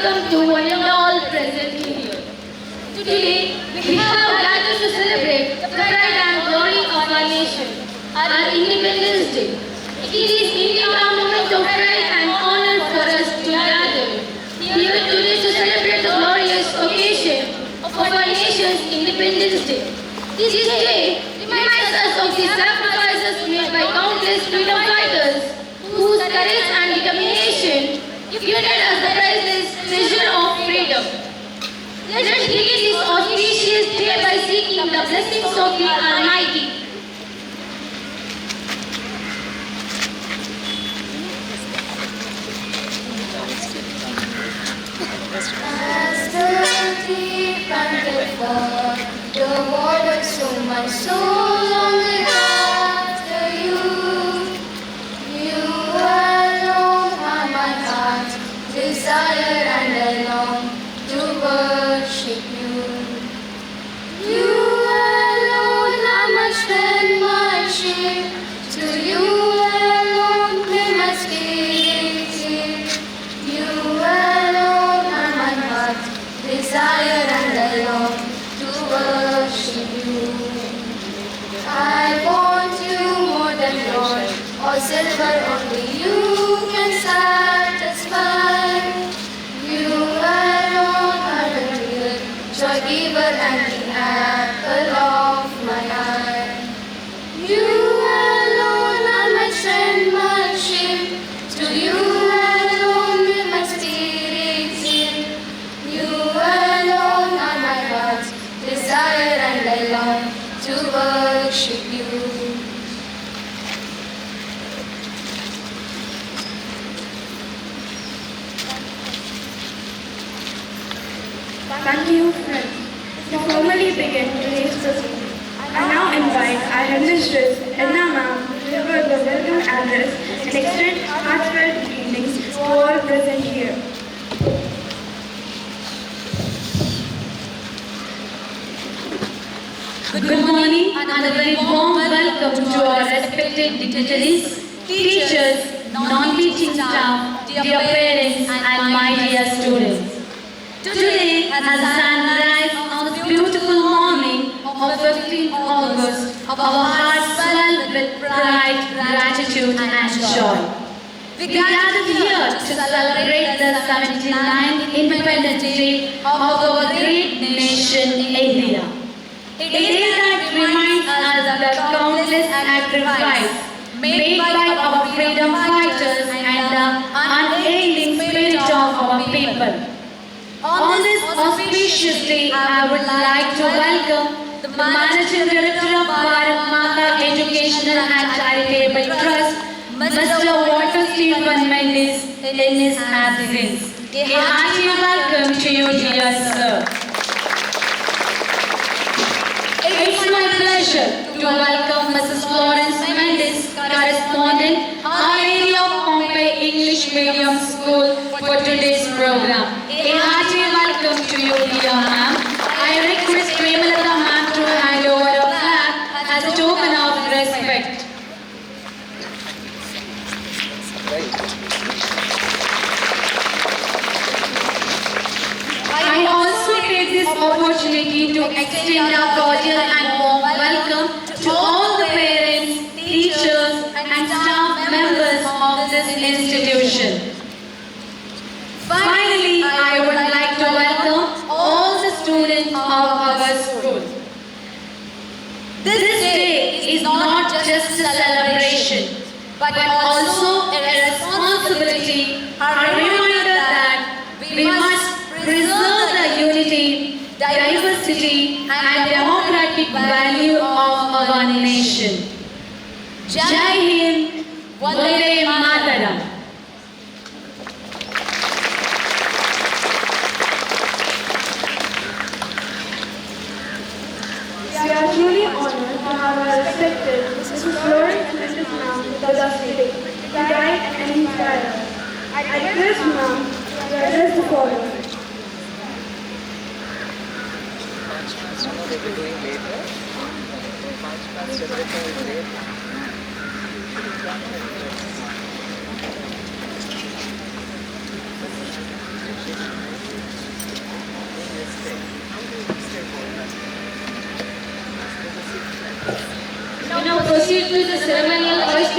welcome to one and all present here. Today, we have gathered to celebrate the pride and glory of our nation, our Independence Day. It is indeed a moment of pride and honor for us to gather here today to celebrate the glorious occasion of our nation's Independence Day. This day reminds us of the sacrifices made by countless freedom fighters whose courage and determination gifted us the priceless treasure of freedom. Let us begin this auspicious day by seeking the blessings of the Almighty. As the deep panteth for the water, so my soul longeth after you. You alone are my heart's desire, and I long to worship you. You alone are my strength, my shield. To you alone may my spirit yield. You alone are my heart's desire, and I long to worship you. I want you more than gold or silver, only you can satisfy. You alone are the real joy giver and the apple of my eye. You alone are my strength, my shield. To you alone will my spirit yield. You alone are my heart's desire, and I long to worship you. Thank you, friends. To formally begin today's proceedings, I now invite our headmistress, Edna Ma'am, to deliver the welcome address and extend heartfelt greetings to all present here. Good morning and a very warm welcome to our respected dignitaries, teachers, non-teaching staff, dear parents and my dear students. Today, as the sun rises on this beautiful morning of 15th August, our hearts swell with pride, gratitude and joy. We gathered here to celebrate the 79th Independence Day of our great nation, India. A day that reminds us the countless sacrifice made by our freedom fighters and the unyielding spirit of our people. On this auspicious day, I would like to welcome the Managing Director of Bharat Mata Educational and Charitable Trust, Mr. Walter Stephen Mendes, in his absence. A hearty welcome to you, dear sir. It's my pleasure to welcome Mrs. Florence Mendes, correspondent, Our Lady of Pompe English Medium School for today's program. A hearty welcome to you, dear ma'am. I request Premalata ma'am to hand over a flag as a token of respect. I also take this opportunity to extend a cordial and warm welcome to all the parents, teachers and staff members of this institution. Finally, I would like to welcome all the students of our school. This day is not just a celebration, but also a responsibility, a reminder that we must preserve the unity, diversity, and democratic value of our nation. Jai Hind, Vande Mataram. We are truly honored to have our respected Mrs. Florence Mendes Ma'am with us today to guide and inspire us. I request ma'am to address the following. March past, they'll be doing later. March past, everything is late.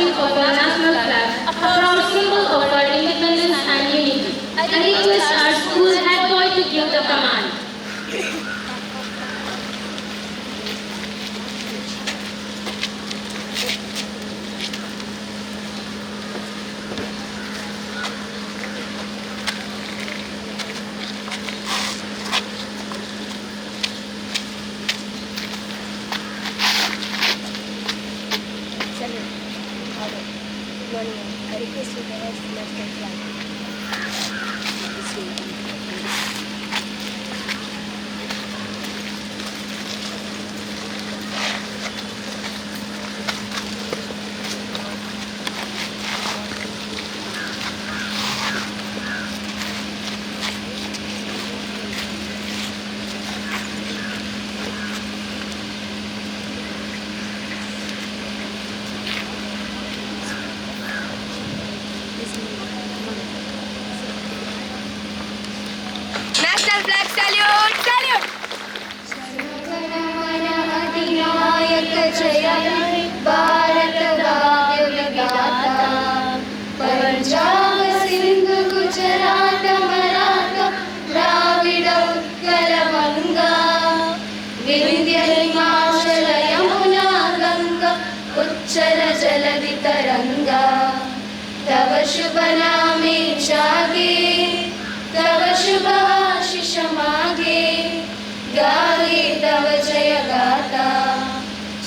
hoisting of our national flag, a proud symbol of our independence and unity. I request our school head boy to give the command. Salute. Order. Good morning, ma'am. I request you to hoist the national flag. National flag salute! Salute! Jana Gana Mana अधिनायक जय हे भारत भाग्य विधाता पंजाब सिंधु गुजरात मराठा द्राविड उत्कल बंगा विंध्य हिमाचल यमुना गंगा उच्चल जलधि तरंगा तव शुभ नामे जागे तव शुभ आशीष मागे गाये तव जय गाथा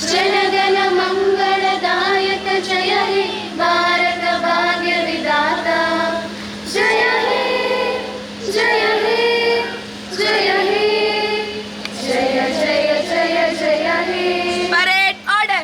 जनगण मंगलदायक जय हे भारत भाग्य विधाता जय हे जय हे जय हे जय जय जय जय हे. Parade order.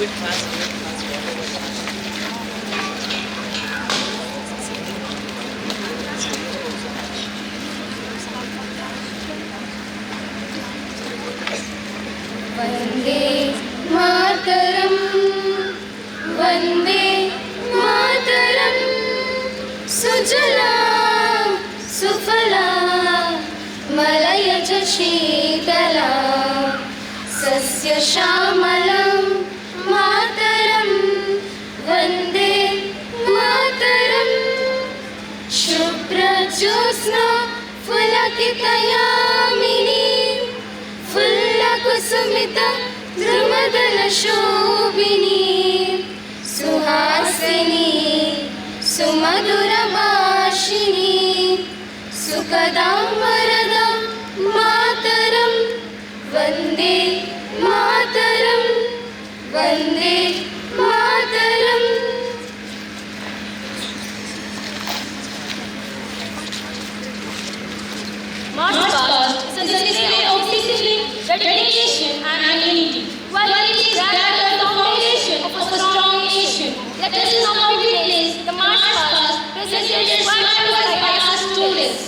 Do it fast, do it fast, whatever. Vande Mataram, Vande Mataram, सुजलां सुफलां मलयज शीतलां सस्यश्यामलं मातरं वन्दे मातरम्. शुभ्रज्योत्स्ना पुलकितयामिनी फुल्लकुसुमित द्रुमदलशोभिनी सुहासिनी सुमधुरभाषिणी सुखदां वरदां मातरं वन्दे मातरं Vande Mataram. March past is a display of discipline, dedication and unity. Qualities that are the foundation of a strong nation. Let us now witness the march past presented by our students.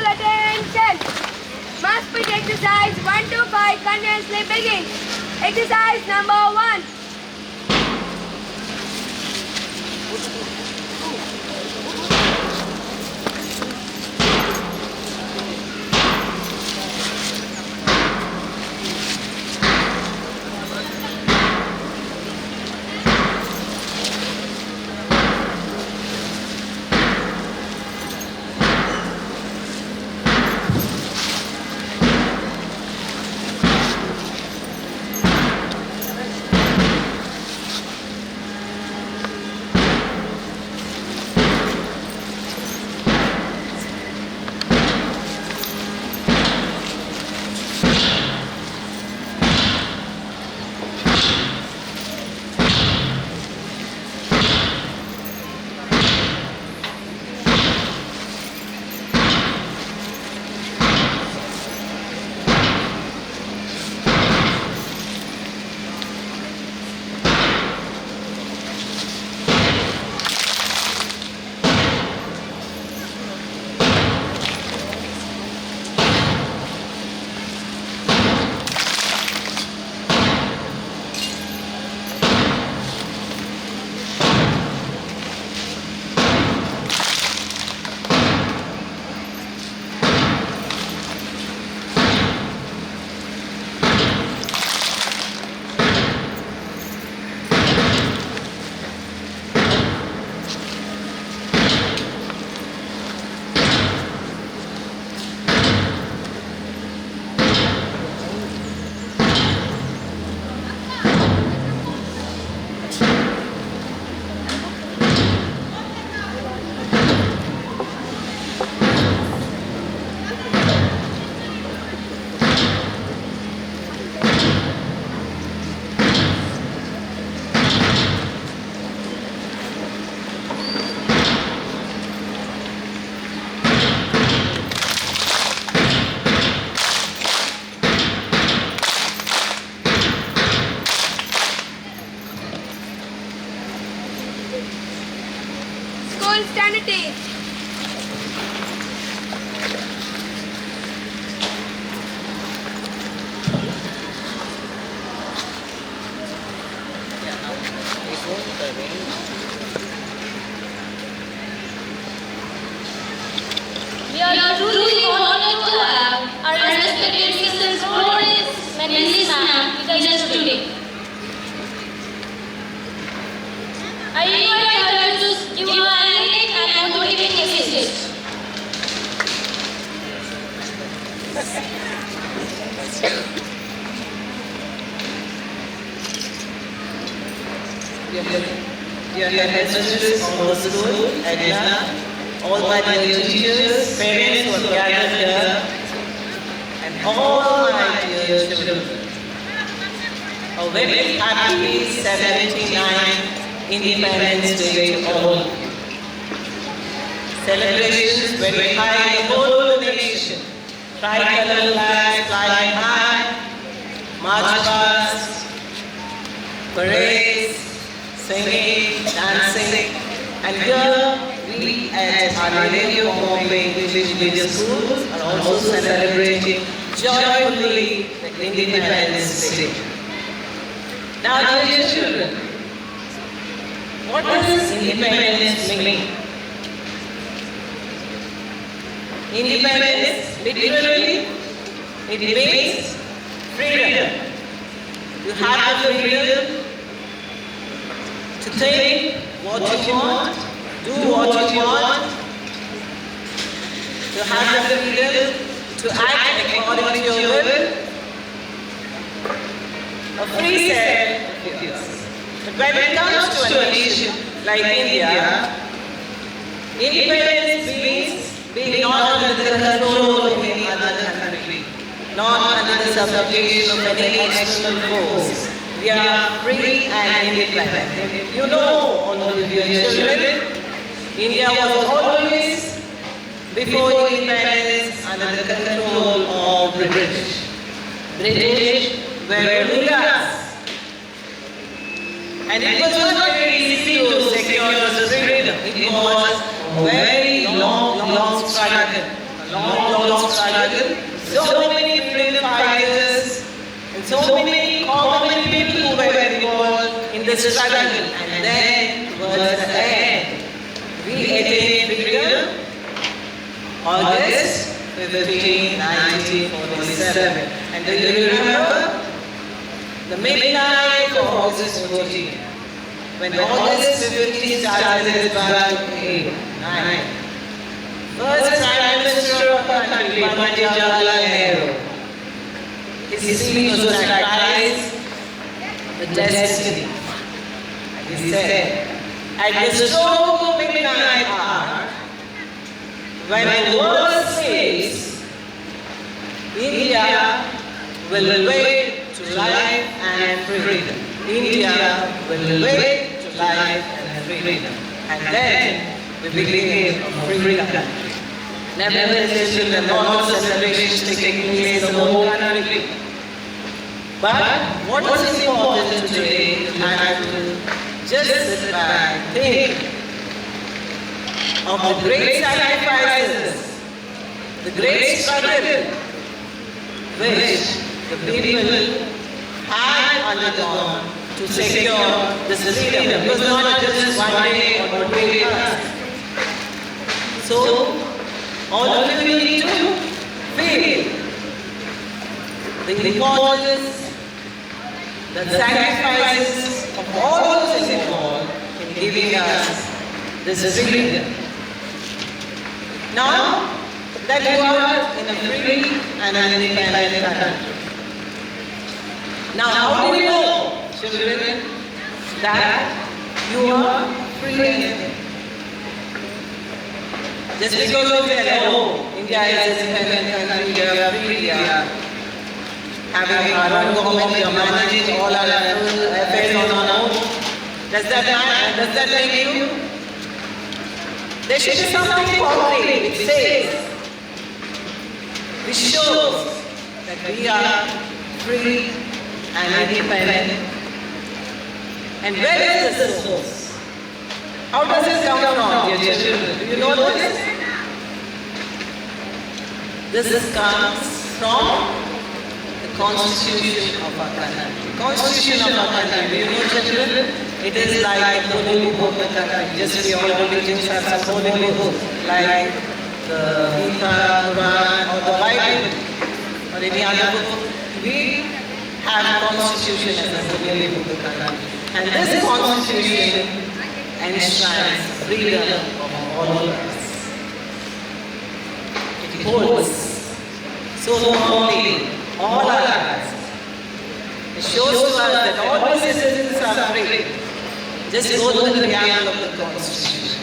Attention. Mass speed exercise 1 to 5 continuously begins. Exercise number 1. School sanity. We are truly honored to have our respected Mrs. Flores Menezes ma'am with us today. I invite her to give an enlightening and motivating message. Dear headmistress of our school, Edna, all my dear teachers, parents who have gathered here, and all my dear children. A very happy 79th Independence Day to all of you. Celebrations very high in the whole nation. Tricolor flags flying high, march past, parades, singing, dancing, and here we at Our Lady of Bombay English Medium Schools are also celebrating joyfully the Independence Day. Now, dear children, what does independence mean? Independence, literally, it means freedom. You have the freedom to think what you want, do what you want, to have the freedom to act according to your will, a free set of yours. But when it comes to a nation like India, independence means being not under the control of any other country, not under the subjugation of any external force. We are free and independent. You know, all of your children, India was always, before independence, under the control of the British. British were ruling us. And it was not very easy to secure this freedom. It was a very long, long struggle. A long, long struggle. So many freedom fighters and so many common people who were involved in the struggle. And then towards the end, we attained freedom August 15, 1947. And do you remember? The midnight of August 14. When August 15 started at 12, 8, 9. First Prime Minister of our country, Pandit Jawaharlal Nehru, his speech was characterized the destiny. And he said, at the stroke of midnight hour, when the world sleeps, India will wake to life and freedom. India will wake to life and freedom. And then we became a free country. Nevertheless, children, a lot of celebrations taking place in the whole country. But what is important today, I have to just sit back, think of the great sacrifices, the great struggle which the people had undergone to secure this freedom. It was not just one day or 2 days. So, all of you need to feel the importance, the sacrifices of all those involved in giving us this freedom. Now that you are in a free and an independent country. Now, how do you know, children, that you are free? Just because you tell, oh, India is an independent country, we are free, we are having our own government, we are managing all our affairs on our own. Does that matter? Does that make you? There should be something concrete which says, which shows that we are free and independent. And where is the source? How does it come from, dear children? Do you know this? This comes from the Constitution of our country. Constitution of our country, do you know, children? It is like the holy book of the country. Just we all religions have some holy books, like the Gita, Quran, or the Bible, or any other book. We have Constitution as a holy book of the country. And this Constitution enshrines freedom of all of us. It holds so firmly all our rights. It shows to us that all citizens are free. Just go to the preamble of the Constitution.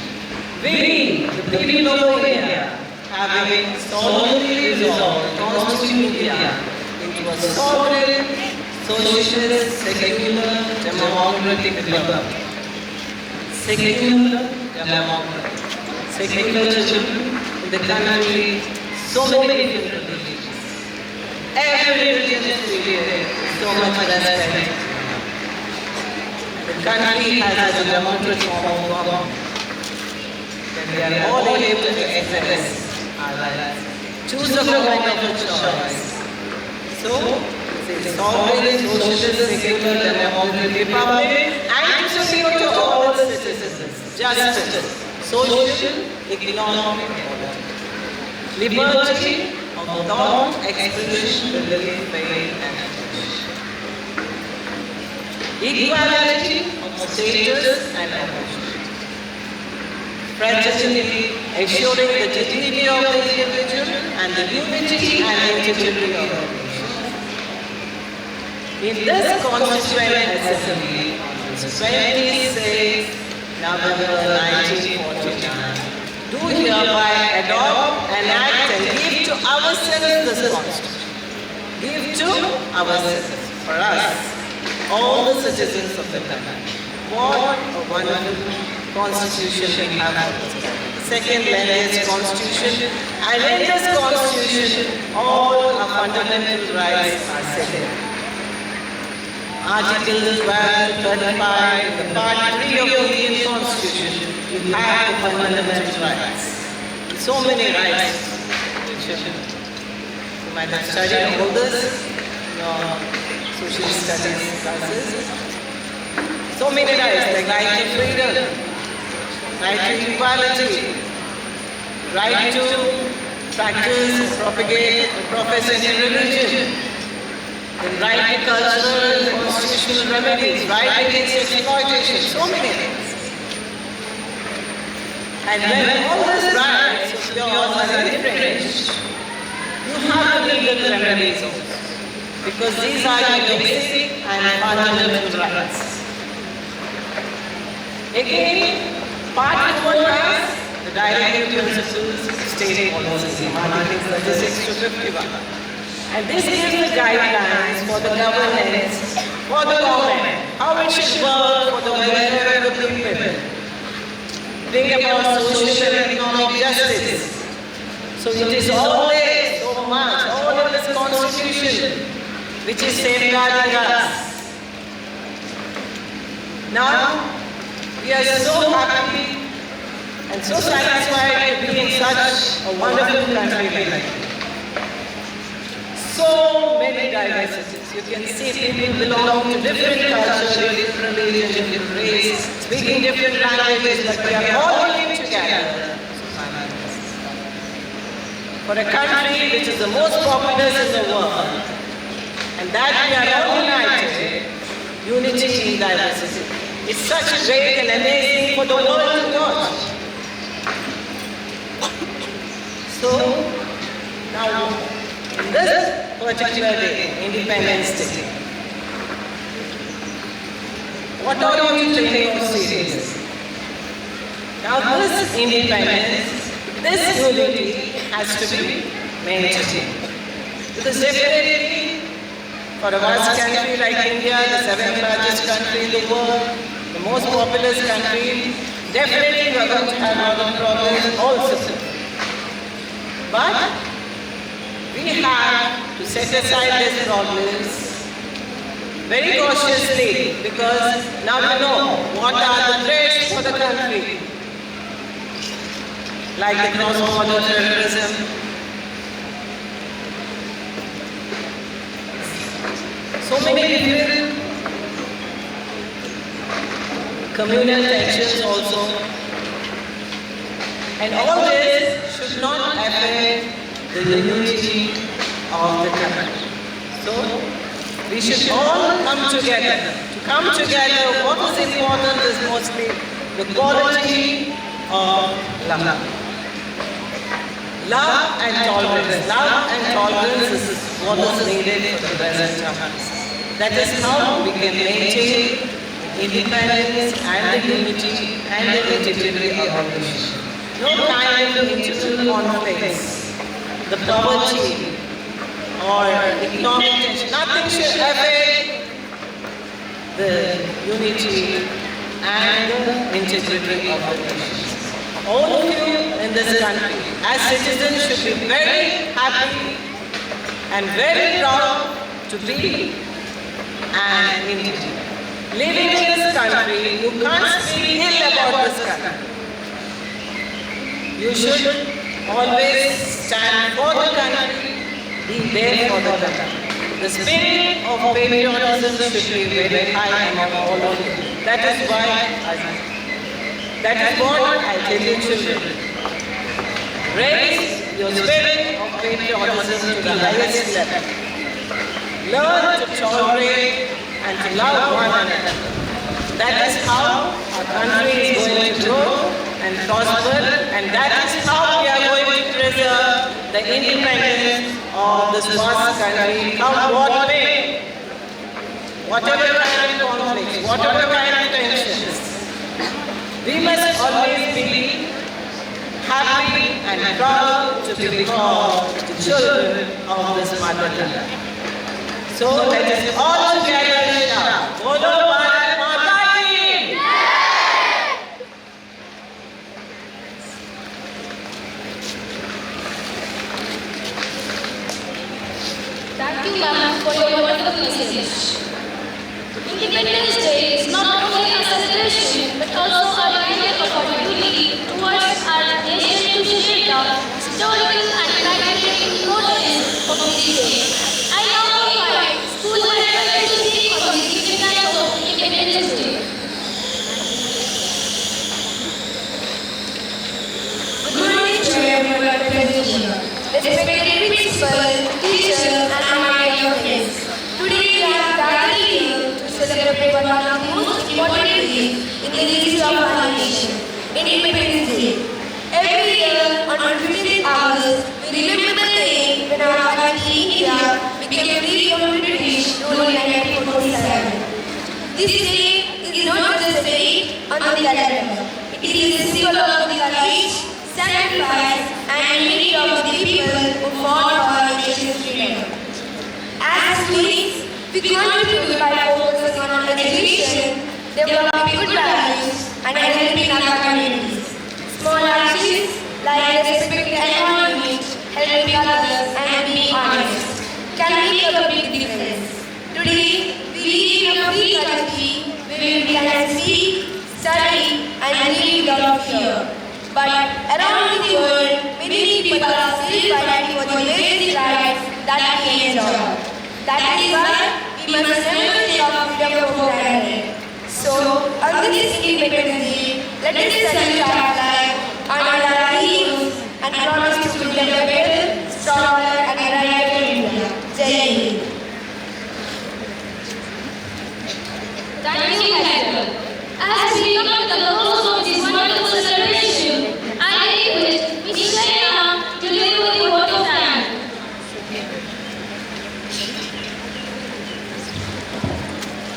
We, the people of India, having solemnly resolved to constitute India into a sovereign, socialist, secular, democratic republic. Secular, democratic. Secular children in the country, so many different religions. Every religion is treated so much respect. The country has a democratic form of government. That we are all able to express our rights. Choose a government of your choice. So, it's a sovereign, socialist, secular, democratic republic, and to secure to all the citizens justice, social, economic, liberty of thought, expression, belief, faith, and action. Equality of status and opportunity. Fraternity, ensuring the dignity of the individual and the unity and integrity of the nation. In this Constituent Assembly, on 26 November 1949, do hereby adopt, enact, and give to ourselves this Constitution. Give to ourselves, for us, all the citizens of the country. What a wonderful Constitution we have. Second language Constitution, and in this Constitution, all our fundamental rights are set. Article 12, 35, the Part 3 of the Indian Constitution, you have the fundamental rights. So many rights, nature. You might have studied all this in your social studies classes. So many rights, like right to freedom, right to equality, right to practice, propagate, and profess any religion, then right to cultural and constitutional remedies, right against exploitation, so many things. And when all these rights of yours are infringed, you have the legal remedies also. Because these are your basic and fundamental rights. Again, part 1 has the directive principles of state policy, Articles 36 to 51. And this gives the guidelines for the governance, for the government, how it should work for the welfare of the people, bring about social and economic justice. So it is all there, so much, all in this constitution, which is safeguarding us. Now, we are so happy and so satisfied to be in such a wonderful country like this. So many diversities. You can see people belong to different cultures, different religions, different race, speaking different languages, but we are all living together. For a country which is the most populous in the world, and that we are all united, unity in diversity. It's such great and amazing for the world to watch. So, now, in this particular day, Independence Day, what are you to think of seriously? Now this independence, this unity has to be maintained. Because definitely, for a vast country like India, the 7th largest country in the world, the most populous country, definitely we are going to have a lot of problems also. But we have to set aside these problems very cautiously, because now we know what are the threats for the country, like the cross-border terrorism, so many different communal tensions also, and all this should not affect the unity of the country. So we should all come together. To come together, what is important is mostly the quality of love. Love and tolerance. Love and tolerance is what is needed for the present times. That is how we can maintain independence and the unity and the integrity of the nation. No kind of internal conflicts, the poverty or economic tension, nothing should affect the unity and the integrity of the nation. All of you in this country, as citizens, should be very happy and very proud to be an Indian. Living in this country, you can't speak ill about this country. You should always stand for the country, be there for the country. The spirit of patriotism should be very high among all of you. That is why that is what I tell you children. Raise your spirit of patriotism to the highest level. Learn to tolerate and to love one another. That is how our country is going to grow and prosper, and that is how we are going to preserve the independence of this vast country, come what may. Whatever kind of conflicts, whatever kind of tensions, we must always be happy and proud to be called the children of this motherland. So let us all together shout, Bolo Bharat Mata Ki! Thank you, ma'am, for your wonderful message. Independence Day is not only a celebration but also a reminder of our duty towards our nation to shape the historical and practical Respected principal, teacher, and my dear friends. Today we have gathered here to celebrate one of the most important days in the history of our nation, Independence Day. Every year on 15th August, we remember the day when our country, India, became free from British rule in 1947. This day is not just a date on the calendar. It is a symbol of the courage, sacrifice, and unity of the people who fought for our nation's freedom. As students, we contribute by focusing on education, developing good values, and helping our communities. Small actions like respecting the environment, helping others, and being honest can make a big difference. Today, we live in a free country where we can speak, study, and live without fear. But around the world, many people are still fighting for the basic rights that we enjoy. That is why we must never take our freedom for granted. So, on this Independence Day, let us salute our flag, honor our heroes, and promise to build a better, stronger, and brighter India. Jai Hind. Thank you, Heather. As we come to the close of this wonderful celebration, I request Ms. Shaina to deliver the vote of thanks.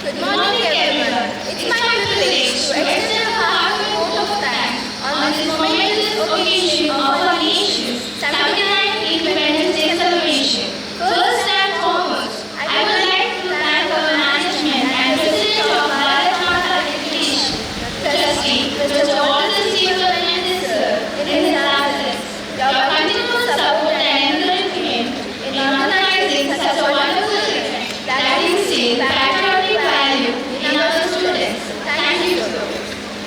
Good morning, everyone. It's my privilege to extend a hearty vote of thanks on this momentous occasion of our nation's 79th Independence Day celebration. First and foremost, I would like to thank our management and President of Bharat Mata Education, Trustee Mr. Walter C. Fernandez, sir, in his absence. Your continuous support and encouragement in organizing such a wonderful event that instills patriotic value in our students. Thank you, sir.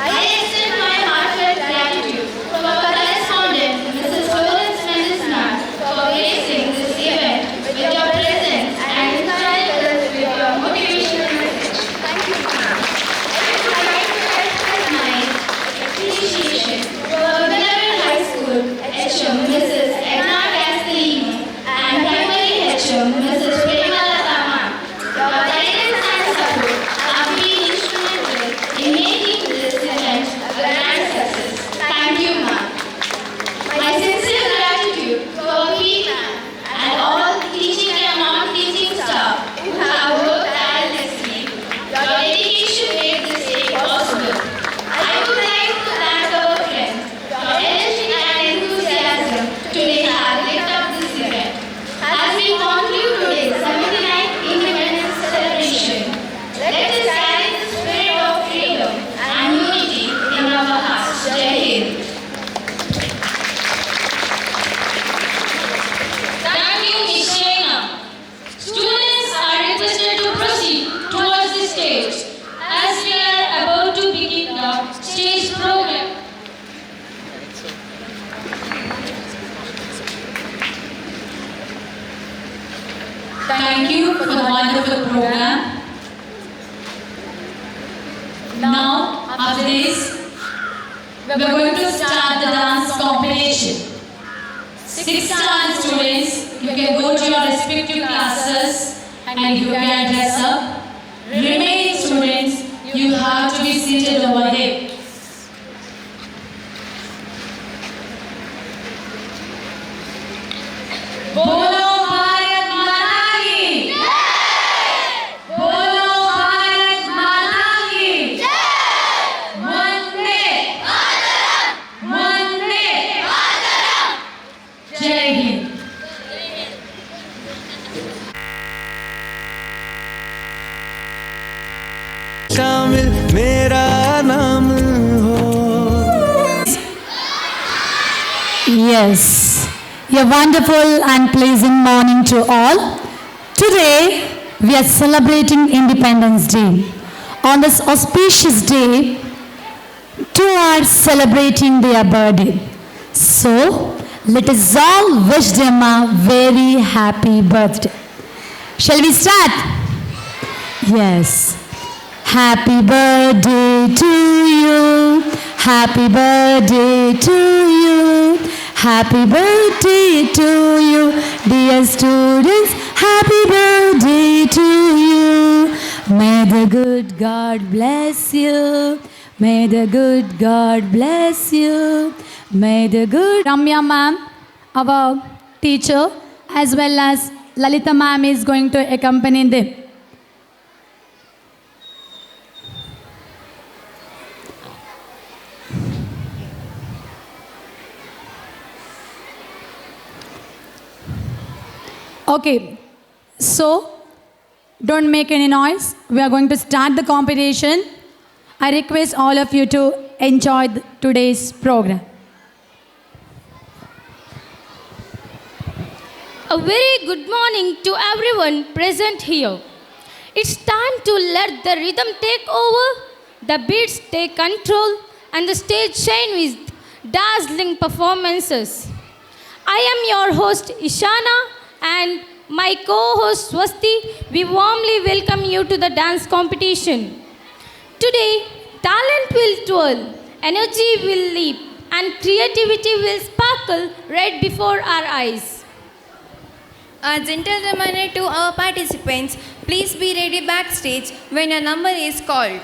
I extend my heartfelt gratitude to our correspondent, Mrs. Florence Mendes for gracing this event with your presence and inspiring us with your motivational message. Thank you, ma'am. I would like to express my appreciation to our beloved high school HM, Mrs. Edna Castellino, and primary HM, Mrs. Premalata ma'am. Your guidance and support have been instrumental in making this event a grand success. Thank you, ma'am. My sincere gratitude to our P ma'am and all the teaching and non-teaching staff who have worked tirelessly. Your dedication made this day possible. I would like to thank our friends. Your energy and enthusiasm today have lit up this event. As we conclude today's 79th Independence celebration, let us carry the spirit of freedom and unity in our hearts. Jai Hind. Thank you, Ms. Shaina. Students are requested to proceed towards the stage as we are about to begin the stage program. Thank you for the wonderful program. Now, after this, we are going to start the dance competition. Sixth standard students, you can go to your respective classes and you can dress up. Remaining students, you have to be seated over here. बोलो भारत माता की बोलो भारत माता की वंदे वंदे जय हिंद. शामिल मेरा नाम हो. Yes, a wonderful and pleasant morning to all. Today, we are celebrating Independence Day. On this auspicious day, two are celebrating their birthday. So, let us all wish them a very happy birthday. Shall we start? Yes. Happy birthday to you. Happy birthday to you. Happy birthday to you, dear students. Happy birthday to you. May the good God bless you. May the good God bless you. May the good Ramya ma'am, our teacher, as well as Lalita ma'am is going to accompany them. Okay, so don't make any noise. We are going to start the competition. I request all of you to enjoy today's program. A very good morning to everyone present here. It's time to let the rhythm take over, the beats take control, and the stage shine with dazzling performances. I am your host Ishana and my co-host Swasti. We warmly welcome you to the dance competition. Today, talent will twirl, energy will leap, and creativity will sparkle right before our eyes. A gentle reminder to our participants, please be ready backstage when your number is called.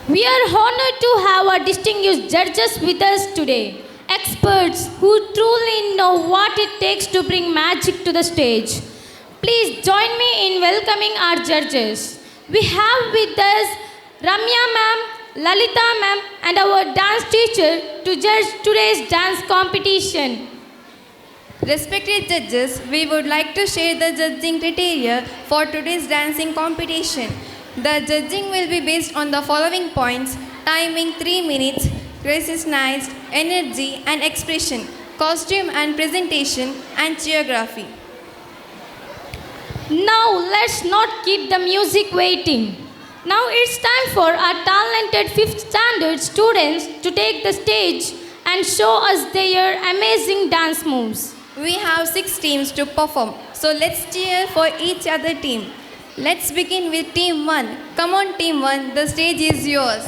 We are honored to have our distinguished judges with us today, experts who truly know what it takes to bring magic to the stage. Please join me in welcoming our judges. We have with us Ramya ma'am, Lalita ma'am, and our dance teacher to judge today's dance competition. Respected judges, we would like to share the judging criteria for today's dancing competition. The judging will be based on the following points: timing 3 minutes, recognized, energy and expression, costume and presentation, and choreography. Now let's not keep the music waiting. Now it's time for our talented 5th standard students to take the stage and show us their amazing dance moves. We have 6 teams to perform, so let's cheer for each other team. Let's begin with team 1. Come on team 1, the stage is yours.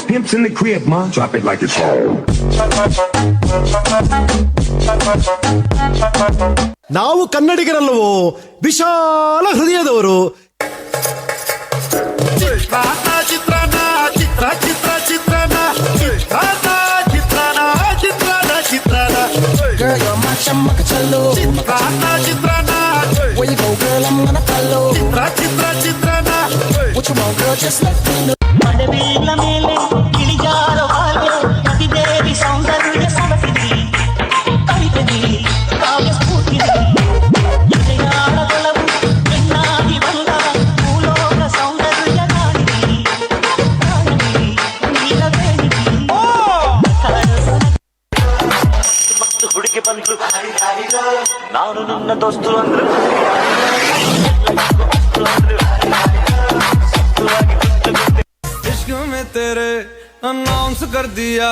Pimps in the crib, ma. Drop it like it's hot. ನಾವು ಕನ್ನಡಿಗರಲ್ಲವೋ, ವಿಶಾಲ ಹೃದಯದವರು. ಚಿತ್ರಾನ್ನ ಚಿತ್ರಾನ್ನ ಚಿತ್ರ ಚಿತ್ರ ಚಿತ್ರಾನ್ನ ಚಿತ್ರಾನ್ನ ಚಿತ್ರಾನ್ನ ಚಿತ್ರಾನ್ನ ಚಿತ್ರಾನ್ನ. Girl, you're my chamacachallo. Chitranna chitranna. Where you go, girl, I'm gonna follow. Chitra Chitra chitranna. What you want, girl, just let me know. ಮಡವಿಲ್ಲ ಮೇಲೆ ಇಳಿಜಾರೋ ಬಾಲ್ಯ ಪ್ರತಿದೇವಿ ಸೌಂದರ್ಯ ಸೊಗಸಿದಿ ಕವಿತೆದಿ ಕಾವ್ಯ ಸ್ಫೂರ್ತಿದಿ ಎದೆಯಾಳದೊಲವು ಹೆಣ್ಣಾಗಿ ಬಂದ ಭೂಲೋಕ ಸೌಂದರ್ಯ ರಾಣಿದಿ ರಾಣಿದಿ ನೀಲವೇಣಿದಿ. ಮತ್ತು ಹುಡುಗಿ ಬಂದ್ಲು, ನಾನು ನಿನ್ನ ದೋಸ್ತು ಅಂದ್ರೆ इश्क में तेरे अनाउंस कर दिया,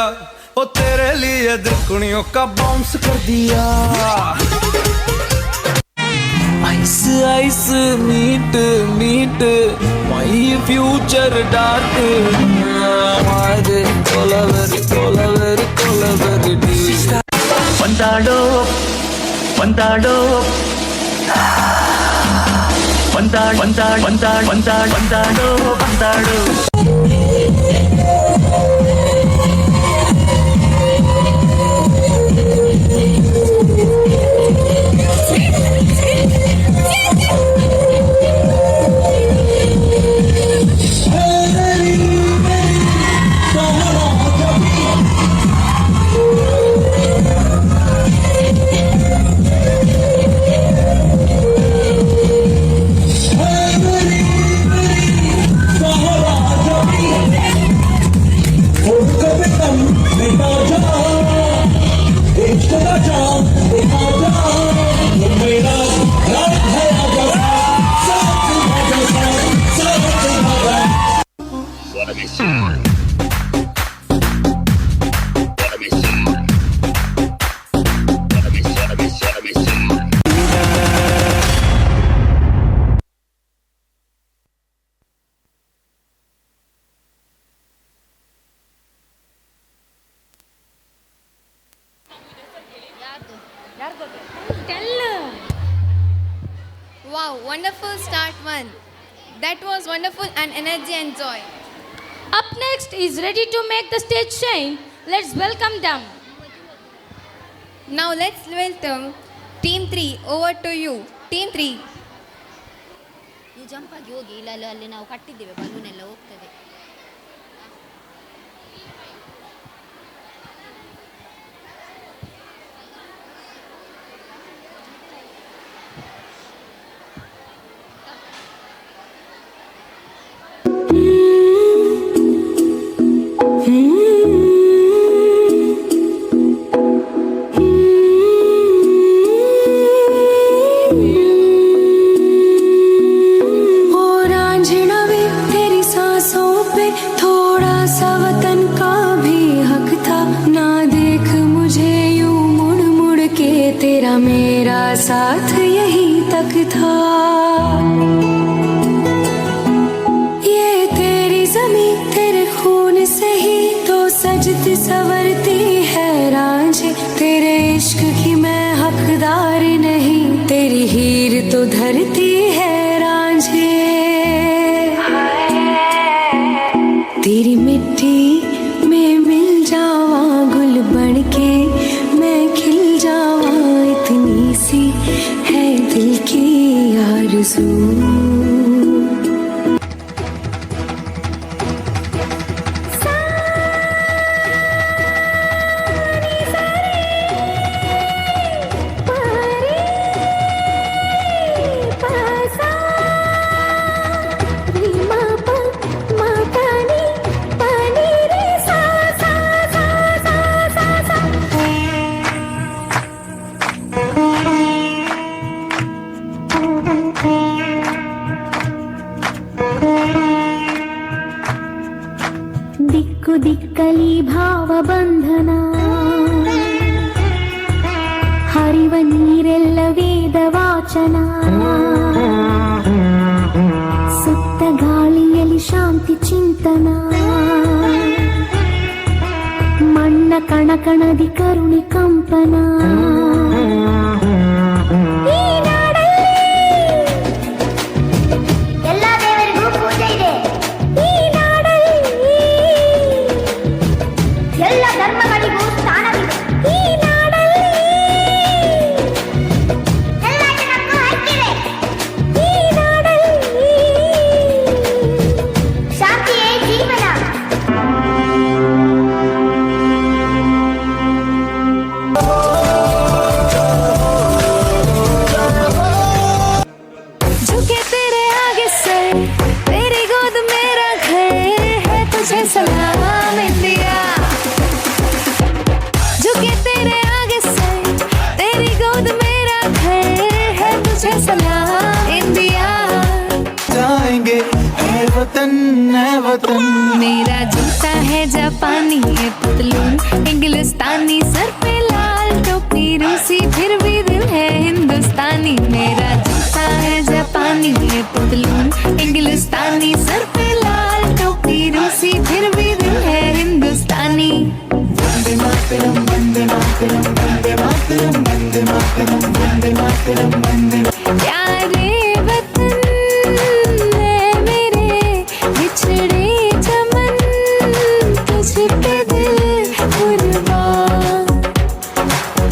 ओ तेरे लिए दिल कुड़ियों का बाउंस कर दिया. Ice ice meet meet my future dark. ಕೊಲವರಿ ಕೊಲವರಿ ಕೊಲವರಿ. ಬಂದಾಳೋ ಬಂದಾಳೋ Bandal Bandal Bandal Bandal ಬಂದಾಳೋ ಬಂದಾಳೋ. Wow, wonderful start one. That was wonderful and energy and joy. Up next is ready to make the stage shine. Let's welcome them. Now let's welcome Team 3. Over to you. Team 3. ನೀವು jump ಆಗಿ ಹೋಗಿ, ಇಲ್ಲ ಅಲ್ಲಿ ಅಲ್ಲಿ ನಾವು ಕಟ್ಟಿದ್ದೇವೆ balloon ಎಲ್ಲ ಹೋಗ್ತದೆ. ओ रांझणा वे तेरी सांसों पे थोड़ा सा वतन का भी हक था ना. देख मुझे यूं मुड़ मुड़ के, तेरा मेरा साथ यही तक था. ये तेरी जमीं तेरे खून से ही तो सजती संवरती है रांझे. तेरे इश्क की मैं हकदार नहीं, तेरी हीर तो धरती है रांझे. तेरी मिट्टी में मिल जावा, गुल बन के मैं खिल जावा, इतनी सी है दिल की आरज़ू. ದಿಕ್ಕು ದಿಕ್ಕಲಿ ಭಾವಬಂಧನ, ಹರಿವ ನೀರೆಲ್ಲ ವೇದ ವಾಚನ, ಸುತ್ತ ಗಾಳಿಯಲ್ಲಿ ಶಾಂತಿ ಚಿಂತನ, ಮಣ್ಣ ಕಣ ಕಣದಿ ಕರುಣೆ ಕಂಪನ. ಈ ನಾಡಲ್ಲಿ ಎಲ್ಲ ದೇವರಿಗೂ ಪೂಜೆ ಇದೆ. ಈ ನಾಡಲ್ಲಿ ಎಲ್ಲ ಧರ್ಮಗಳಿಗೂ ಸ್ಥಾನವಿದೆ. ಈ ನಾಡಲ್ಲಿ ಎಲ್ಲ ಜನಕ್ಕೂ ಹಕ್ಕಿದೆ. ಈ ನಾಡಲ್ಲಿ ಶಾಂತಿಯೇ ಜೀವನ. Oh. है वतन। मेरा जूता है जापानी, ये पतलून इंग्लिस्तानी, सर पे लाल टोपी रूसी, फिर भी दिल है हिंदुस्तानी। मेरा जूता है जापानी, ये पतलून इंग्लिस्तानी, सर पे लाल टोपी रूसी, फिर भी दिल है हिंदुस्तानी। वंदे मातरम वंदे मातरम वंदे मातरम वंदे मातरम वंदे मातरम वंदे। प्यारे वतन है मेरे बिछड़े चमन, तुझ पे दिल कुर्बान,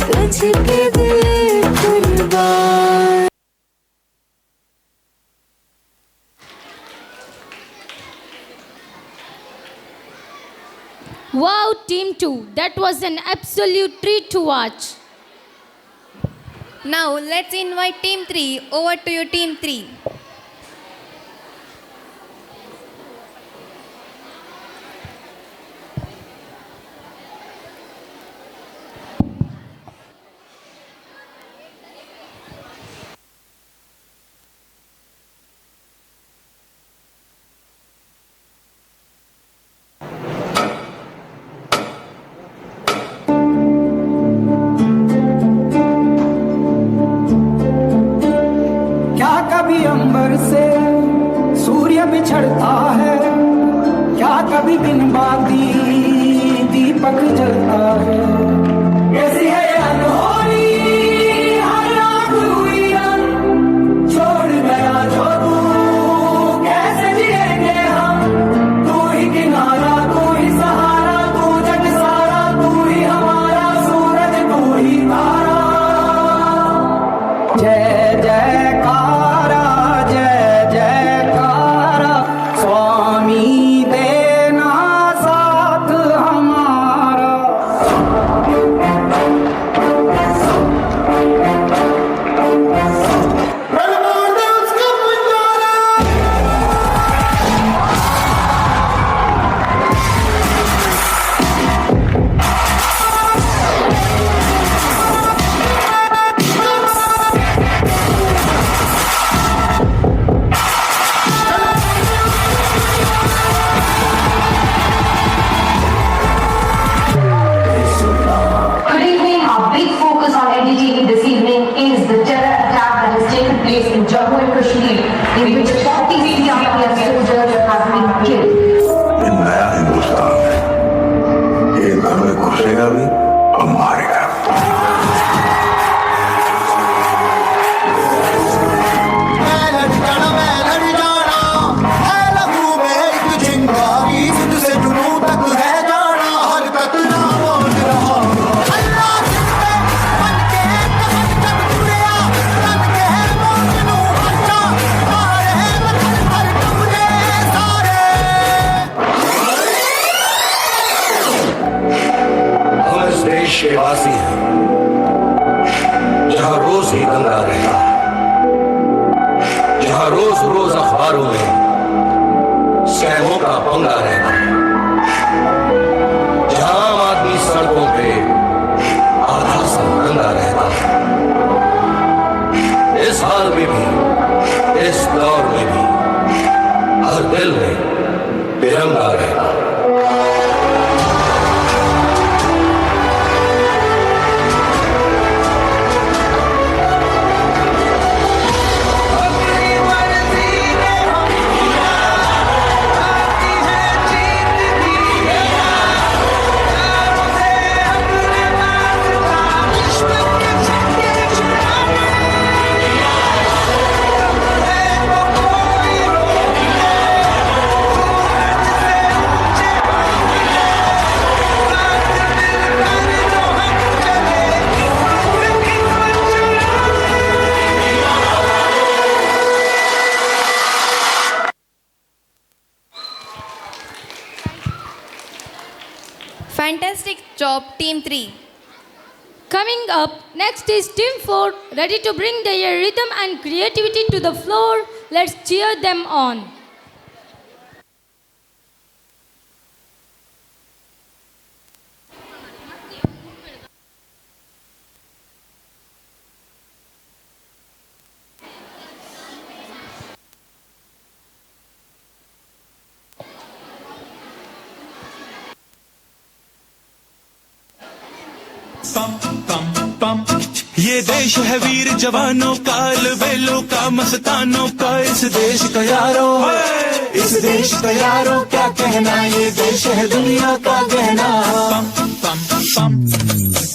तुझ पे दिल कुर्बान। Wow, Team 2, that was an absolute treat to watch. Now let's invite Team 3. Over to you, Team 3. क्या कभी अंबर से सूर्य बिछड़ता है, क्या कभी बिन बाती दीपक जलता है। कैसी है अनहोनी हर रात हुई रंग, छोड़ गया जो तू कैसे जिएंगे हम। तू ही किनारा तू ही सहारा, तू जग सारा, तू ही हमारा सूरज, तू ही तारा। जय जयकारा जय जयकारा, स्वामी देना साथ हमारा। Good evening. Our big focus on NDTV this evening is the terror attack that has taken place in Jammu and Kashmir, in which 40 CRPF soldiers have been killed. ये नया हिंदुस्तान है, ये घर में घुसेगा भी और मारेगा भी। मैं लड़ जाना मैं लड़ जाना है लहू में एक चिंगारी, सिद्ध से जुनू तक है जाना, हर कतरा बोल रहा। अल्लाह जिंदे बन के कफन जब तुरिया, तन के मौत नू हर्चा, मारे थर थर कंबदे सारे। हम इस देश के वासी हैं जहां रोज ही दंगा रहता है, जहां रोज रोज अखबारों में स्कैमों का पंगा रहता है, जहां आम आदमी सड़कों पे आधा सा नंगा रहता है। इस हाल में भी, इस दौर में भी हर दिल में तिरंगा रहता है। अपनी मर्जी के हम आती है जीत की, मुझे अपने पास था दुश्मन के छक्के छुड़ाने, दम है तो कोई रोक ले, सूरज से ऊंचे बढ़ ले, साथ मिलकर जो हम चले, फिर किस्मत चुराने। Fantastic job, Team 3. Coming up next is Team 4, ready to bring their rhythm and creativity to the floor. Let's cheer them on. ये देश है वीर जवानों का, बेलों का, मस्तानों का, इस देश का यारो, इस देश का यारो क्या कहना, ये देश है दुनिया का गहना। पम पम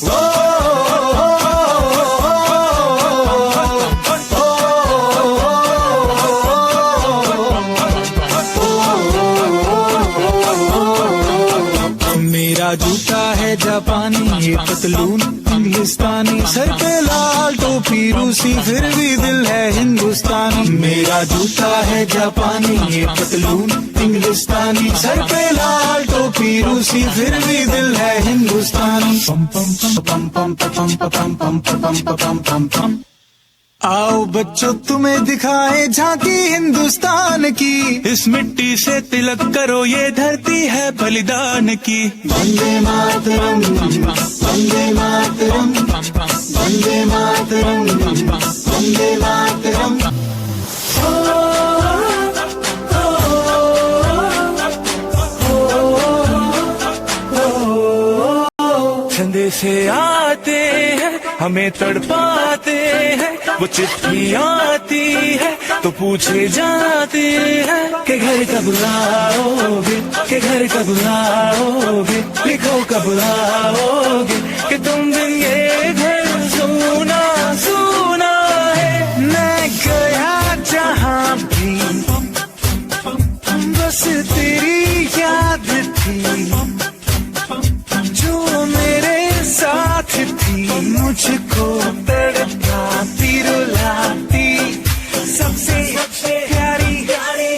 ओ मेरा जूता है जापानी, ये पतलून इंग्लिस्तानी, सर पे लाल टोपी रूसी, फिर भी दिल है हिंदुस्तानी। मेरा जूता है जापानी, ये पतलून इंग्लिस्तानी, सर पे लाल टोपी रूसी, फिर भी दिल है हिंदुस्तानी। पम पम पम पम पम पम पम पम पम पम पम। आओ बच्चों तुम्हें दिखाए झांकी हिंदुस्तान की, इस मिट्टी से तिलक करो, ये धरती है बलिदान की। वंदे मातरम, वंदे मातरम, वंदे मातरम, वंदे मातरम। संदेशे आते हैं हमें तड़पाते हैं, वो चिट्ठी आती है तो पूछे जाते हैं कि घर कब आओगे, कि घर कब आओगे, लिखो कब आओगे, कि तुम बिन ये घर सोना सोना है। मैं गया जहाँ भी बस तेरी याद थी, जो मेरे साथ थी, मुझको तड़पाती रुलाती, सबसे प्यारी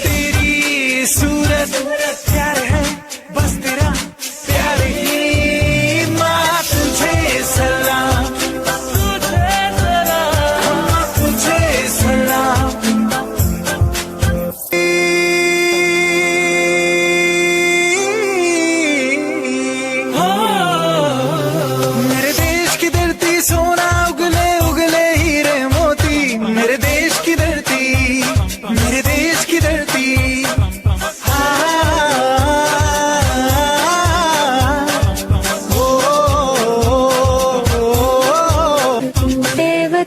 तेरी सूरत, प्यार है बस तेरा प्यार ही। माँ तुझे सलाम, तुझे सलाम, माँ तुझे सलाम। मेरे देश की धरती सोना उगले उगले हीरे मोती, मेरे देश की धरती, मेरे देश की धरती।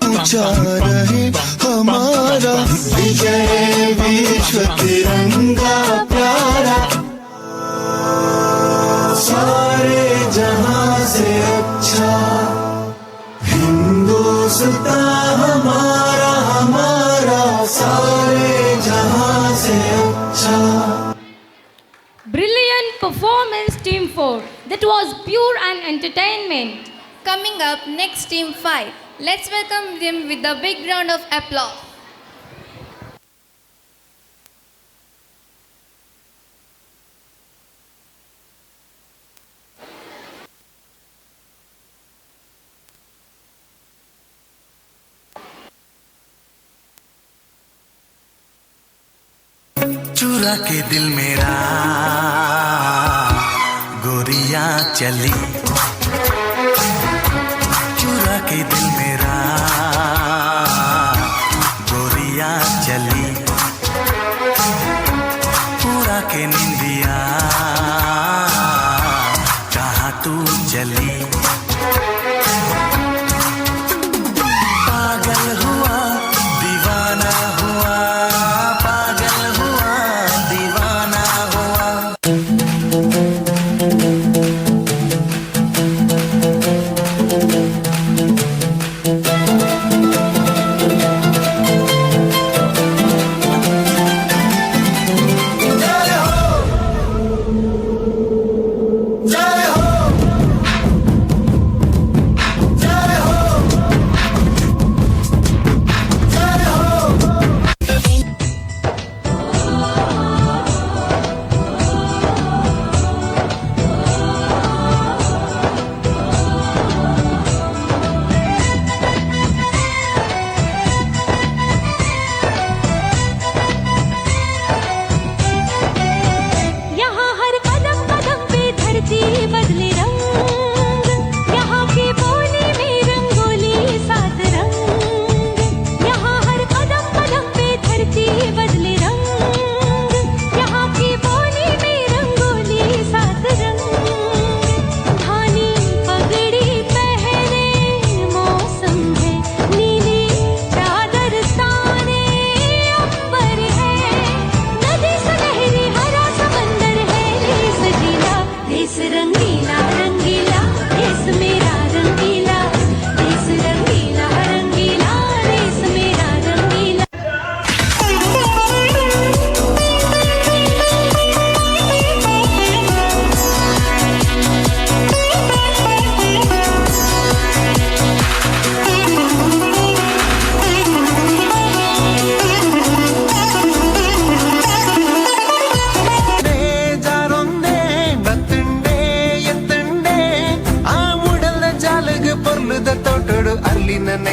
ऊंचा रहे हमारा विजय विश्व तिरंगा प्यारा, सारे जहां से अच्छा हिंदुस्तान हमारा, हमारा सारे जहां से अच्छा। Brilliant performance, Team 4. That was pure and entertainment. Coming up next, Team 5. Let's welcome them with a big round of applause. चुरा के दिल मेरा गोरिया चली, चुरा के दिल मेरा गोरिया चली, पूरा के निंदिया कहाँ तू चली। पागल हुआ दीवाना हुआ, पागल हुआ दीवाना हुआ।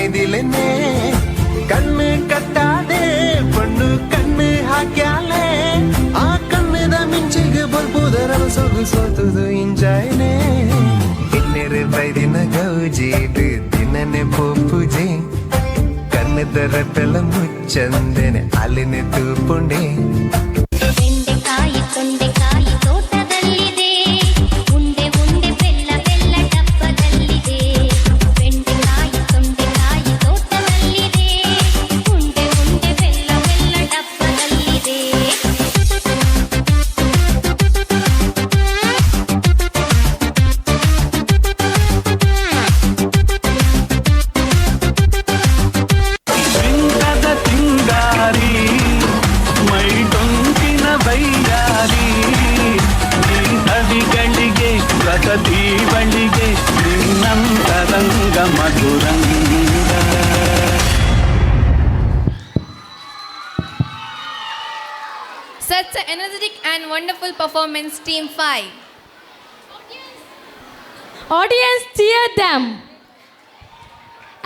ಬೈದಿಲೆನೆ ಕಣ್ಣು ಕಟ್ಟಾದೆ ಪಣ್ಣು ಕಣ್ಣು ಹಾಕ್ಯಾಲೆ ಆ ಕಣ್ಣದ ಮಿಂಚಿಗೆ ಬಲ್ಪುದರ ಸೊಗು ಸೋತುದು ಇಂಜಾಯ್ನೆ ಇನ್ನೆರೆ ಬೈದಿನ ಗೌಜೀಡು ದಿನನೆ ಪೋಪುಜೆ ಕಣ್ಣದರ ಪೆಲ ಮುಚ್ಚಂದೆನೆ ಅಲ್ಲಿನೆ ತೂಪುಂಡೆ. ಬೆಂಡೆಕಾಯಿ ತೊಂಡೆಕಾಯಿ ತೋಟದಲ್ಲಿದೆ, ಉಂಡೆ ಉಂಡೆ ಬೆಲ್ಲ ಬೆಲ್ಲ ಡಬ್ಬದಲ್ಲಿದೆ. ಬೆಂಡೆಕಾಯಿ ತೊಂಡೆಕಾಯಿ ತೋಟದಲ್ಲಿದೆ, ಉಂಡೆ ಉಂಡೆ ಬೆಲ್ಲ ಬೆಲ್ಲ ಡಬ್ಬದಲ್ಲಿದೆ. ಬಿಂಕದ ತಿಂಗಾರಿ ಮೈ ಡೊಂಕಿನ ಬೈಯಾರಿ ಕವಿಗಳಿಗೆ ಪ್ರಗತಿ ಬಳಿಗೆ ನಿನ್ನಂತರಂಗ ಮಧುರಂಗ. Such an energetic and wonderful performance, Team 5. Audience, cheer them.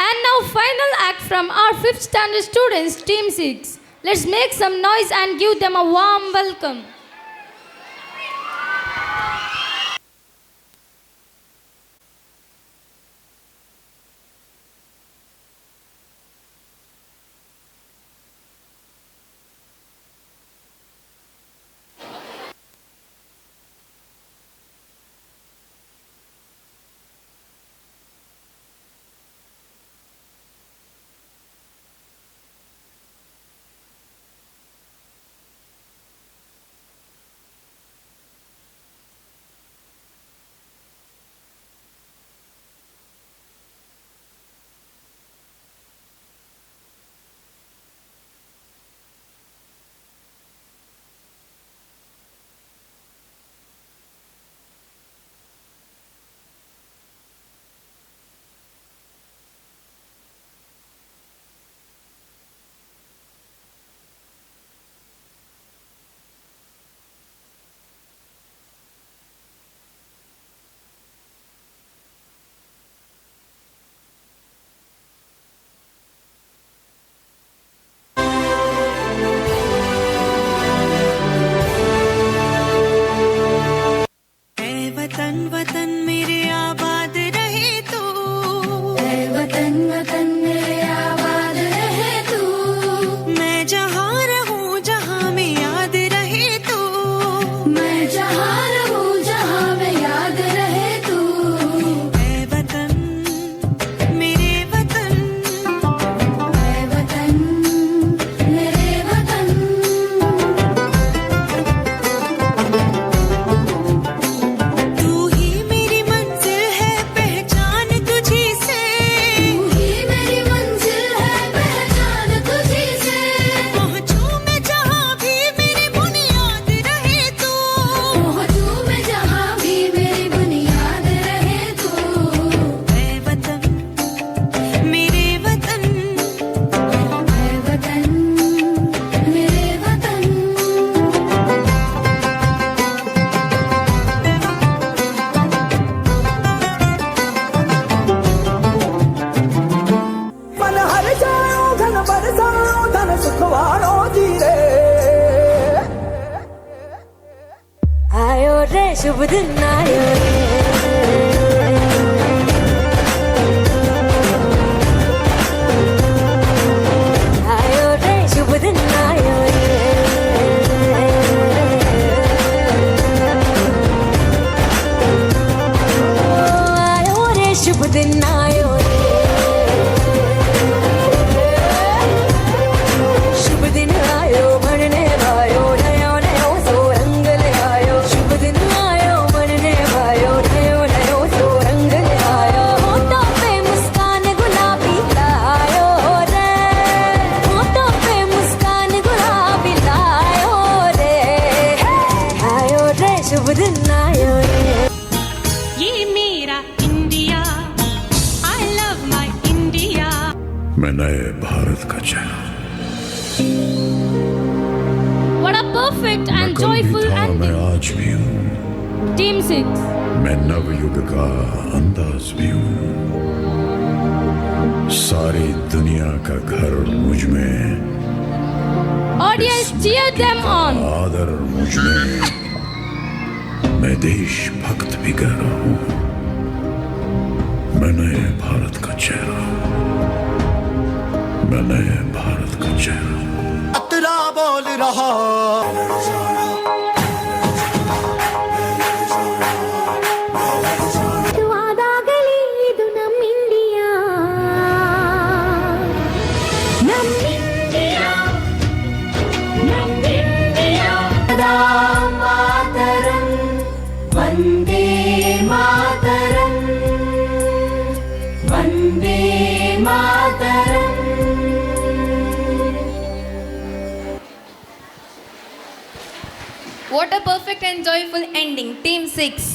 And now final act from our 5th standard students, Team 6. Let's make some noise and give them a warm welcome. ऐ वतन वतन मेरे आबाद रहे तू, ऐ वतन वतन मेरे आबाद रहे तू, मैं जहाँ रहूँ जहाँ में याद रहे तू, मैं जहाँ रहूँ जहाँ में याद रहे तू। ऐ वतन मेरे वतन, ऐ वतन मेरे वतन। तू ही मेरी मंजिल है पहचान तुझी से, तू ही मेरी मंजिल है पहचान तुझी से, पहुँचूँ मैं जहाँ भी मेरी बुनियाद रहे तू, पहुँचूँ मैं जहाँ भी मेरी बुनियाद रहे तू। ऐ वतन मेरे वतन, ऐ वतन मेरे वतन। मन हर जाओ धन बरसाओ धन सुखवारो धीरे। आयो रे शुभ दिन आयो रे, आयो रे शुभ दिन आयो रे। आयो रे शुभ दिन आयो रे, शुभ दिन आयो भणने भायो नयो नयो सो रंग ले आयो, शुभ दिन आयो भणने भायो नयो नयो सो रंग ले आयो। होठों पे मुस्कान गुलाबी लायो रे, होठों पे मुस्कान गुलाबी लायो रे, आयो रे शुभ दिन आयो रे। ये मेरा India, I love my India. मैं नए भारत का चेहरा। What a perfect मैं and कल भी joyful था ending. मैं आज भी हूँ, Team 6. मैं नवयुग का अंदाज भी हूँ। सारी दुनिया का घर मुझ में, Audience, cheer them on. आदर मुझ में। मैं देशभक्त भी कह रहा हूं, मैं नए भारत का चेहरा हूं, मैं नए भारत का चेहरा हूं। अतरा बोल रहा ಇದು ಆದಾಗಲಿ ಇದು ನಮ್ಮ ಇಂಡಿಯಾ, ನಮ್ಮ ಇಂಡಿಯಾ, ನಮ್ಮ India. Mataram Vande Mataram Vande Mataram. What a perfect and joyful ending, Team 6.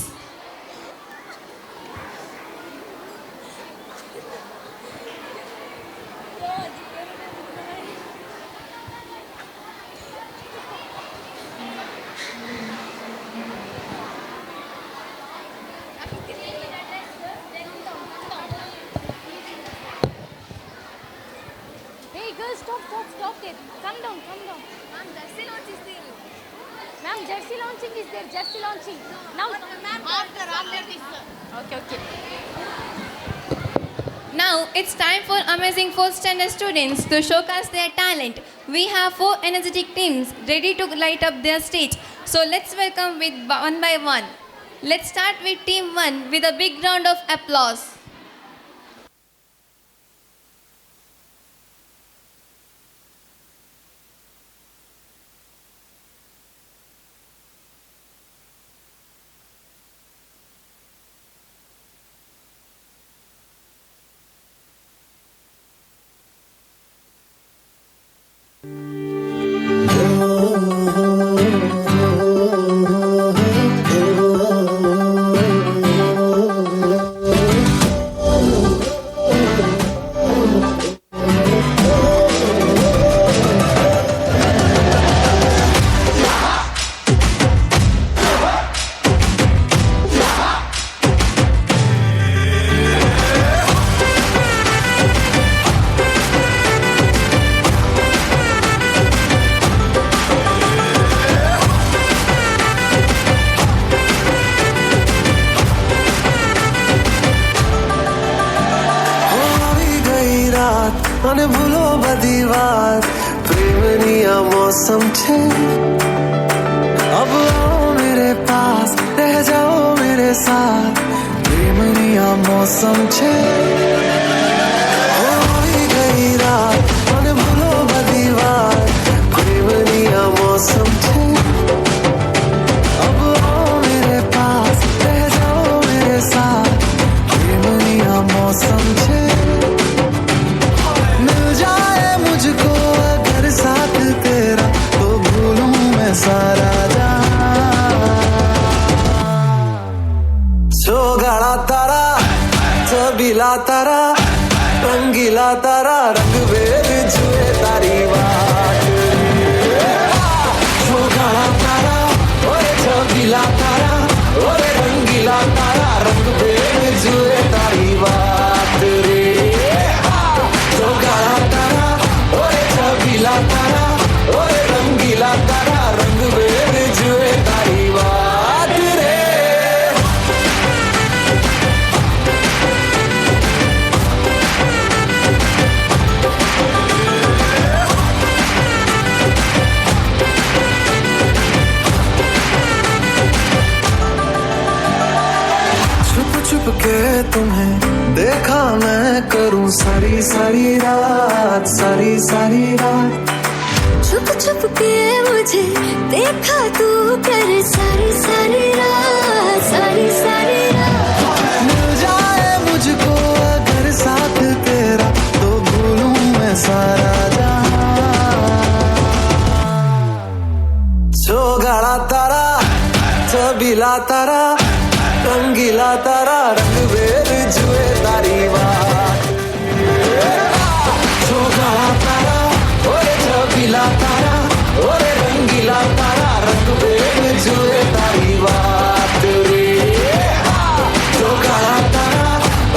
Hey girls, stop, stop, stop there. Come down, come down. Ma'am, jersey launch is there. Ma'am, jersey launching is there. Jersey launching. Now, ma'am, after this. Okay, okay. Now it's time for amazing fourth standard students to showcase their talent. We have four energetic teams ready to light up their stage. So let's welcome with one by one. Let's start with team 1 with a big round of applause. हो આવી ગઈ રાત અને ભૂલો બધી વાત, પ્રેમની આ મોસમ છે। अब आओ मेरे पास, रह जाओ मेरे साथ, પ્રેમની આ મોસમ છે। हो આવી ગઈ રાત અને ભૂલો બધી વાત, પ્રેમની આ મોસમ છે। अब आओ मेरे पास, रह जाओ मेरे साथ, પ્રેમની આ મોસમ છે। मिल जाए मुझको अगर साथ तेरा, तो भूलूं मैं सारा जहां। सोगाड़ा तारा, छबीला तारा, रंगीला तारा, रंग बेर जुए तारी वाट। सोगाड़ा तारा, ओए छबीला तारा, ओए रंगीला तारा, रंग बेर जुए तारी वाट रे। सोगाड़ा तारा, ओए छबीला तारा, ओए रंगीला तारा, रंग बेर जुए तारी वाट रे। छुप छुप के तुम्हें देखा मैं करूं सारी सारी रात, सारी सारी रात। छुप छुप के मुझे देखा तू कर सारी सारी रात, सारी सारी रात। मिल जाए मुझको अगर साथ तेरा, तो भूलूं मैं सारा जहां। सोगाड़ा तारा, छबीला तारा, रंगीला तारा, रंग बेर जुए तारी वाट। सोगाड़ा तारा, ओए छबीला तारा, ओए रंगीला तारा, रंग बेर जुए तारी वाट रे। सोगाड़ा तारा,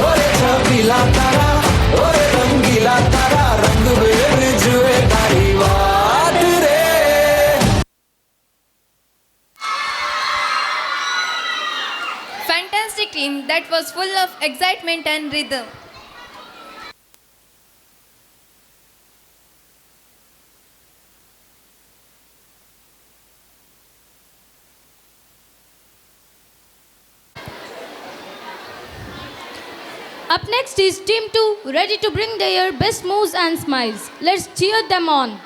ओए छबीला तारा, ओए रंग was full of excitement and rhythm. Up next is Team 2, ready to bring their best moves and smiles. Let's cheer them on.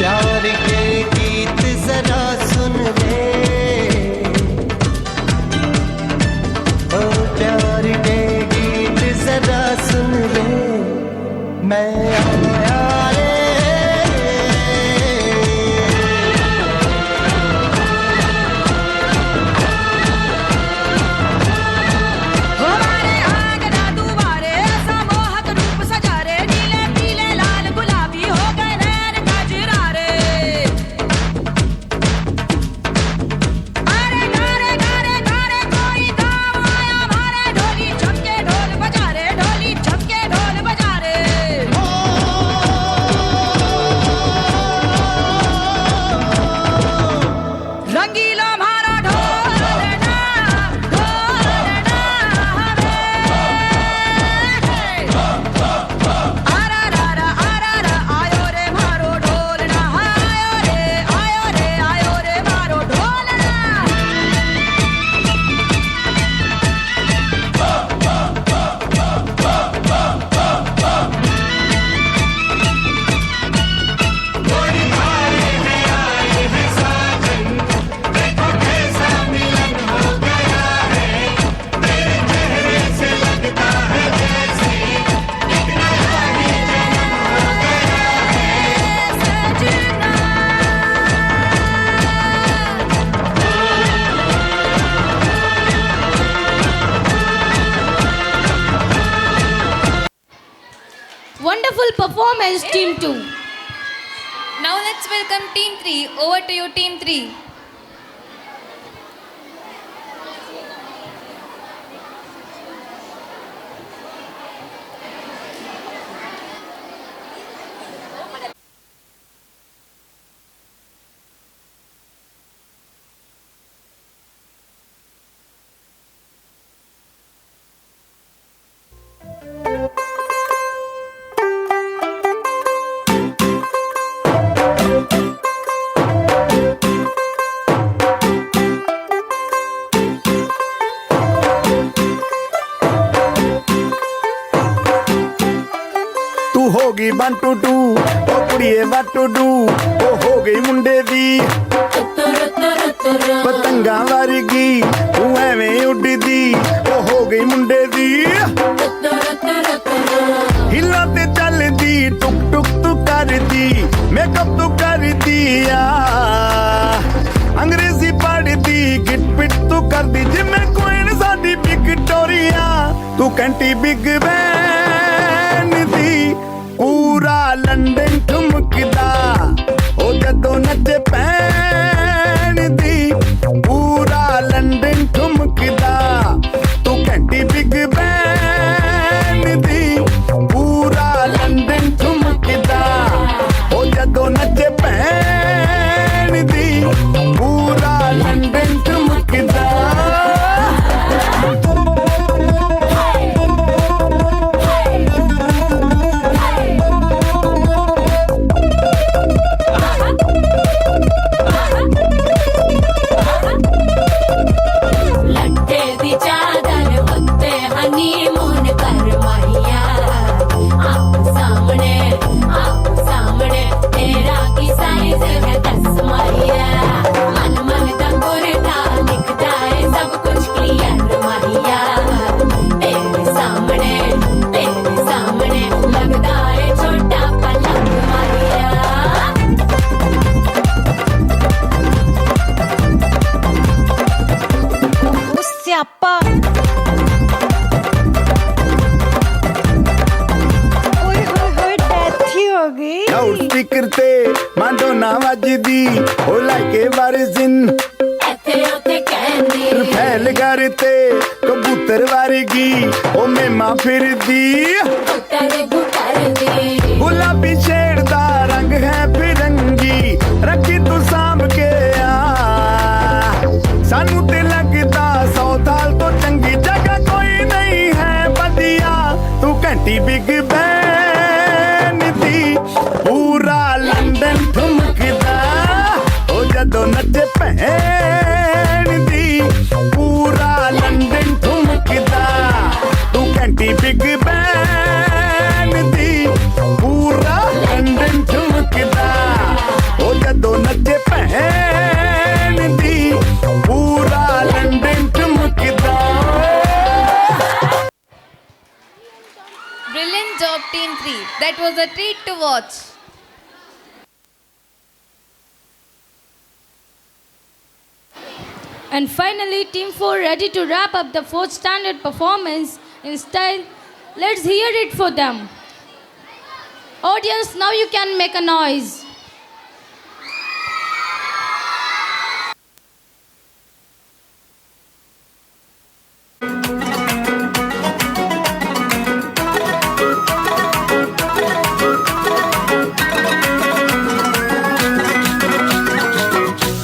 Pyaar K गीत जरा सुन ले, ओ प्यार के गीत जरा सुन ले, मैं आया रे। हमारे आंगना दुआरे ऐसा मोहक रूप सजा रे, नीले पीले लाल गुलाबी हो गए नैन कजरा रे। अरे गारे गारे गारे कोई गाँव आया मारे, ढोली झमके ढोल बजा रे, ढोली झमके ढोल बजा रे। रंगीला मारा ढोलना ढोलना रे। आरा रा रा आरा रा आयो रे मारो ढोलना, आयो रे आयो रे आयो रे मारो ढोलना। Wonderful performance, Team 2. Now let's welcome Team 3. Over to you, Team 3. Thank 1 2 2, ਉਹ ਕੁੜੀਏ 1 2 2, ਉਹ ਹੋ ਗਈ ਮੁੰਡੇ ਦੀ ਪਤੰਗਾਂ ਵਰਗੀ, ਤੂੰ ਐਵੇਂ ਉੱਡਦੀ, ਉਹ ਹੋ ਗਈ ਮੁੰਡੇ ਦੀ। ਹਿੱਲਾਂ ਤੇ ਚੱਲਦੀ, ਟੁਕ ਟੁਕ ਤੂੰ ਕਰਦੀ, ਮੇਕਅਪ ਤੂੰ ਕਰਦੀ ਆ, ਅੰਗਰੇਜ਼ੀ ਪੜ੍ਹਦੀ, ਗਿੱਟ ਪਿੱਟ ਤੂੰ ਕਰਦੀ, ਜਿਵੇਂ ਕੋਈ ਸਾਡੀ ਵਿਕਟੋਰੀਆ। ਤੂੰ ਘੰਟੀ ਬਿਗ ਬੈਨ ਦੀ, ਪੂਰਾ ਲੰਡਨ ਠੁਮਕਦਾ, ਉਹ ਜਦੋਂ ਨੱਚੇ ਪੈਣ ਦੀ, ਪੂਰਾ ਲੰਡਨ ਠੁਮਕਦਾ। ਤੂੰ ਘੰਟੀ ਬਿਗ ਬੈਨ ਦੀ, ਪੂਰਾ ਲੰਡਨ ਠੁਮਕਦਾ, ਉਹ ਜਦੋਂ ਨੱਚੇ ਪੈਣ ਦੀ, ਪੂਰਾ ਲੰਡਨ ਠੁਮਕਦਾ। ਲੱਟੇ ਦੀ ਚਾਦਰ ਉੱਤੇ ਹਨੀਮੂਨ ਕਰ ਮਾਹੀਆ, ਆਪ ਸਾਹਮਣੇ, ਆਪ ਸਾਹਮਣੇ ਤੇਰਾ ਕੀ ਸਾਈਜ਼ ਹੈ ਦੱਸ ਮਾਹੀਆ। ਮਨ ਮਨ ਦਾ ਕੁਰਤਾ ਦਿਖਦਾ ਏ ਸਭ ਕੁਝ ਕਲੀਅਰ ਮਾਹੀਆ, ਤੇਰੇ ਸਾਹਮਣੇ, ਤੇਰੇ ਸਾਹਮਣੇ ਲੱਗਦਾ ਏ ਛੋਟਾ ਪਲੰਗ ਮਾਹੀਆ। ਉਹ ਸਿਆਪਾ। ਓਏ ਹੋਏ ਹੋਏ, ਡੈਥ ਹੀ ਹੋ ਗਈ। ਲਾਊਡ ਸਪੀਕਰ ਤੇ ਮਾਡੋਨਾ ਵੱਜਦੀ, ਉਹ ਲਾਈਕੇ ਵਰਜ਼ਿਨ ਇੱਥੇ ਉੱਥੇ ਕਹਿੰਦੀ। ਫੈਲ ਘਰ ਤੇ ਕਬੂਤਰ ਵਰਗੀ ਉਹ ਮੇਮਾ ਫਿਰਦੀ, ਗੁੱਟਰ ਗੁੱਟਰ ਦੀ। ਗੁਲਾਬੀ ਸ਼ੇਡ ਦਾ ਰੰਗ ਹੈ ਫਿਰੰਗੀ, ਰੱਖੀ ਤੂੰ ਸਾਂਭ ਕੇ ਆ, ਸਾਨੂੰ ਤੇ ਲੱਗਦਾ ਸੌ ਥਾਲ ਤੋਂ ਚੰਗੀ ਜਗ੍ਹਾ ਕੋਈ ਨਹੀਂ ਹੈ ਵਧੀਆ। ਤੂੰ ਘੰਟੀ ਬਿਗ ਬੈਨ ਦੀ, ਪੂਰਾ ਲੰਡਨ ਠੁਮਕਦਾ, ਉਹ ਜਦੋਂ ਨੱਚੇ ਭੈਣ ਦੀ, ਪੂਰਾ ਲੰਡਨ ਠੁਮਕਦਾ। ਤੂੰ ਘੰਟੀ ਬਿਗ ਬੈਨ ਦੀ, ਪੂਰਾ ਲੰਡਨ ਠੁਮਕਦਾ, ਉਹ ਜਦੋਂ ਨੱਚੇ ਭੈਣ ਦੀ, ਪੂਰਾ London ਠੁਮਕਦਾ। Brilliant job, Team 3. That was a treat to watch. And finally, Team 4 ready to wrap up the fourth standard performance in style. Let's hear it for them. Audience, now you can make a noise.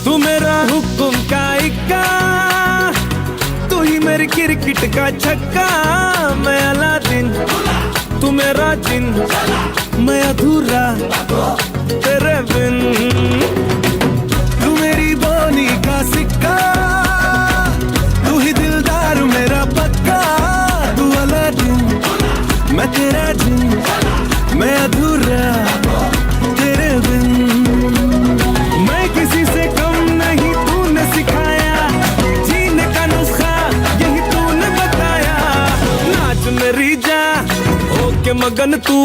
तू मेरा हुक्म का इक्का, तू ही Mary cricket का छक्का। मैं Aladdin, तू मेरा जिन, मैं अधूरा तेरे बिन। तू मेरी बोनी का सिक्का, तू ही दिलदार मेरा पक्का। तू अलादीन, मैं तेरा जिन, मैं अधूरा तेरे बिन। मैं किसी से कम नहीं, तूने सिखाया जीने का नुस्खा, यही तूने बताया। नाच मेरी जा होके मगन तू,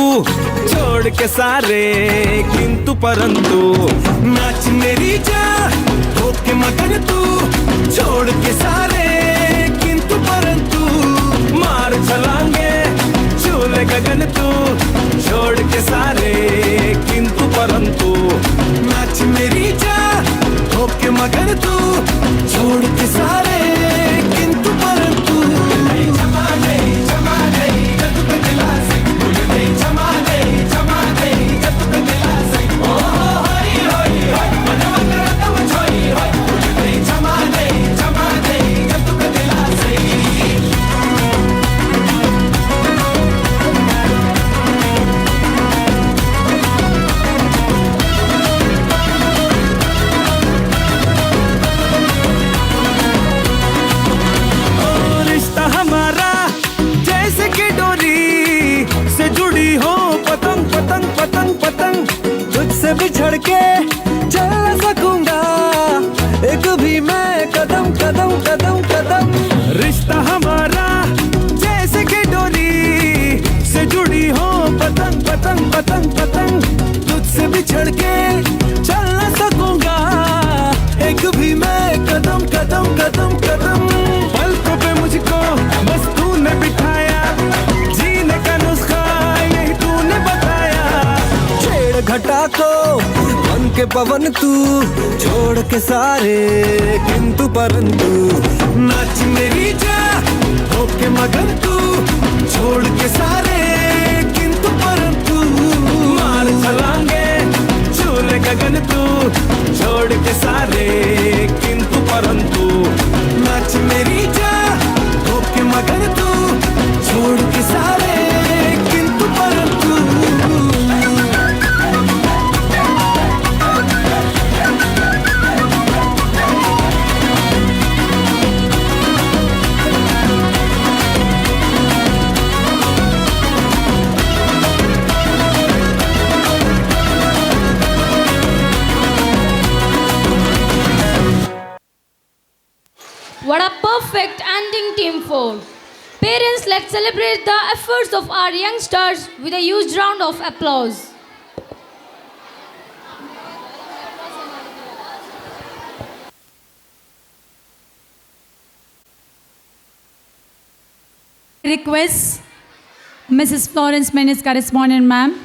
छोड़ के सारे किंतु परंतु। नाच मेरी जा होके मगन तू, छोड़ के सारे किंतु परंतु। मार छलांगे झूले गगन तू, छोड़ के सारे किंतु परंतु। नाच मेरी जा होके मगन तू, छोड़ के सारे किंतु परंतु। बिछड़ के चल न सकूंगा एक भी मैं कदम कदम कदम कदम। रिश्ता हमारा जैसे कि डोरी से जुड़ी हो पतंग पतंग पतंग पतंग, तुझसे बिछड़ के चल न सकूंगा एक भी मैं कदम कदम कदम कदम। पलकों पे मुझको बस तूने बिठाया, जीने का नुस्खा यही तूने बताया। छेड़ घटा को मन के पवन तू, छोड़ के सारे किंतु परंतु। नाच मेरी जा होके मगन तू, छोड़ के सारे किंतु परंतु। मार चलांगे झूले गगन तू, छोड़ के सारे किंतु परंतु। नाच मेरी जा होके मगन तू, छोड़ के सारे किंतु परंतु। What a perfect ending, Team 4. Parents, let's celebrate the efforts of our youngsters with a huge round of applause. Request Mrs. Florence Menes, correspondent ma'am,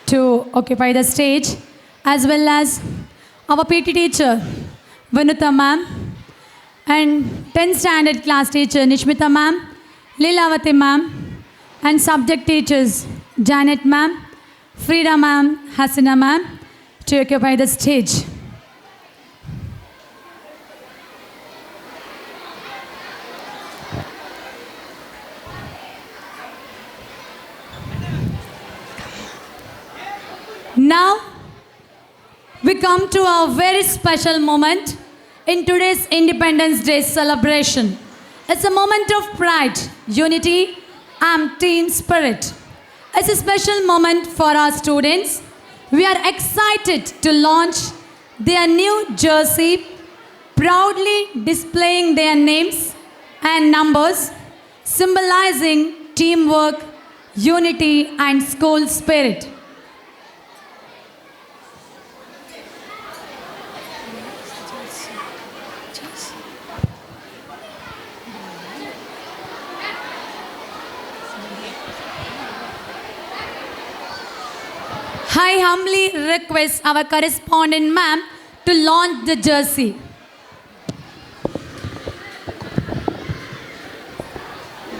to occupy the stage, as well as our PT teacher, Vinuta ma'am, and 10th standard class teacher Nishmita ma'am, Leelavati ma'am, and subject teachers Janet ma'am, Frida ma'am, Hasina ma'am, to occupy the stage. Now, we come to a very special moment in today's Independence Day celebration. It's a moment of pride, unity, and team spirit. It's a special moment for our students. We are excited to launch their new jersey, proudly displaying their names and numbers, symbolizing teamwork, unity, and school spirit. I humbly request our correspondent ma'am to launch the jersey.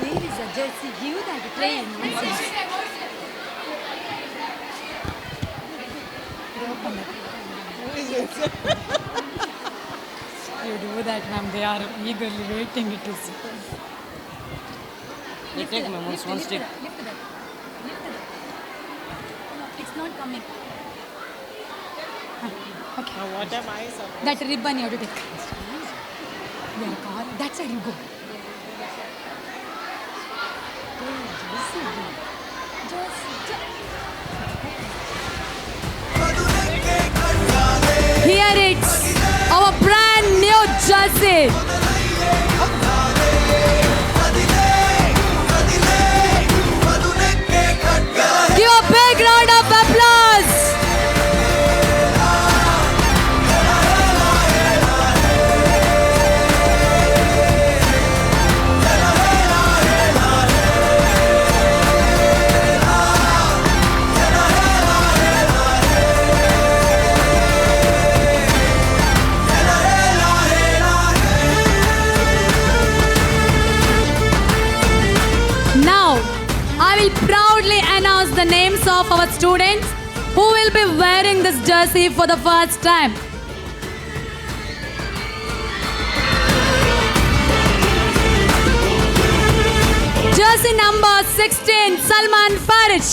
Where is the jersey? Give that train. You do that, ma'am. They are eagerly waiting. It is. They take ma'am, one stick. Lift that. Lift that. It's not coming. Okay. Now what am I supposed? That ribbon you have to take. Your car. That side you go. Here it's our brand new jersey. Give a big round of applause. Now, I will proudly announce the names of our students who will be wearing this jersey for the first time. Jersey number 16, Salman Farish.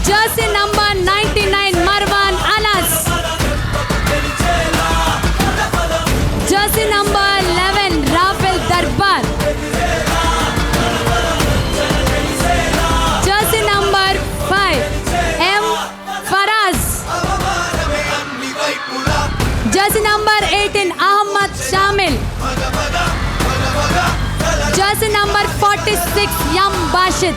Jersey number 99, Marwan Anas. Jersey number 11, Rafael Darbar. Jersey number 5, Jersey number 46 M Bashid.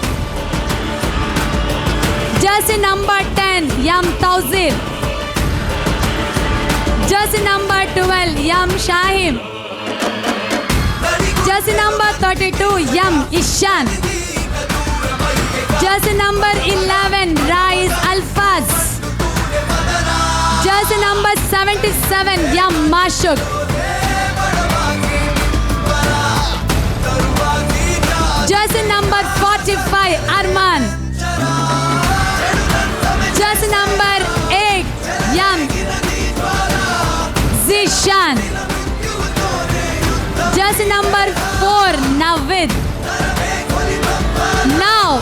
Jersey number 10 M Tauseer. Jersey number 12 M Shahim. Jersey number 32 M Ishan. Jersey number 11 Rais Alfaz. Jersey number 77 M Mashuk. Jersey number 45 Arman. Jersey number 8 M Zishan. Jersey number 4 Navid. Now,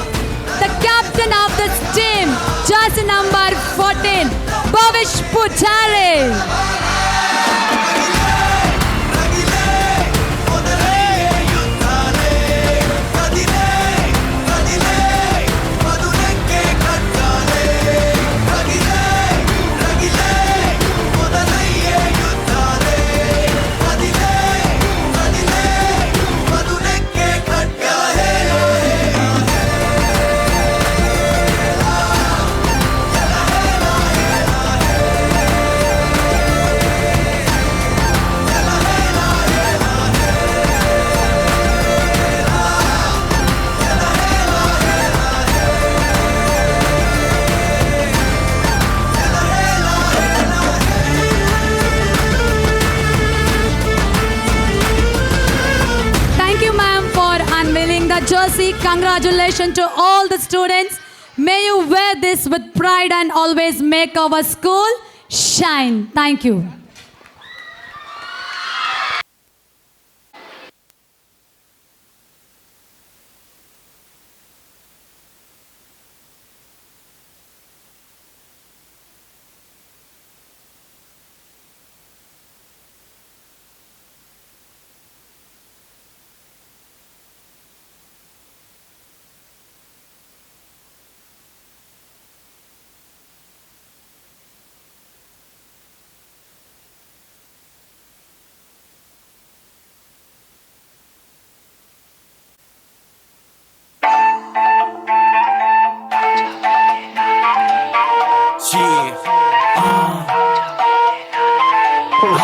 the captain of this team, jersey number 14, Bhavish Pujari. Thank you, ma'am, for unveiling the jersey. Congratulations to all the students. May you wear this with pride and always make our school shine. Thank you.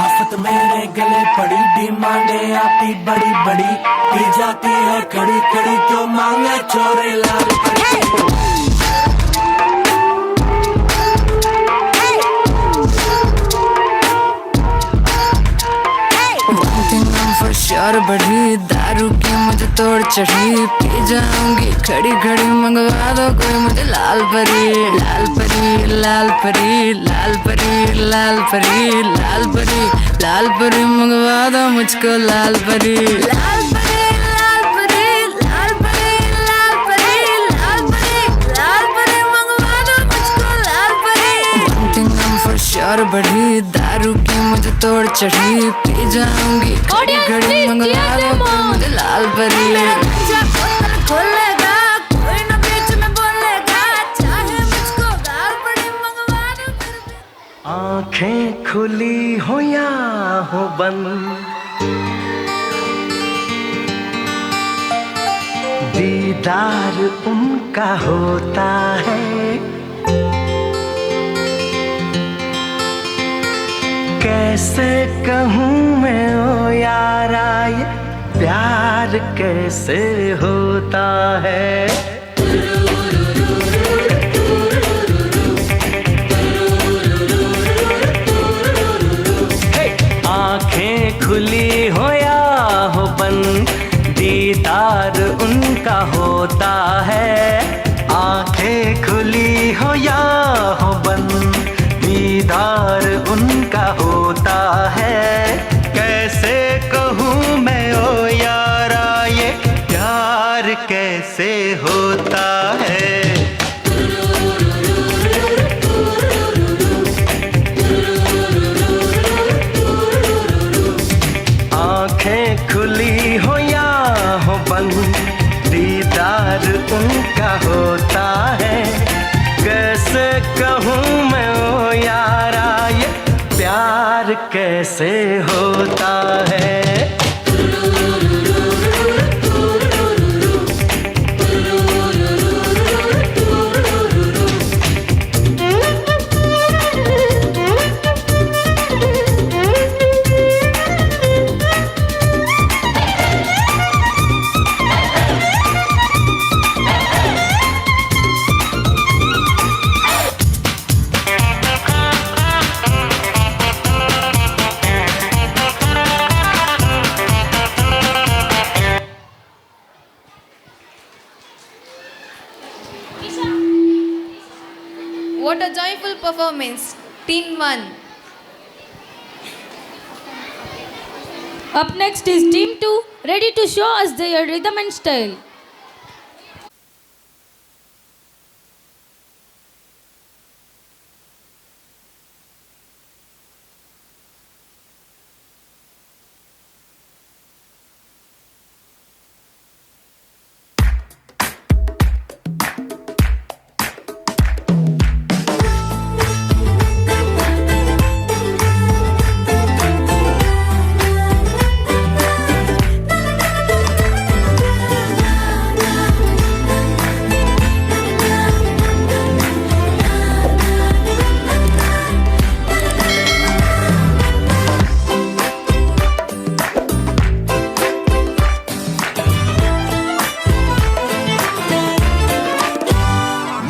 आफत मेरे गले पड़ी, डिमांडे आती बड़ी बड़ी, P जाती है खड़ी खड़ी, क्यों मांगे चोरे लाल परी। One thing I'm for sure, बढ़ी दारू की मुझे तोड़ चढ़ी, पी जाऊंगी खड़ी खड़ी, मंगवा दो कोई मुझे लाल परी, लाल परी, लाल परी, लाल परी, लाल परी, लाल परी, लाल परी, मंगवा दो मुझको लाल परी, लाल परी, लाल परी, लाल परी, लाल परी, लाल परी, लाल परी, मंगवा दो मुझको लाल परी। One thing I'm for sure, बढ़ी दारू की मुझे तोड़ चढ़ी, पी जाऊंगी खड़ी खड़ी, मंगवा दो कोई मुझे लाल परी। खोलेगा कोई ना बीच में बोलेगा, चाहे मुझको गाल पड़ी, मंगवा दो। आंखें खुली हो या हो बंद, दीदार उनका होता है, कैसे कहूँ मैं ओ यारा ये प्यार कैसे होता है। आंखें खुली हो या हो बंद, दीदार उनका होता है, आंखें खुली हो या हो बंद, दीदार उनका होता है, कैसे कहूँ मैं ओ यारा ये प्यार कैसे होता है। आंखें खुली हो या हो बंद, दीदार उनका होता है, कैसे कहूँ मैं ओ यारा ये प्यार कैसे होता है। What a joyful performance. Team 1. Up next is Team 2, ready to show us their rhythm and style.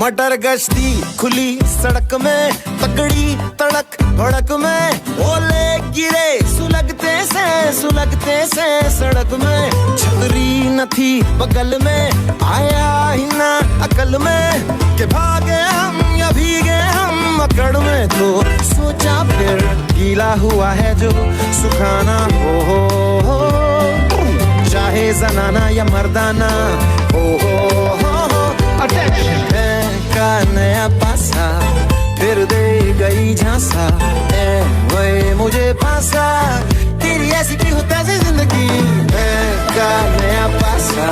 मटर गश्ती खुली सड़क में, तकड़ी तड़क भड़क में, ओले गिरे सुलगते से सड़क में, छतरी न थी बगल में, आया ही ना अकल में कि भागे हम या भीगे हम अकड़ में। तो सोचा फिर गीला हुआ है जो सुखाना हो, चाहे जनाना या मर्दाना हो। अटैक्शन का नया पासा फिर दे गई झांसा, ए वे मुझे पासा, तेरी ऐसी की होता है जिंदगी। का नया पासा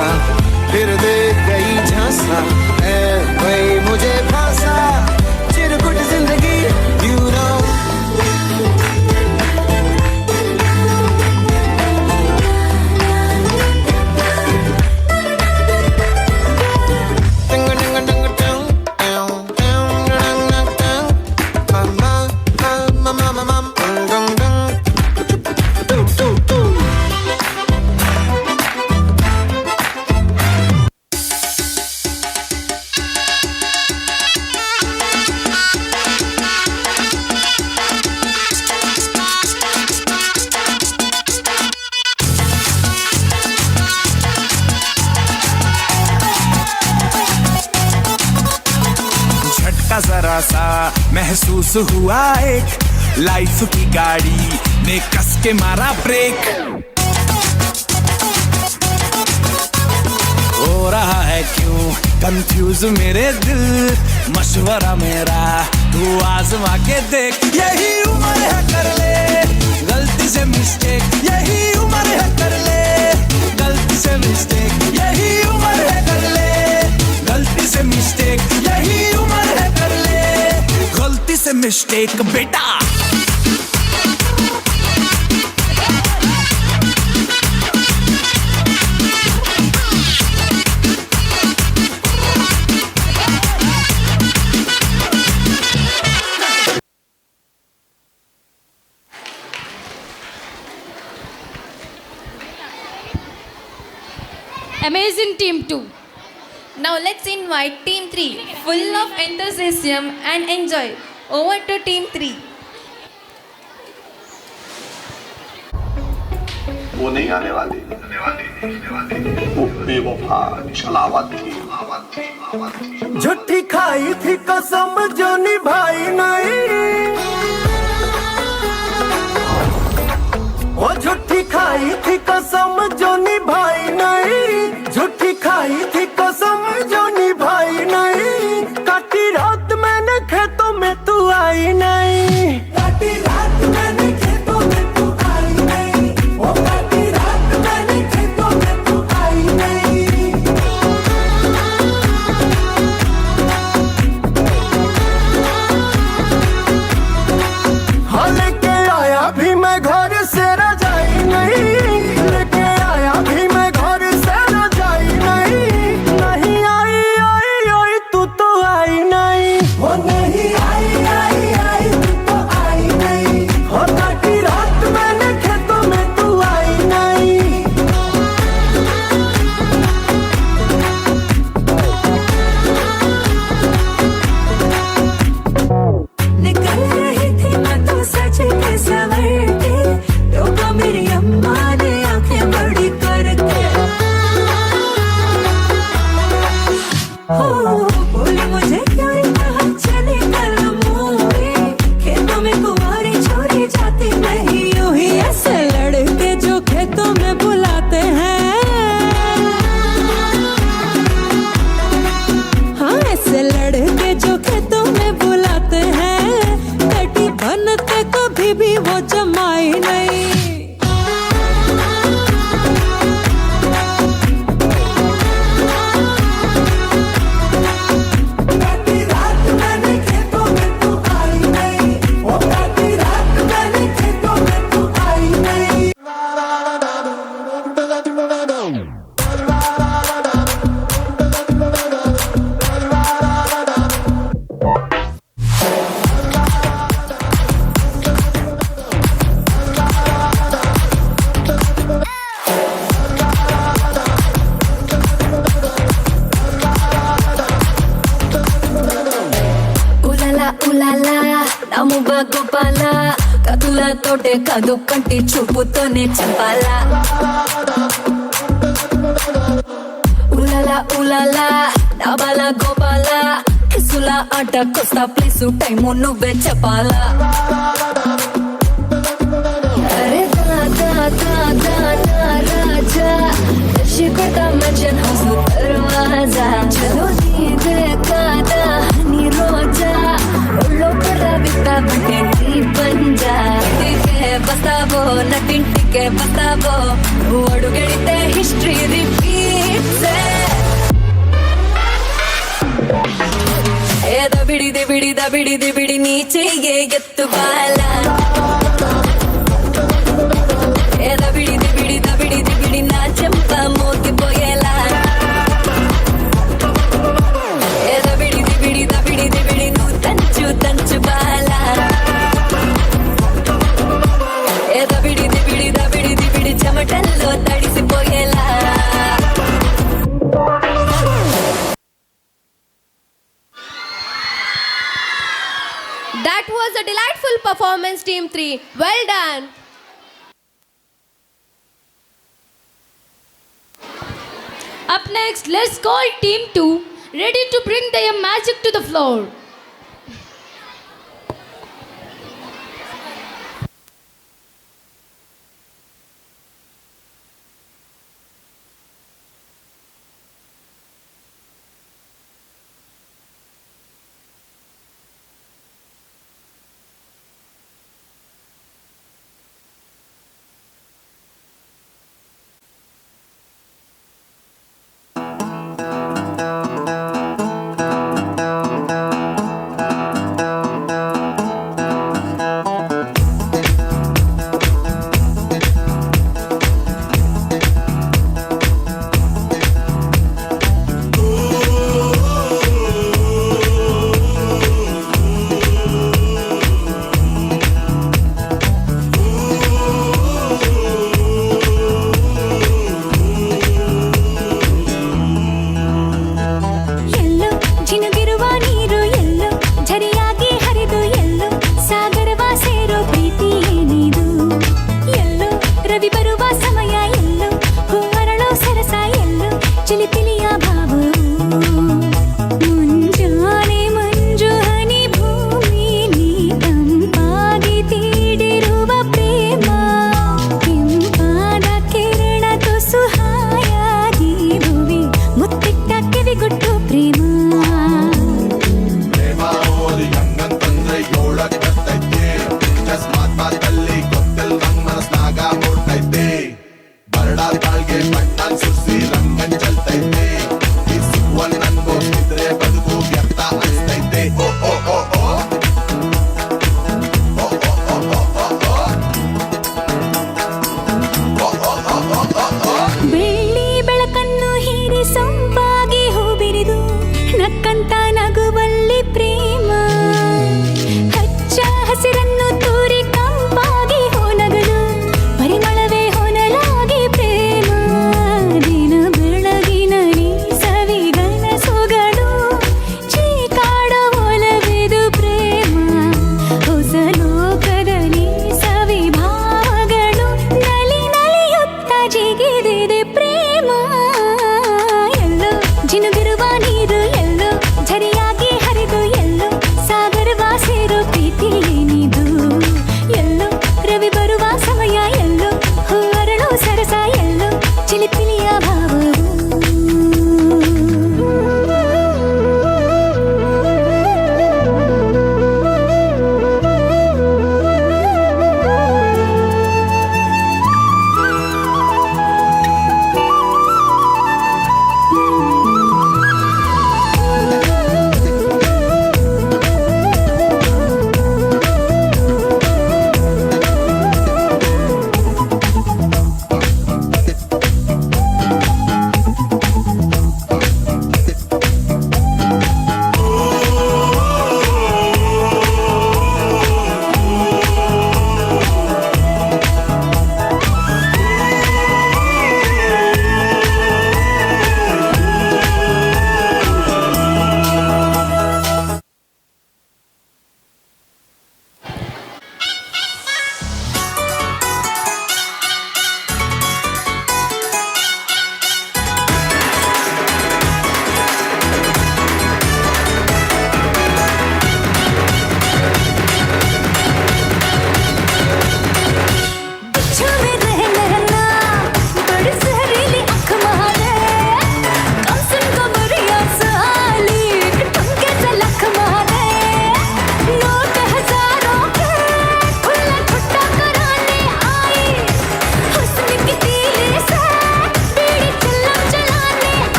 फिर दे गई झांसा, ए वे मुझे फांसा, चिरकुट जिंदगी you know. जरा सा महसूस हुआ एक लाइफ की गाड़ी ने कस के मारा ब्रेक। हो रहा है क्यों कंफ्यूज मेरे दिल, मशवरा मेरा तू आजमा के देख। यही उम्र है कर ले गलती से मिस्टेक, यही उम्र है कर ले गलती से मिस्टेक, यही उम्र है कर ले गलती से मिस्टेक, यही उम्र है कर ले गलती से मिस्टेक बेटा। Amazing Team 2. Now let's invite Team 3, full of enthusiasm and enjoy. Over to Team 3. वो नहीं आने वाली, वो बेवफा छलावा थी। झूठी खाई थी कसम जो निभाई नहीं, वो झूठी खाई थी कसम जो निभाई नहीं, झूठी खाई थी कसम जो निभाई नहीं, काटी रात मैंने खेतों में तू आई नहीं, काटी रात मैंने खेतों में तू आई नहीं, वो काटी रात मैंने खेतों में तू आई नहीं। हाँ लेके आया भी मैं घर से रजाई नहीं, लेके आया भी मैं घर से रजाई नहीं, जमाई नहीं। रात मैंने खेतों में तू आई नहीं, ओ काटी रात मैंने खेतों में तू आई नहीं। ఉలలా ఉలలా నమ్ముబ గోపాల, కతుల తోటే కాదు కంటి చూపుతోనే చంపాలా. ఉలలా ఉలలా నా బాల గోపాల, కిసుల ఆట కొస్తా ప్లేసు టైము నువ్వే చెప్పాలా. అరే దా దా దా దా దా రాజా, కొడతా మంచన్ హౌస్ దర్వాజా, చలో నీదే కాదా నీ రోజా, ఒళ్ళో పడరా విత్తా పట్టే నీ పంజా. ఇంటికే వస్తావో నటింటికే వస్తావో, నువ్వు అడుగడితే హిస్టరీ రిపీట్స్. ఏదో బిడిది బిడిద బిడిది బిడి నీ చెయ్యే ఎత్తు బాల, ఏదో బిడిది బిడిద బిడిది బిడి నా చెంప మోగిపోయేలా, ఏదో బిడిది బిడిద బిడిది బిడి నువ్వు తంచు తంచు బాల, ఏదో బిడిది బిడిద బిడిది బిడి చెమటల్లో తడిసిపోయేలా. That was a delightful performance, Team 3. Well done. Up next, let's call Team 2, ready to bring their magic to the floor.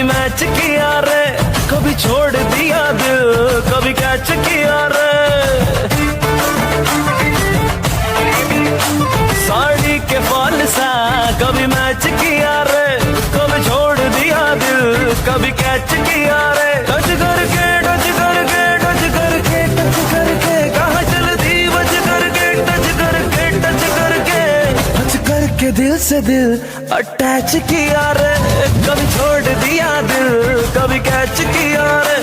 Match किया रे, कभी छोड़ दिया दिल, कभी कैच किया रे। साड़ी के फॉल सा कभी मैच किया रे, कभी छोड़ दिया दिल, कभी कैच किया रे। टच करके टच करके टच करके टच करके कहाँ चल दी बच करके, टच करके टच करके टच करके दिल से दिल अटैच किया रे, कभी छोड़ दिया दिल, कभी कैच किया रे।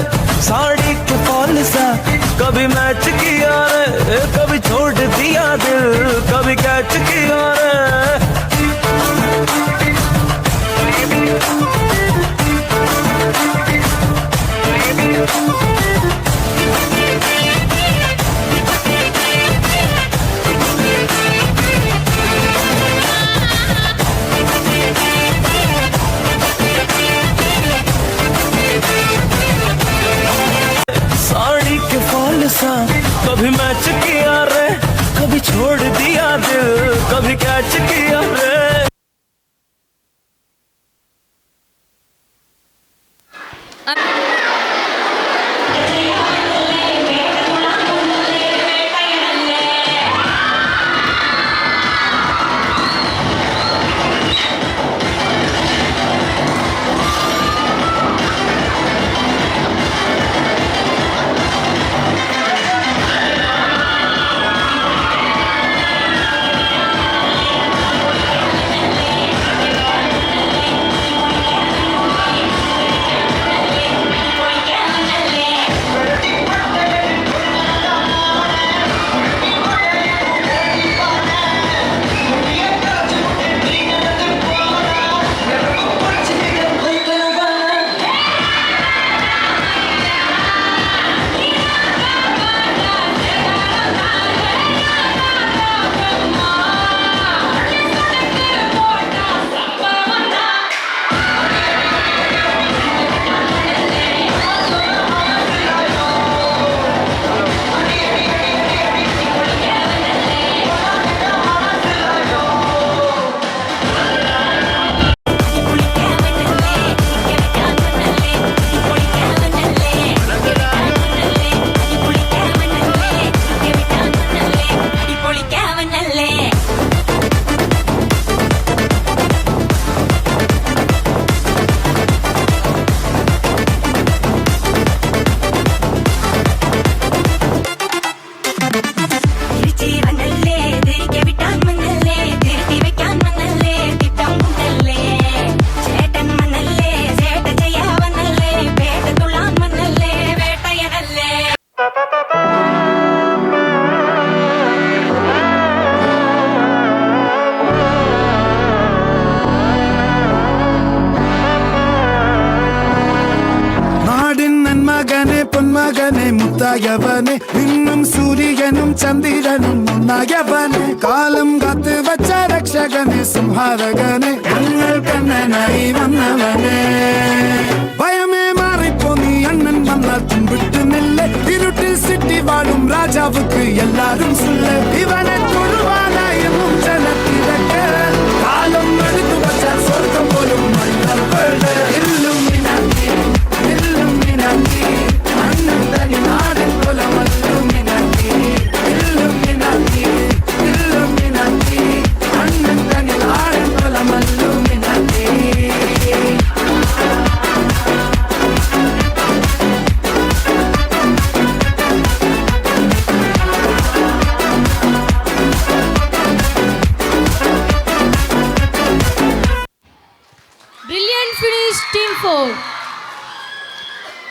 साड़ी के फॉल सा कभी मैच किया रे, कभी छोड़ दिया दिल, कभी कैच किया रे। साड़ी के फॉल सा कभी मैच किया रे, कभी छोड़ दिया दिल, कभी कैच किया रे। പൊന്മകനെ മുത്തായവനെ നിന്നും സൂര്യനും ചന്ദ്രനും ഒന്നായവനെ കാലം കാത്തു വച്ച രക്ഷകനെ സംഹാരകനെ ഞങ്ങൾ കണ്ണനായി വന്നവനെ ഭയമേ മാറിപ്പോ നീ അണ്ണൻ വന്നാൽ തുമ്പിട്ടുന്നില്ലേ ഇരുട്ടിൽ സിറ്റി വാഴും രാജാവുക്ക് എല്ലാരും സുല്ല് ഇവനെ തൊഴുവാനായെന്നും ജനത്തിരക്ക് കാലം എടുത്തു വച്ചാൽ സ്വർഗം പോലും Brilliant finish, Team 4.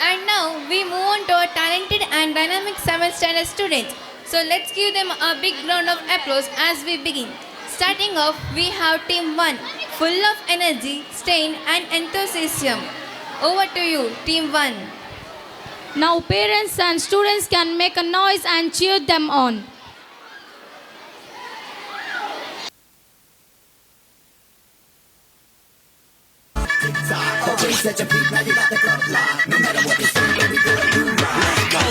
And now we move on to our talented and dynamic 7th standard students. So let's give them a big round of applause as we begin. Starting off, we have Team 1, full of energy, strain and enthusiasm. Over to you, Team 1. Now parents and students can make a noise and cheer them on. Set your feet, now you got the club live. No matter what they say, baby girl, you rock. Let's go.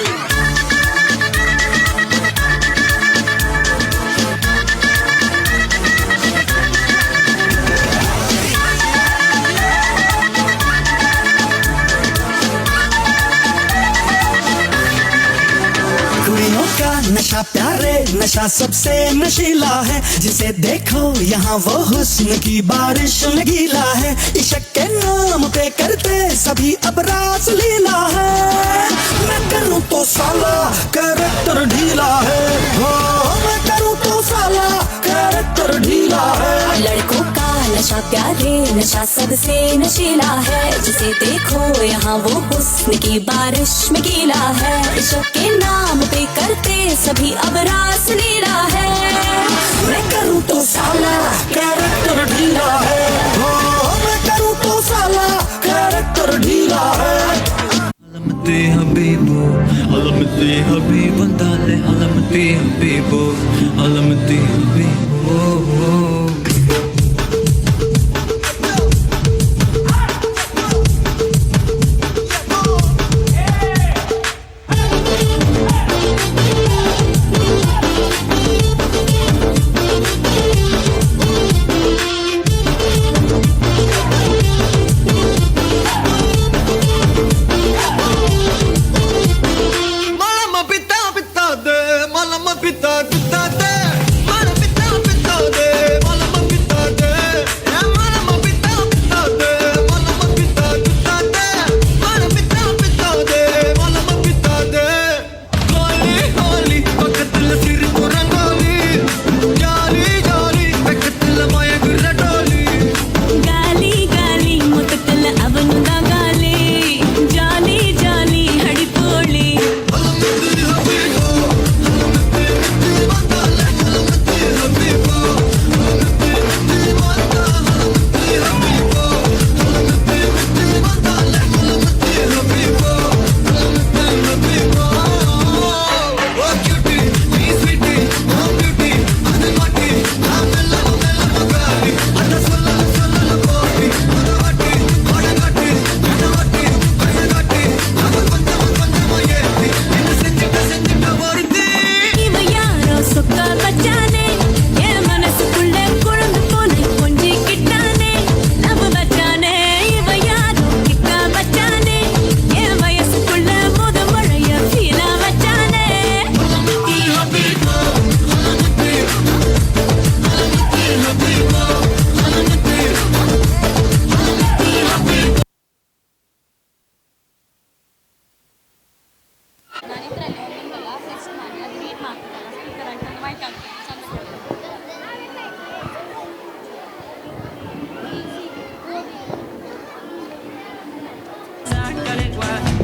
नशा प्यारे नशा सबसे नशीला है, जिसे देखो यहाँ वो हुस्न की बारिश में गीला है। इश्क के नाम पे करते सभी अब रास लीला है। मैं करूँ तो साला कैरेक्टर ढीला है, हो मैं करूँ तो साला कैरेक्टर ढीला है। लड़कों का नशा प्यारे नशा सबसे नशीला है, जिसे देखो यहाँ वो हुस्न की बारिश में गीला है। इश्क के नाम पे करते सभी अब रास लीला है। मैं करूँ तो साला कैरेक्टर ढीला है, हो मैं करूँ तो साला कैरेक्टर ढीला है। अलमते हबीबो अलमते हबीब दाले अलमते हबीबो अलमते हबीबो।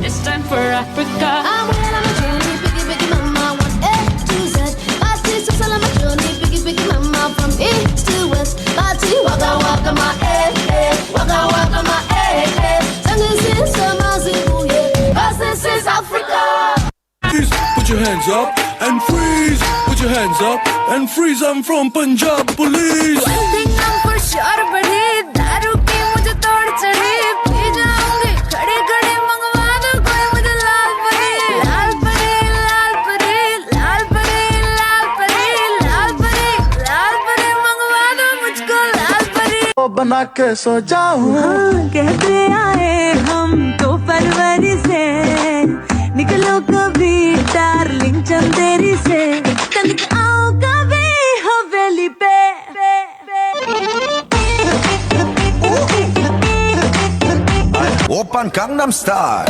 It's time for Africa. I'm well on my journey, biggie, biggie, mama, 1 A to Z. Party, so on my journey, biggie, biggie, mama, from east to west. Party, waka, waka, my eh, eh, waka, waka, my eh, eh. 'Cause this is Africa. Put your hands up and freeze. Put your hands up and freeze. I'm from Punjab Police. One thing I'm for sure, बड़ी दारू की मुझे तोड़ चढ़ी, P जाऊंगी खड़े खड़े मंगवा दो कोई मुझे लाल परी, लाल परी, लाल परी, लाल परी, लाल परी, लाल परी, लाल परी मंगवा दो मुझको लाल परी। बना के सो जाऊं। हाँ, कहते आए हम तो फरवरी से, निकलो कभी डार्लिंग चंदेरी से, तनिक आओ कभी हवेली pay. Oppan Gangnam Style.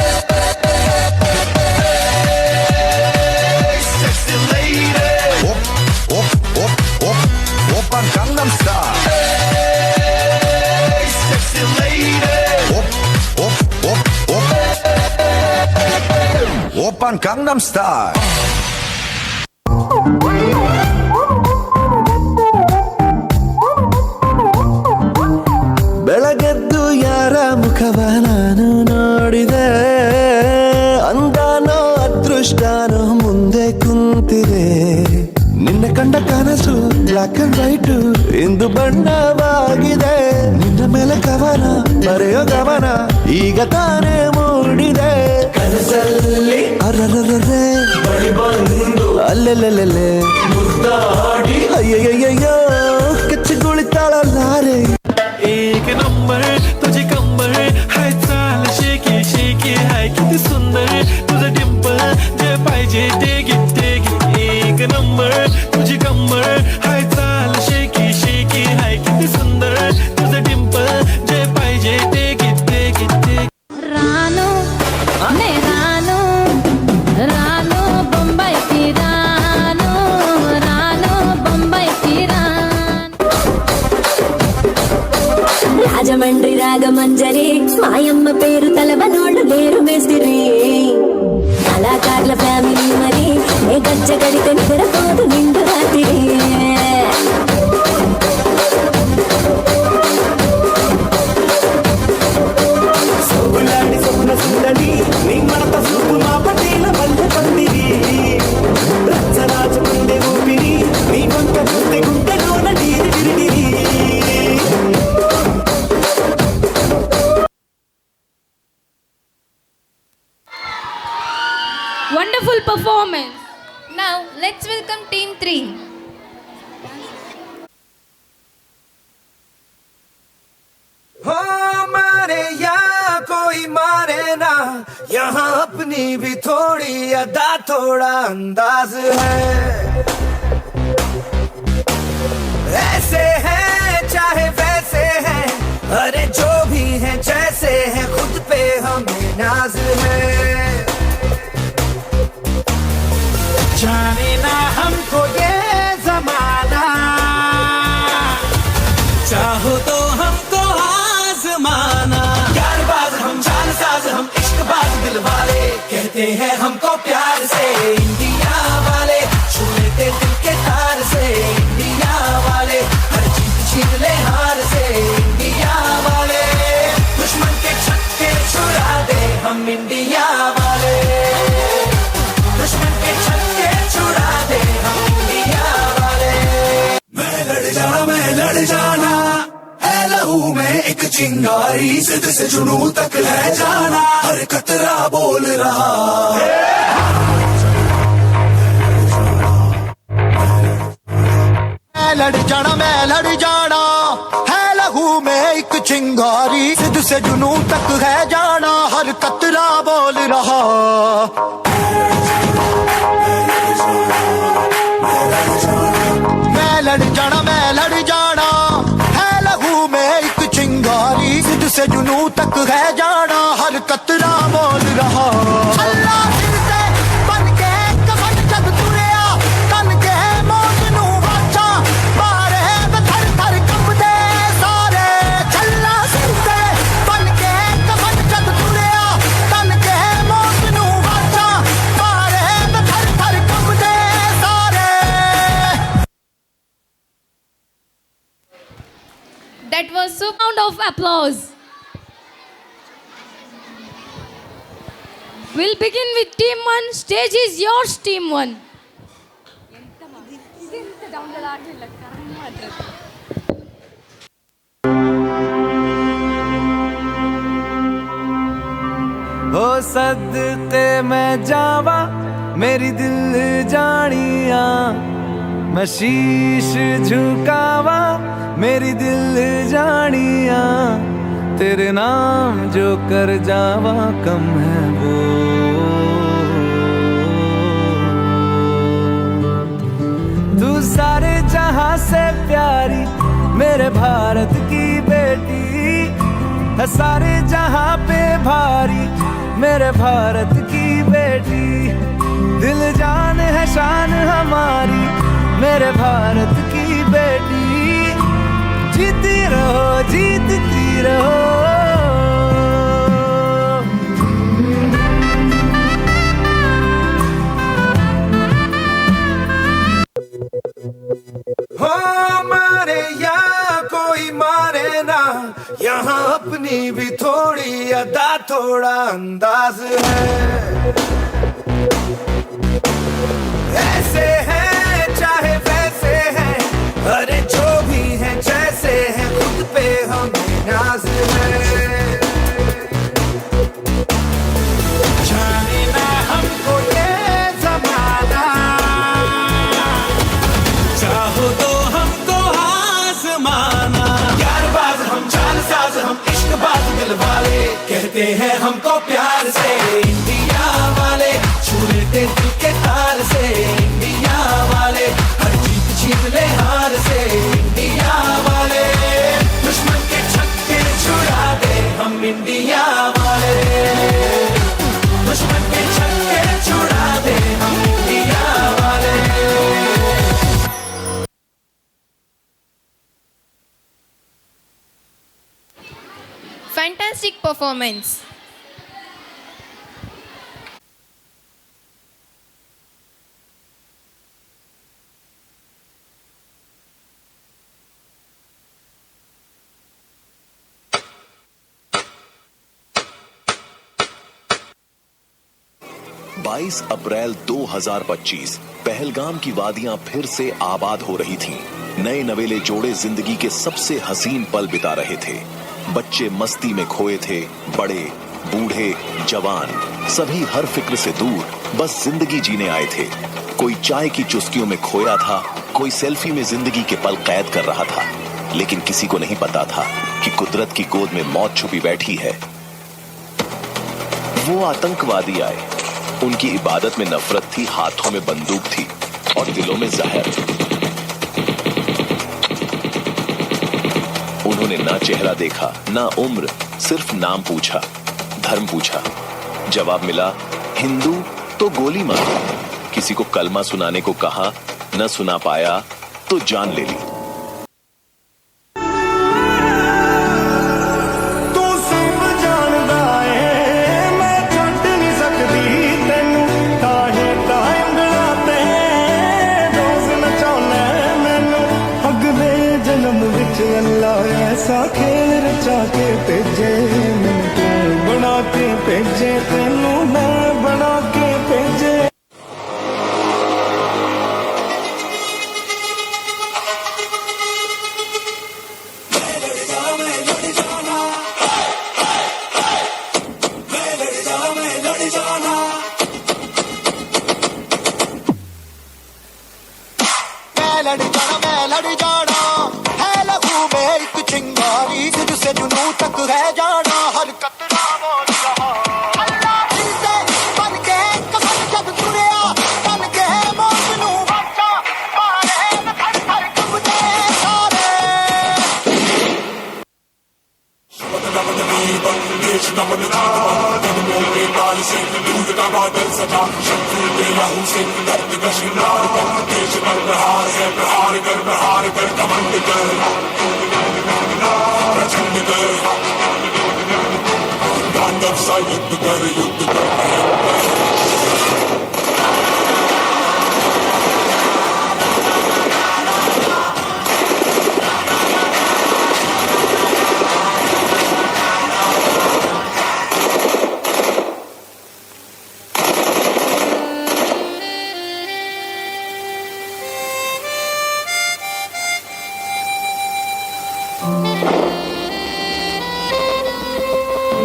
Sexy lady. Op, op, op, op, Oppan Gangnam Style. Sexy lady. Op, op, op, op. Oppan Gangnam Style. ಬೆಳಗೆದ್ದು ಯಾರ ಮುಖವ ನಾನು ನೋಡಿದೆ, ಅಂದಾನೋ ಅದೃಷ್ಟಾನೋ ಮುಂದೆ ಕುಂತಿದೆ. ನಿನ್ನ ಕಂಡ ಕನಸು ಬ್ಲಾಕ್ ಅಂಡ್ ವೈಟ್ ಇಂದು ಬಣ್ಣವಾಗಿದೆ. ನಿನ್ನ ಮೇಲೆ ಕವನ ಬರೆಯೋ ಗಮನ ಈಗ ತಾನೇ ಮೂಡಿದೆ. ಕನಸಲ್ಲಿ ಅರರರರೆ ಬಳಿ ಬಂದು ಅಲ್ಲೆಲ್ಲೆಲ್ಲೆಲ್ಲೆ ಮುದ್ದಾಡಿ ಅಯ್ಯಯ್ಯಯ್ಯೋ ಕಚ್ಚಿಗುಳಿತಾಳಲ್ಲಾರೆ. एक नंबर तुझी कंबर हाय चाल शेकी शेकी हाय किती सुंदर तुझं डिंपल जे पाहिजे ते घे ते घे. एक రాజమండ్రి రాగమంజరి, మాయమ్మ పేరు తలవనోళ్ళు లేరు మేస్తిరి. కళాకారుల ఫ్యామిలీ మరి, నే గజ్జ కడితే నిద్రపోదు నిండు రాత్రి. సొగ్గులాంటి స్వప్న సుందరి, నీ మడత సూపు మా పటేల వల్లె పందిరి. రచ్చరాజుకుందే ఊపిరి, నీ వంక చూస్తే గుండెలోన నీరు విరిడిరి. Wonderful performance. Now let's welcome team 3. हो मारे या कोई मारे ना, यहाँ अपनी भी थोड़ी अदा थोड़ा अंदाज है। ऐसे हैं चाहे वैसे हैं, अरे जो भी हैं जैसे हैं, खुद पे हमें नाज है। जाने ना हमको ये जमाना, चाहो तो हमको आजमाना। प्यार बाज हम, चाल साज हम, इश्क बाज दिल वाले, कहते हैं हमको प्यार से इंडिया वाले। छू लेते दिल के तार से इंडिया वाले, हर जीत छीन ले हार से इंडिया वाले। दुश्मन के छक्के छुड़ा दे हम इंडिया वाले, दुश्मन के छक्के छुड़ा दे हम इंडिया वाले। मैं लड़ जाना, मैं लड़ जाना, है लहू में एक चिंगारी, जिद से जुनू तक है जाना, हर कतरा बोल रहा। मैं लड़ जाना, मैं लड़ जाना, है लहू में एक चिंगारी, जिद से जुनू तक है जाना, हर कतरा बोल रहा। मैं लड़ जाना, मैं लड़ जाना, है लहू में एक चिंगारी, जिद से जुनू तक है जाना, हर कतरा बोल रहा। अल्लाह सिर ते बन के कफन जद तुरिया, तन के मौत नू वाचा मारे, थर थर कंबदे सारे। छल्ला सिर ते बन के कफन जद तुरिया, तन के मौत नू वाचा मारे, थर थर कंबदे सारे। That was a round of applause. We'll begin with team 1. Stage is yours, team 1. हो सदके मैं जावा मेरी दिल जानिया, मैं शीश झुकावा मेरी दिल जानिया, तेरे नाम जो कर जावा कम है वो। तू सारे जहां से प्यारी मेरे भारत की बेटी, है सारे जहां पे भारी मेरे भारत की बेटी। दिल जान है शान हमारी मेरे भारत की बेटी, जीती रहो जीतती रहो। हो मारे या कोई मारे ना, यहाँ अपनी भी थोड़ी अदा थोड़ा अंदाज है। ऐसे हैं चाहे वैसे हैं, अरे जो भी हैं जैसे हैं, खुद पे हमें नाज है। जाने ना हमको ये जमाना, चाहो तो हमको आजमाना। प्यार बाज हम, चाल साज हम, इश्क बाज दिल वाले, कहते हैं हमको प्यार से इंडिया वाले। छू लेते दिल के तार से इंडिया वाले, हर जीत छीन ले हार से इंडिया वाले। दुश्मन के छक्के छुड़ा दे हम इंडिया वाले, दुश्मन के छक्के छुड़ा दे हम इंडिया वाले। Fantastic performance. 22 अप्रैल 2025 पहलगाम की वादियां फिर से आबाद हो रही थीं। नए नवेले जोड़े जिंदगी के सबसे हसीन पल बिता रहे थे। बच्चे मस्ती में खोए थे, बड़े बूढ़े जवान सभी हर फिक्र से दूर बस जिंदगी जीने आए थे। कोई चाय की चुस्कियों में खोया था, कोई सेल्फी में जिंदगी के पल कैद कर रहा था, लेकिन किसी को नहीं पता था कि कुदरत की गोद में मौत छुपी बैठी है। वो आतंकवादी आए, उनकी इबादत में नफरत थी, हाथों में बंदूक थी और दिलों में जहर। उन्होंने ना चेहरा देखा ना उम्र, सिर्फ नाम पूछा, धर्म पूछा। जवाब मिला हिंदू तो गोली मारी। किसी को कलमा सुनाने को कहा, न सुना पाया तो जान ले ली। ऐसा खेल रचा के भेजे मैनू तू बना के भेजे तैनू मैं बना के भेजे। मैं लड़ जाना, मैं लड़ जाना है लहू में एक चिंगारी, तुझसे जुनू तक है जाना, हर कतरा बोल रहा। अल्लाह दिल से बन के कसम जद तुरिया बन के मौत नू वाचा मारे थर थर कंबदे सारे।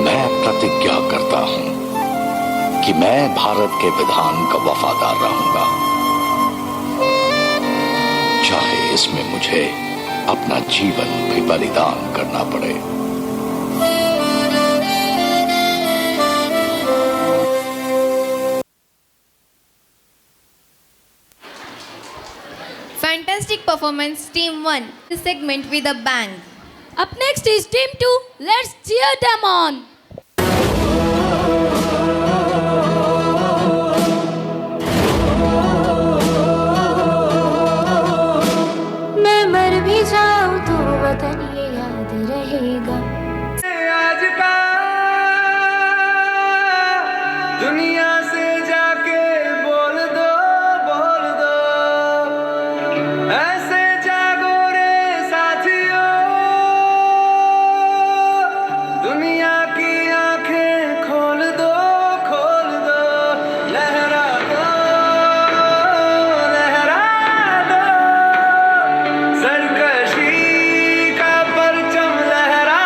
मैं प्रतिज्ञा करता हूं कि मैं भारत के विधान का वफादार रहूंगा, चाहे इसमें मुझे अपना जीवन भी बलिदान करना पड़े। Fantastic performance, Team 1. This segment with a bang. Up next is Team 2. Let's cheer them on. मैं मर भी जाऊं तो वतन ये याद रहेगा। आज का दुनिया से जाके बोल दो, बोल दो, ऐसे जागो रे साथियों, दुनिया की आंखें खोल दो, खोल दो, लहरा दो, लहरा दो, सरकशी का परचम लहरा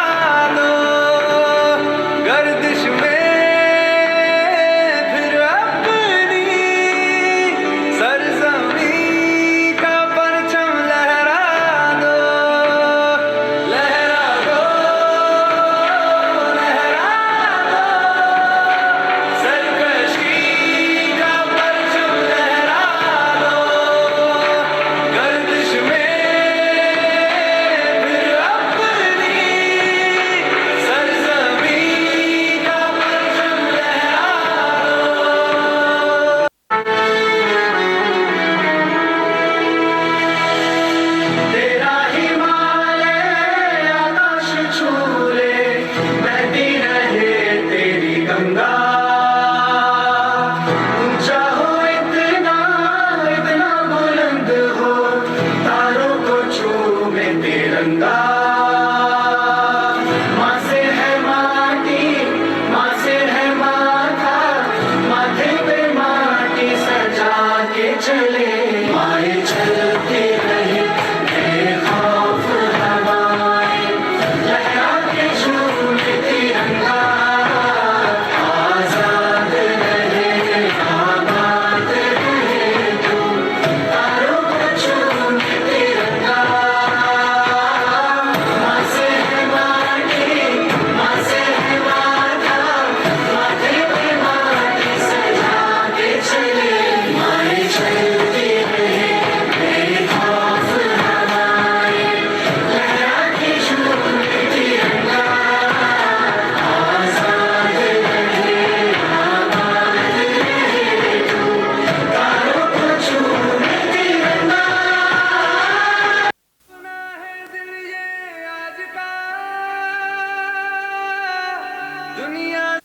4,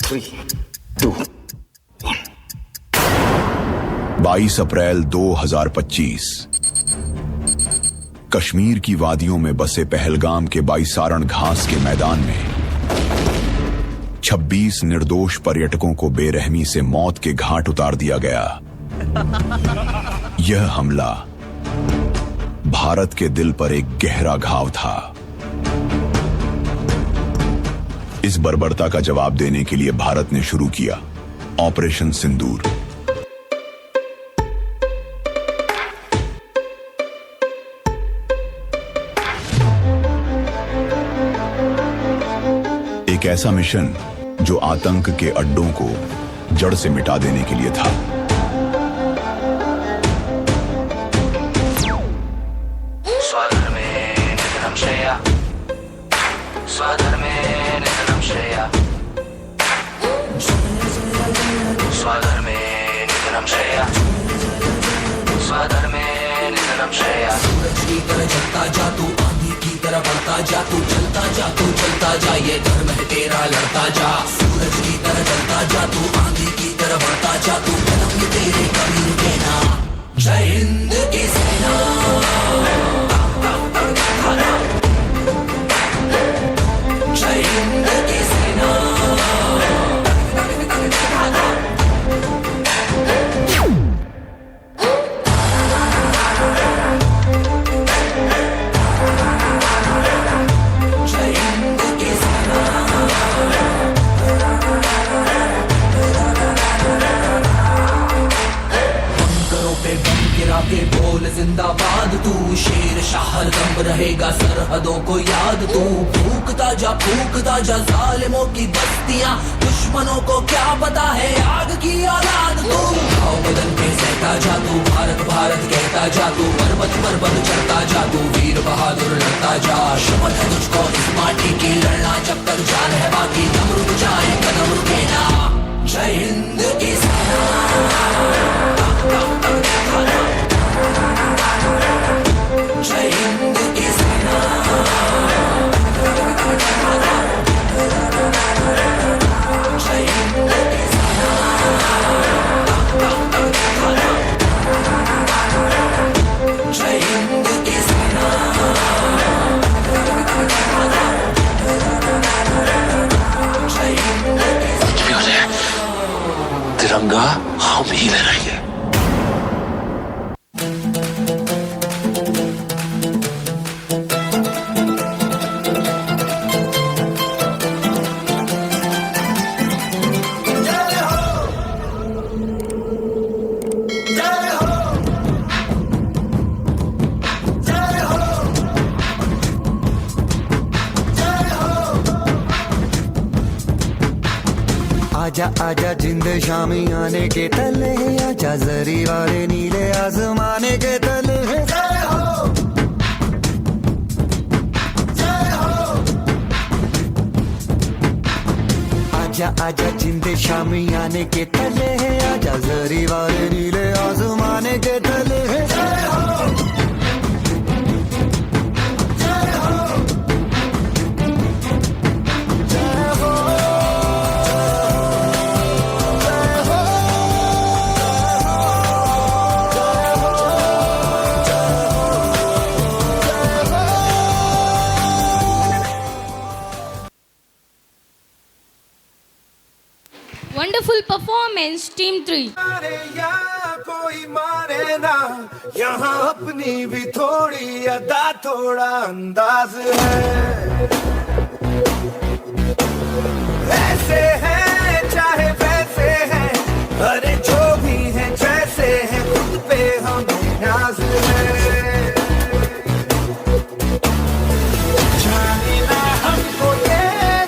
3, 2, 1। 22 अप्रैल 2025 कश्मीर की वादियों में बसे पहलगाम के बाईसारण घास के मैदान में 26 निर्दोष पर्यटकों को बेरहमी से मौत के घाट उतार दिया गया। यह हमला भारत के दिल पर एक गहरा घाव था। इस बर्बरता का जवाब देने के लिए भारत ने शुरू किया ऑपरेशन सिंदूर। एक ऐसा मिशन जो आतंक के अड्डों को जड़ से मिटा देने के लिए था। सूरज की तरह जलता जा तू, आंधी की तरह बढ़ता जा तू, चलता जा तू, चलता जा, ये धर्म है तेरा लड़ता जा। सूरज की तरह जलता जा तू, आंधी की तरह बढ़ता जा तू, कदम ये तेरे कभी रुके ना। जय हिंद की सेना, जय हिंद की सेना। के बोल जिंदाबाद तू, शेर शाह दम रहेगा सरहदों को याद तू। फूकता जा जालिमों की बस्तियां, दुश्मनों को क्या पता है आग की औलाद तू। आओ बदन पे सहता जा तू, भारत भारत कहता जा तू, पर्वत पर्वत चढ़ता जा तू, वीर बहादुर लड़ता जा। शपथ है तुझको इस माटी की, लड़ना जब तक जान है बाकी, दम रुक जाए कदम रुके ना। जय हिंद की सेना, जय हिंद की सेना, जय हिंद की सेना, जय हिंद की सेना, जय हिंद की। कुछ भी हो जाए तिरंगा हम ही लहराएंगे। आजा आजा जिंद शामी आने के तले, आजा जरी वाले नीले आजमाने के तले। जय हो, जय हो। आजा आजा जिंद शामी आने के तले, आजा जरी वाले नीले आजमाने के तले। जय हो, जय हो, जय हो। Wonderful performance, Team 3. मारे या कोई मारे ना, यहाँ अपनी भी थोड़ी अदा थोड़ा अंदाज है। ऐसे हैं चाहे वैसे हैं, अरे जो भी हैं जैसे हैं, खुद पे हमें नाज है। जाने ना हमको ये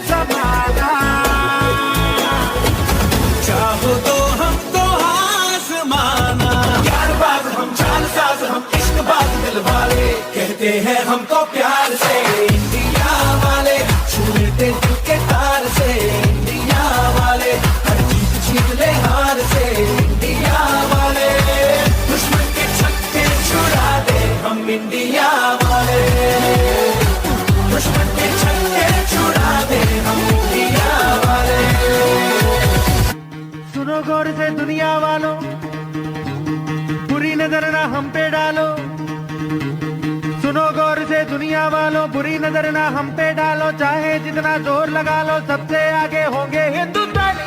जमाना, चाहो तो हमको आजमाना। यार बाज हम, चाल साज हम, इश्क बाज दिल वाले, कहते हैं हमको प्यार से इंडिया वाले, छू लेते दिल के तार से इंडिया वाले, हर जीत जीत ले हार से इंडिया वाले, दुश्मन के छक्के छुड़ा दे हम इंडिया वाले, दुश्मन के छक्के छुड़ा दे हम इंडिया। दुनिया वालों, बुरी नजर ना हम पे डालो। सुनो गौर से दुनिया वालों, बुरी नजर ना हम पे डालो। चाहे जितना जोर लगा लो, सबसे आगे होंगे हिंदुस्तानी।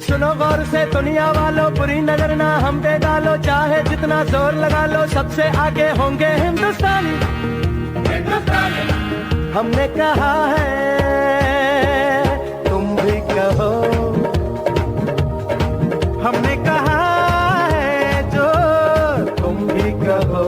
सुनो गौर से दुनिया वालों, बुरी नजर ना हम पे डालो। चाहे जितना जोर लगा लो, सबसे आगे होंगे हिंदुस्तानी। हिंदुस्तानी हमने कहा है, तुम भी कहो। हमने कहा है जो तुम भी कहो।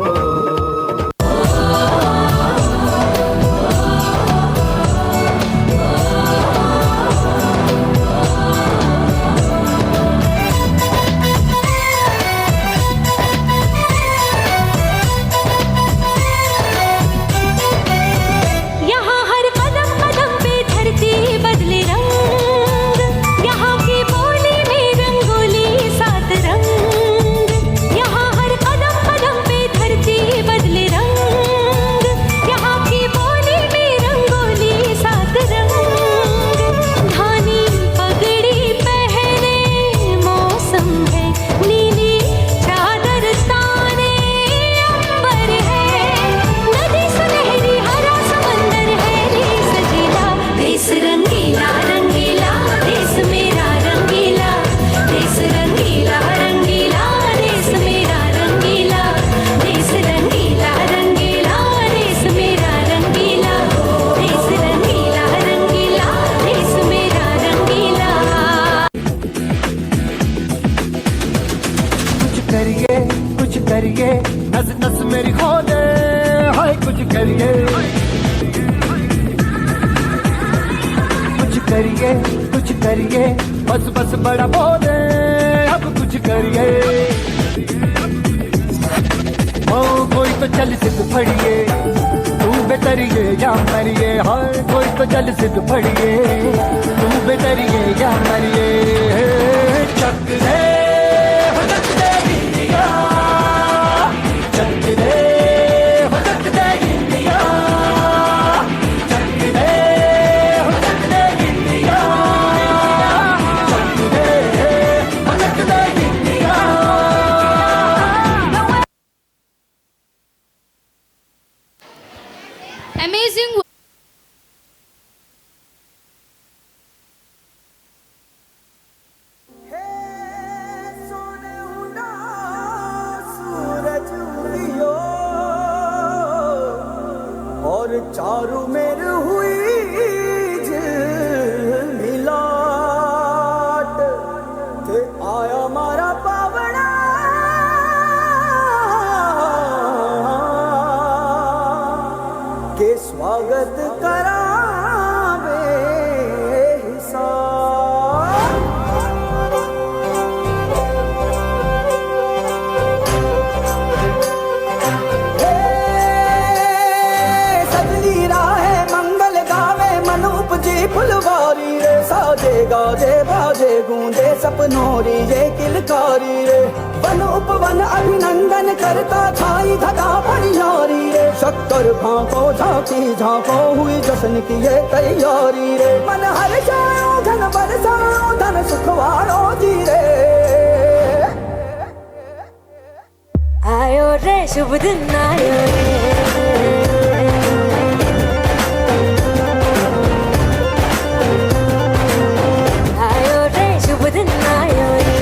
यहाँ हर कदम कदम पे धरती बदले रंग, यहाँ की बोली में रंगोली सात रंग। यहाँ हर कदम कदम पे धरती बदले रंग, यहाँ की बोली में रंगोली सात रंग। धानी पगड़ी पहने मौसम है, नीली चादर ताने अंबर है। नदी सुनहरी हरा समंदर है, रे सजीला देश रंगीला रंगीला देश मेरा रंगीला, देश रंगीला रंगीला देश मेरा रंगीला, देश रंगीला रंगीला देश मेरा रंगीला, देश रंगीला रंगीला देश मेरा रंगीला। कुछ करिए कुछ करिए, नस नस मेरी खोले, हाय कुछ करिए। कुछ करिए कुछ करिए, बस बस बड़ा बोले, अब कुछ करिए। ओ कोई तो चल सिद्ध फड़िए, तू बेतरिए या मरिए। हाय कोई तो चल सिद्ध फड़िए, तू बेतरिए या मरिए। चक दे हो चक दे इंडिया, चक दे हो चक दे इंडिया, चक दे हो चक दे इंडिया, चक दे हो चक दे इंडिया। Amazing सूरज उगियो और चारों मेर हुई झिलमिलाट, ते आया मारा पावना के स्वागत करावे हिसाब। सजनी राहे मंगल गावे, मन उपजी फुलवारी रे। साजे गाजे बाजे गूंजे सपनों री ये किलकारी रे। वन उपवन अभिनंदन करता छाई घटा परियारी रे। शक्कर भांको झांकी झांको हुई जश्न की ये तैयारी रे। मन हर्षायो धन बरसाओ धन सुखवारो जी रे। आयो रे शुभ दिन आयो रे। आयो रे शुभ दिन आयो रे।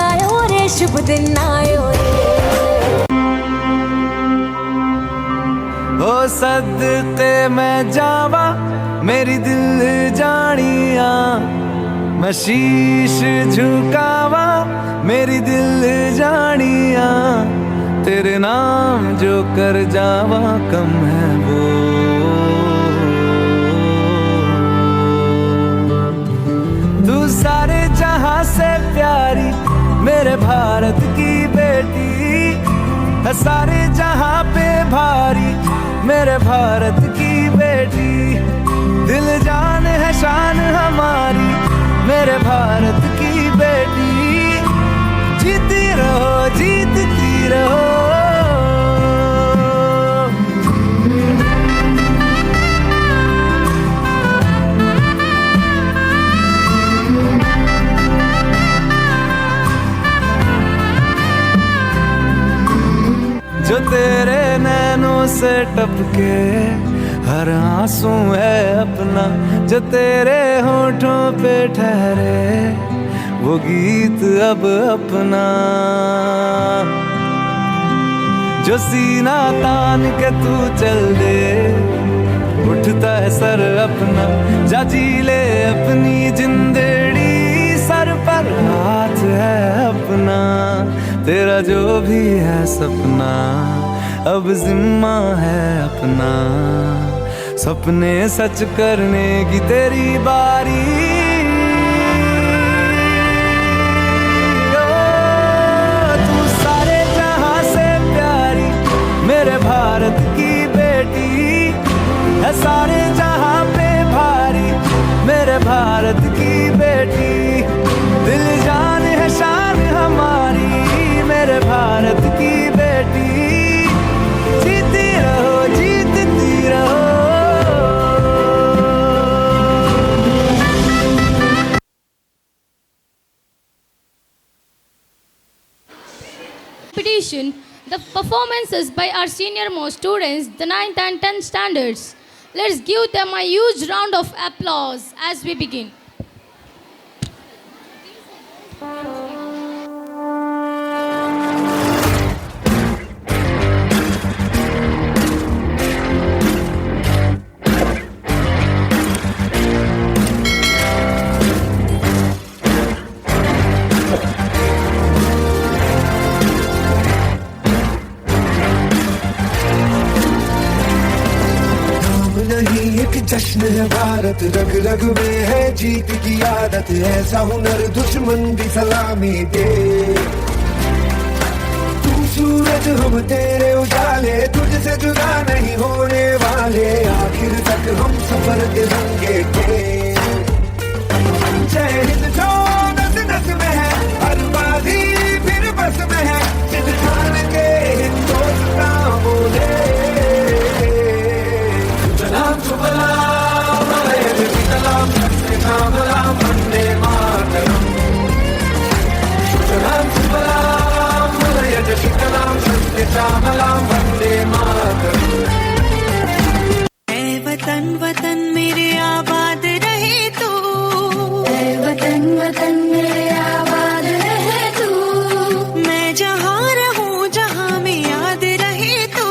आयो रे शुभ दिन आयो रे। हो सदके मैं जावा मेरी दिल जानिया, मैं शीश झुकावा मेरी दिल जानिया, तेरे नाम जो कर जावा कम है वो। तू सारे जहां से प्यारी मेरे भारत की बेटी, है सारे जहां पे भारी मेरे भारत की बेटी, दिल जान है शान हमारी मेरे भारत की बेटी, जीती रहो जीतती रहो। जो तेरे नैनों से टपके, हर आंसू है अपना जो तेरे होठों पे ठहरे, वो गीत अब अपना। जो सीना तान के तू चल दे, उठता है सर अपना, जा जी ले अपनी जिंदड़ी, सर पर हाथ है अपना, तेरा जो भी है सपना अब जिम्मा है अपना, सपने सच करने की तेरी बारी। ओ, तू सारे जहां से प्यारी मेरे भारत की बेटी है, सारे जहां पे भारी मेरे भारत की बेटी, दिल जान है शान हमारी मेरे भारत की बेटी, जीती रहो जीतती रहो। Competition, the performances by our senior most students, the 9th and 10th standards. Let's give them a huge round of applause as we begin. जश्न है भारत, रग रग में है जीत की आदत, ऐसा हुनर दुश्मन भी सलामी दे। तू सूरज हम तेरे उजाले, तुझसे जुदा नहीं होने वाले, आखिर तक हम सफर तिरंगे के। जय हिंद जो नस नस में है, हर बाजी फिर बस में है, जिद ठान के हिंदुस्तान बोले। सुजलां सुफलां मलयज शीतलां सस्यश्यामलां वंदे मातरम्। सुजलां सुफलां मलयज शीतलां सस्यश्यामलां वंदे मातरम्। ऐ वतन वतन मेरे आबाद रहे तू, ऐ वतन वतन मेरे आबाद रहे तू, मैं जहाँ रहूँ जहाँ में याद रहे तू,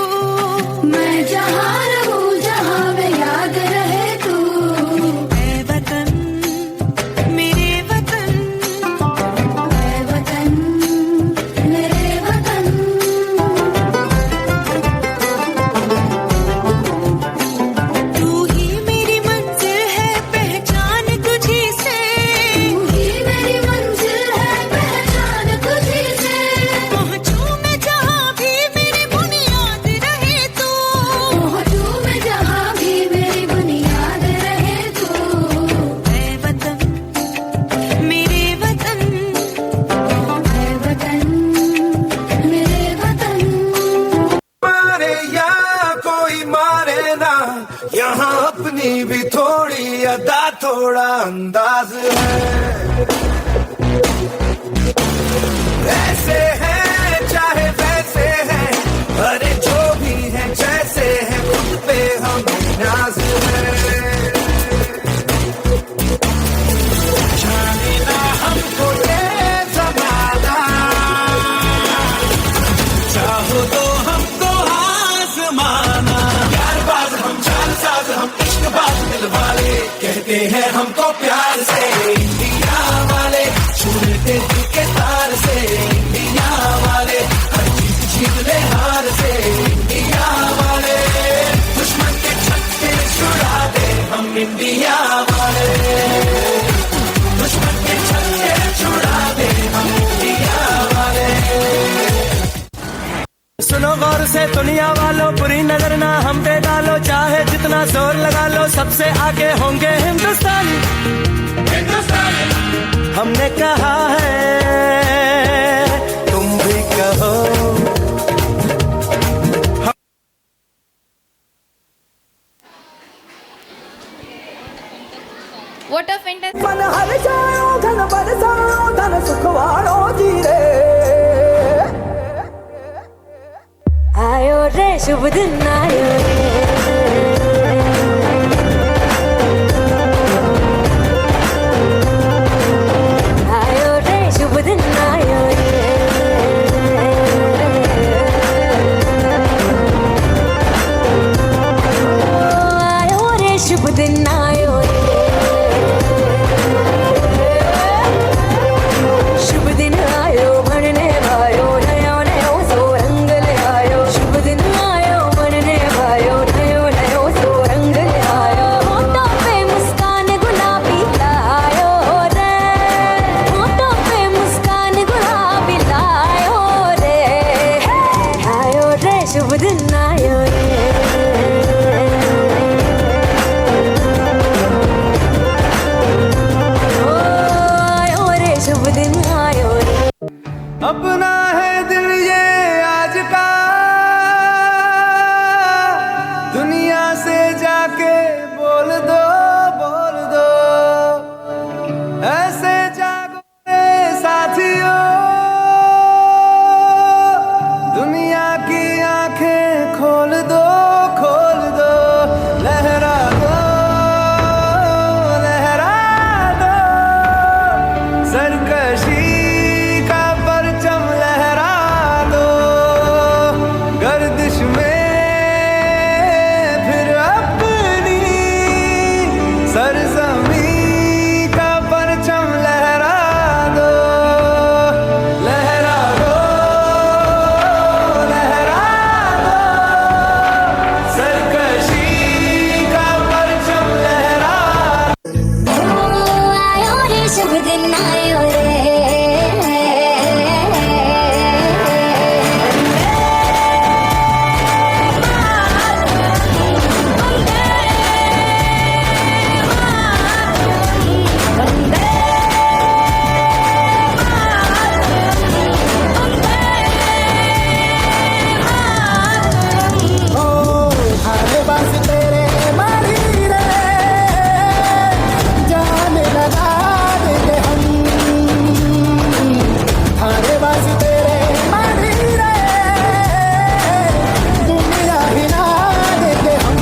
मैं जहाँ रहूँ जहाँ में याद रहे तू। ऐ वतन मेरे वतन, ऐ वतन मेरे वतन। तू ही मेरी मंजिल है पहचान तुझी से, तू ही मेरी मंजिल है पहचान तुझी से, पहुँचूँ मैं जहाँ भी मेरी बुनियाद रहे तू, पहुँचूँ मैं जहाँ भी मेरी बुनियाद रहे तू। ऐ वतन मेरे वतन, ऐ वतन मेरे वतन। मारे या कोई मारे ना, यहाँ अपनी भी थोड़ी अदा थोड़ा अंदाज है। ऐसे हैं चाहे वैसे हैं, अरे जो भी है जैसे हैं, खुद पे हमें नाज है। जाने ना हमको ये जमाना, चाहो तो हमको आजमाना, प्यार बाज हम चाल साज हम इश्क बाज दिल वाले, कहते हैं हमको प्यार से इंडिया वाले, छूते दिल के तार से इंडिया वाले, हर जीत जीत ले हार से इंडिया वाले, दुश्मन के छक्के छुड़ा दे हम इंडिया वाले, दुश्मन के छक्के छुड़ा दे हम इंडिया वाले। सुनो गौर से दुनिया वालों, बुरी नजर ना हम पे डालो, चाहे जितना जोर लगा लो, सबसे आगे होंगे हिंदुस्तानी। हिंदुस्तानी हमने कहा है, तुम भी कहो। What a fantastic! मन हर जायो धन बरसायो धन सुखवारो जी रे। I शुभ दिन आयो रे। आयो रे शुभ दिन आयो रे। आयो रे शुभ दिन आयो रे। शुभ दिन आयो भणने भायो, नयो नयो सो रंग ले आयो। शुभ दिन आयो भणने भायो, नयो नयो सो रंग ले आयो। होठों पे मुस्कान गुलाबी लायो रे, होठों पे मुस्कान गुलाबी लायो रे। आयो रे शुभ दिन आयो रे। ओ आयो रे शुभ दिन आयो रे। अपना है दिल ये आज का, दुनिया से जाके बोल दो बोल दो। ऐसे जागो रे साथियों, दुनिया की आंखें खोल दो खोल दो। लहरा दो लहरा दो, सरकशी का परचम लहरा दो। गर्दिश में फिर अपनी सरजमी का परचम लहरा दो। लहरा दो लहरा दो, सरकशी का परचम लहरा। आयो रे शुभ दिन आयो रे। ओ थारे बस तेरे मारी रे, जान लगा देंगे हम। थारे बस तेरे मारी रे, दुनिया हिला देंगे हम।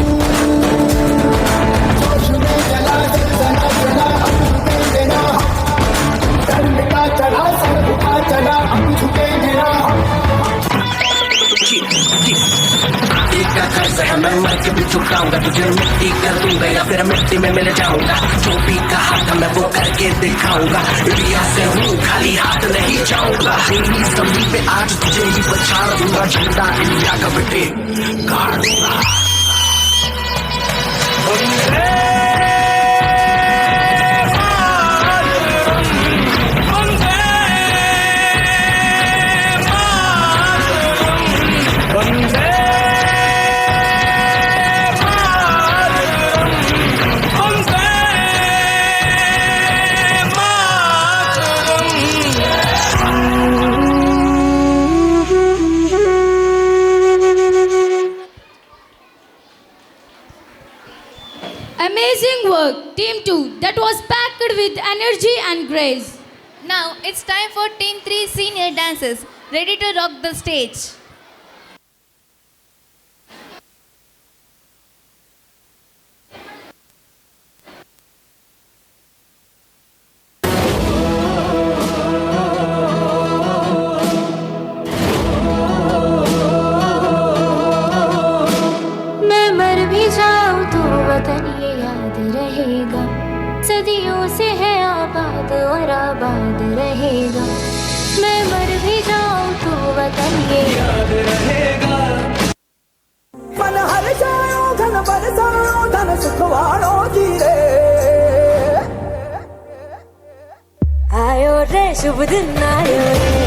जोश में चला चला चला, हम झुकेंगे ना। सर मिटा चला सर उठा चला, हम झुकेंगे ना। का कर्ज है मैं मर के भी चुकाऊंगा, तुझे मिट्टी कर दूंगा या फिर मिट्टी में मिल जाऊंगा। जो भी कहा था मैं वो करके दिखाऊंगा, इंडिया से हूँ खाली हाथ नहीं जाऊंगा। तेरी जमीन पे आज तुझे ही पछाड़ दूंगा, झंडा इंडिया का बेटे गाड़ दूंगा। Amazing work, Team 2. That was packed with energy and grace. Now it's time for Team 3 senior dancers, ready to rock the stage. मैं मर भी जाऊं तो वतन ये याद रहेगा, सदियों से है आबाद और आबाद रहेगा। मैं मर भी जाऊं तो वतन ये याद रहेगा। मन हर जायो धन बरसायो धन सुखवाड़ो जी रे। आयो रे शुभ दिन आयो रे।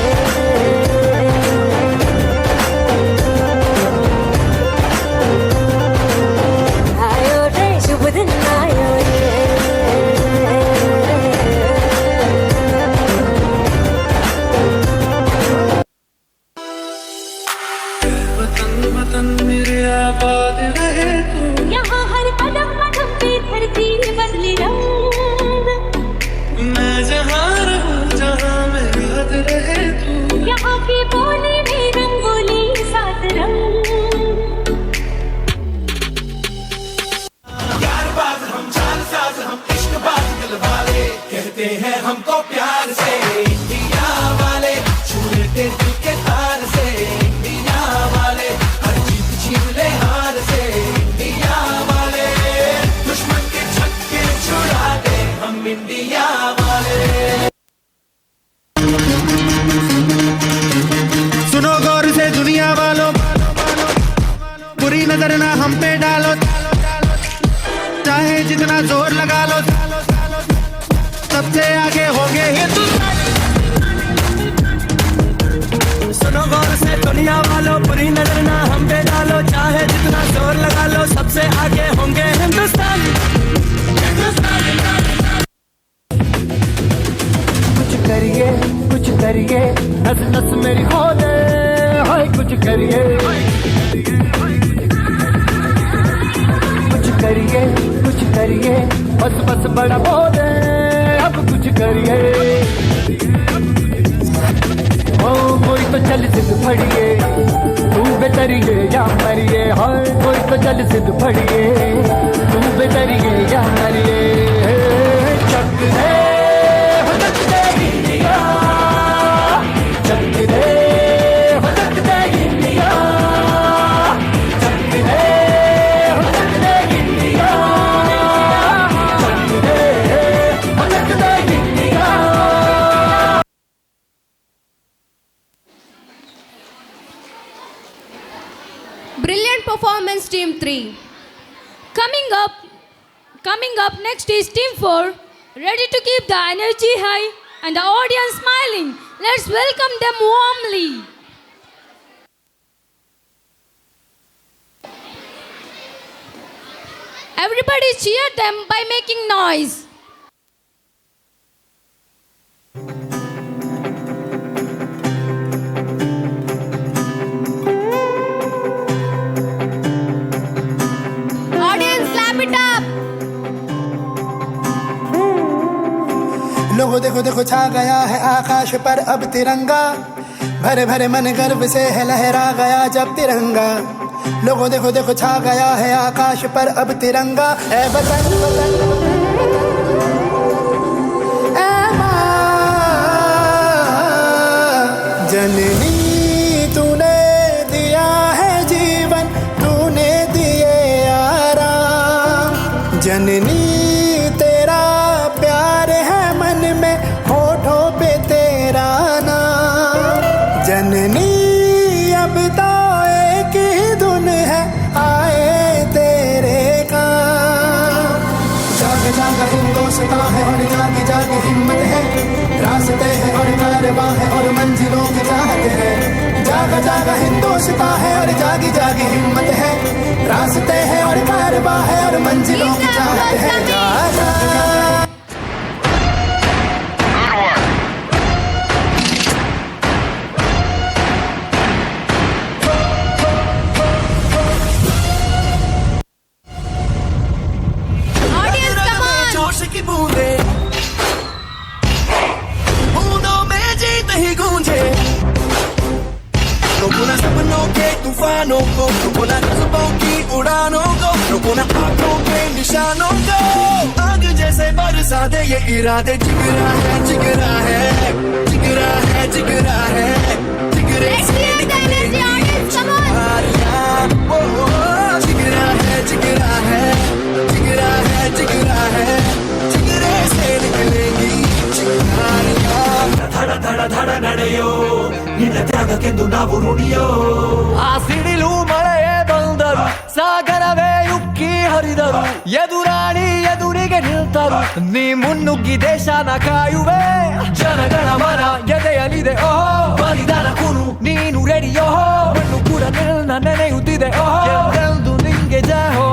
आयो रे शुभ दिन आयो रे। वतन वतन मेरे आबाद रहे तू, यहाँ हर कदम कदम पे धरती बदली रंग। मैं जहाँ रहूँ जहाँ में याद रहे। वालों, बुरी नजर ना हम पे डालो, चाहे जितना जोर लगा लो, सबसे आगे होंगे हिंदुस्तानी। कुछ करिए कुछ करिए, नस नस मेरी खोले, हाय कुछ करिए, कुछ करिए कुछ करिए, बस बस बड़ा बोले, अब कुछ करिए। ओ कोई तो चल सिद्ध फड़िए, तू बेतरिए या मरिए, हाय कोई तो चल सिद्ध फड़िए, तू बेतरिए या मरिए। चक दे हो चक दे इंडिया, चक दे हो चक दे इंडिया, चक दे हो चक दे इंडिया, चक दे हो चक दे India. Brilliant performance, Team 3. Coming up next is Team 4, ready to keep the energy high and the audience smiling. Let's welcome them warmly. Everybody cheer them by making noise. Audience, clap it up. लोगों देखो देखो छा गया है आकाश पर अब तिरंगा, भरे भरे मन गर्व से है लहरा गया जब तिरंगा। लोगों देखो देखो छा गया है आकाश पर अब तिरंगा। ऐ वतन वतन ऐ माँ जननी, तूने दिया है जीवन, तूने दिए आराम। जननी तेरा प्यार है मन में, होठों पे तेरा नाम। जननी अब तो एक ही धुन है, आए तेरे काम। जाग जाग हिंदोस्तां है और जाग जाग हिम्मत है, रास्ते हैं और कारवां है और मंजिलों की चाहत है। जाग जाग हिंदोस्तां है और जागी जागी हिम्मत है, रास्ते हैं और कारवां है और मंजिलों की चाहत है। जाग Audience, come on. जोश की बूंदे, बूंदों में जीत ही गूंजे। रोको ना सपनों के तूफानों को, रोको ना जज्बों की उड़ानों को, रोको ना आंखों के निशानों को। आग जैसे बरसा दे ये इरादे, जिगरा है जिगरा है जिगरा है जिगरा है, जिगरे Let's Se hear the energy, audience, come on. निकलेंगी ओ, जिगरा है जिगरा है जिगरा है जिगरा है, जिगरे से निकलेंगी चिंगारियां। ಧಡ ಧಡ ಧಡ ನಡೆಯೋ, ನಿನ್ನ ತ್ಯಾಗಕ್ಕೆಂದು ನಾವು ಋಣಿಯೋ. ಆ ಸಿಡಿಲು ಮಳೆಯೇ ಬಂದರು, ಸಾಗರವೇ ಉಕ್ಕಿ ಹರಿದರು, ಎದುರಾಳಿ ಎದುರಿಗೆ ನಿಲ್ತರು, ನೀ ಮುನ್ನುಗ್ಗಿ ದೇಶನ ಕಾಯುವೆ. ಜನಗಣ ಮನ ಎದೆಯಲಿದೆ ಓಹೋ, ಬಲಿದಾನ ಕುರು ನೀನು ರೆಡಿಯೋ, ಮಣ್ಣು ಕೂಡ ನಿನ್ನ ನೆನೆಯುತ್ತಿದೆ ಓಹೋ, ಎಂದೆಂದು ನಿಂಗೆ ಜಯ ಹೋ.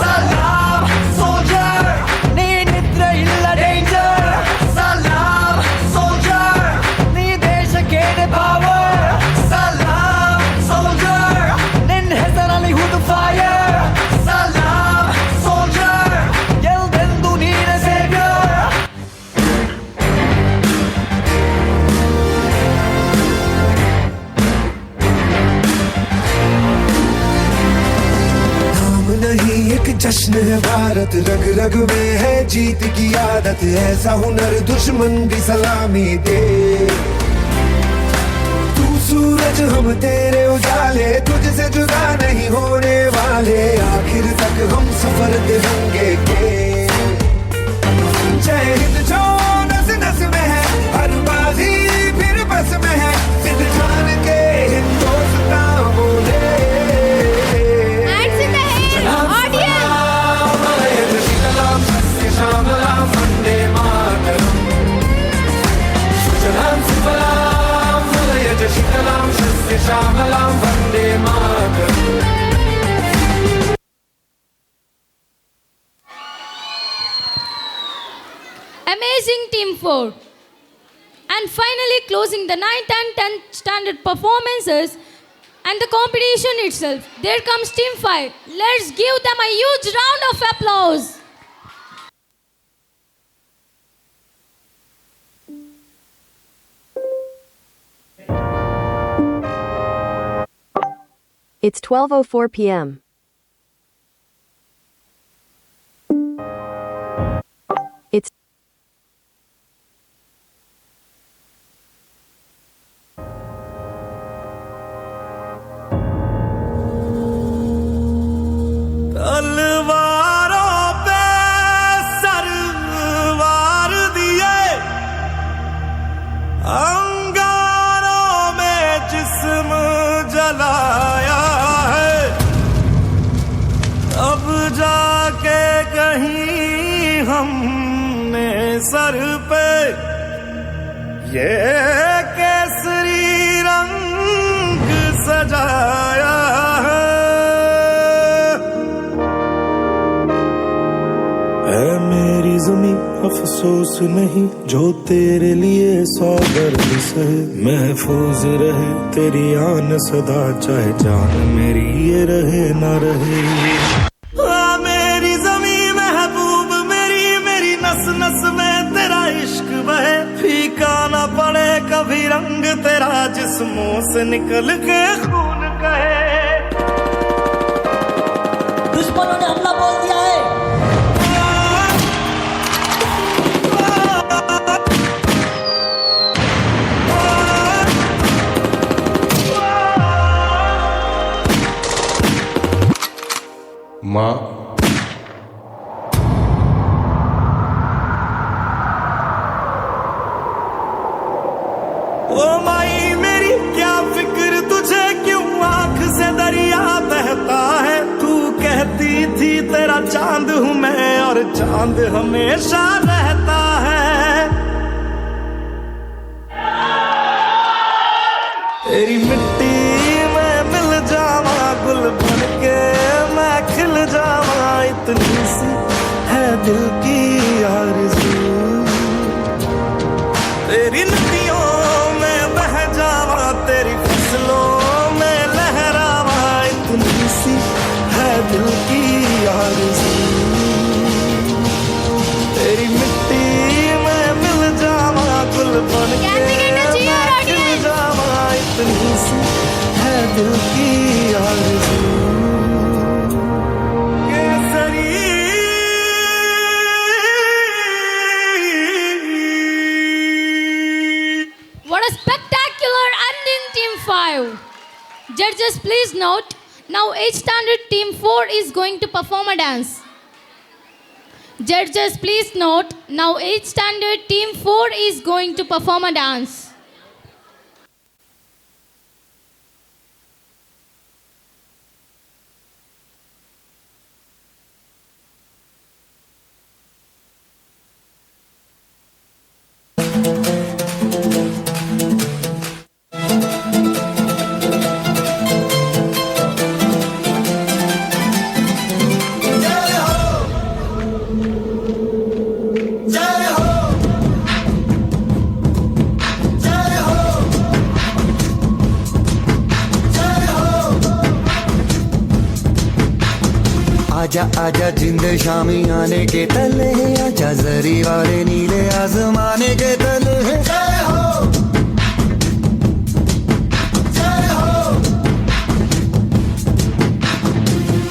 ಸಲಾಮ್ ಸೋಲ್ಜರ್, ನೀನಿದ್ರೆ ಇಲ್ಲ ಡೇಂಜರ್. ಸಲಾಮ್ ಸೋಲ್ಜರ್, ನೀ ದೇಶಕ್ಕೇನೆ ಪವರ್. ಸಲಾಮ್ ಸೋಲ್ಜರ್, ನಿನ್ನ ಹೆಸರಲ್ಲಿ ಹುದು ಫೈರ್. ಸಲಾಮ್ ಸೋಲ್ಜರ್, ಎಲ್ದೆಂದು ನೀನೆ ಸೇವಿಯರ್. नाम नहीं एक जश्न है भारत, रग रग में है जीत की आदत, ऐसा हुनर दुश्मन भी सलामी दे। तू सूरज हम तेरे उजाले, तुझसे जुदा नहीं होने वाले, आखिर तक हम सफर तिरंगे के। जय हिंद जो नस नस में है, हर बाजी फिर बस में है, जिद ठान के हिंदोस्तां बोले। Hands in the air, audience. Vande Mataram, Sujalam Sufalam. Shyamalam Vande Mataram. Amazing Team 4. And finally closing the 9th and 10th standard performances and the competition itself, there comes Team 5. Let's give them a huge round of applause. It's 12:04 p.m. It's तलवारों pay Sarwar दिए, अंगारों में जिस्म जलाया है, अब जाके कहीं हमने सर पे ये केसरी रंग सजाया है। ऐ मेरी ज़मीं अफसोस नहीं, जो तेरे लिए सौ दर्द सहे, महफूज रहे तेरी आन सदा, चाहे जान मेरी ये रहे ना रहे। आ मेरी ज़मीं महबूब मेरी, मेरी नस नस में तेरा इश्क बहे, फीका ना पड़े कभी रंग तेरा, जिस्मों से निकल के खून कहे। दुश्मनों ने हमला बोल दिया है। माँ ओ माई मेरी क्या फिक्र तुझे, क्यों आंख से दरिया बहता है, तू कहती थी तेरा चांद हूँ मैं, और चांद हमेशा रहता है। तेरी मिट्टी में मिल जावा, गुल बन के मैं खिल जावा, इतनी सी है दिल की आरज़ू। तेरी नदियों में बह जावा, तेरी फसलों में लहरावा, इतनी सी है दिल की आरज़ू। तेरी मिट्टी में मिल जावा, गुल बन के मैं खिल जावा, इतनी सी है दिल की आरज़ू। What a spectacular ending, Team 5. Judges, please note, now 8th standard Team 4 is going to perform a dance. Judges, please note, now 8th standard Team 4 is going to perform a dance. आजा आजा जिंद शामी आने K तले, आजा जरी वाले नीले आजमाने K तले। जय हो जय हो।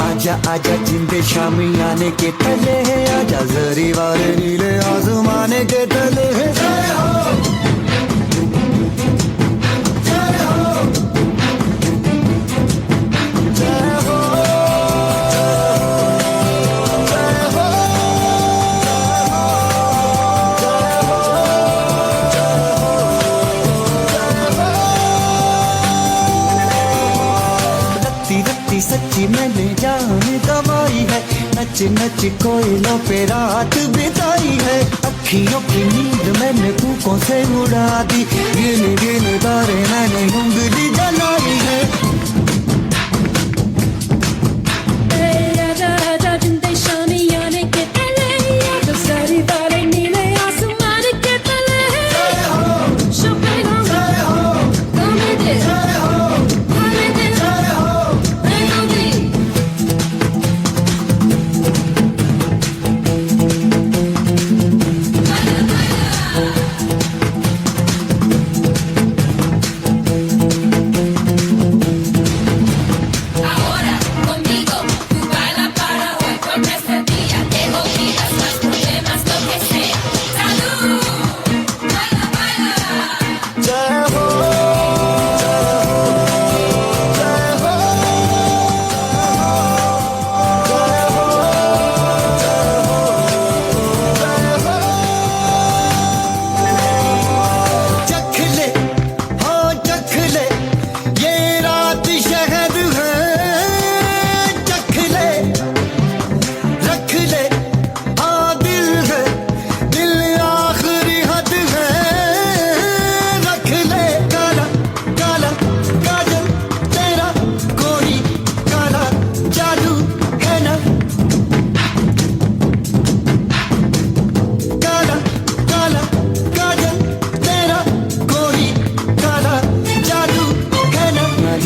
आजा आजा जिंद शामी आने के तले, आजा जरी वाले नीले आजमाने के तले। जय हो जय हो जय हो। सच्ची मैंने जान गवाई है, नच नच कोयलों पे रात बिताई है, अखियों की नींद मैंने फूकों से उड़ा दी, गिन गिन तारे मैंने उंगली जलाई है।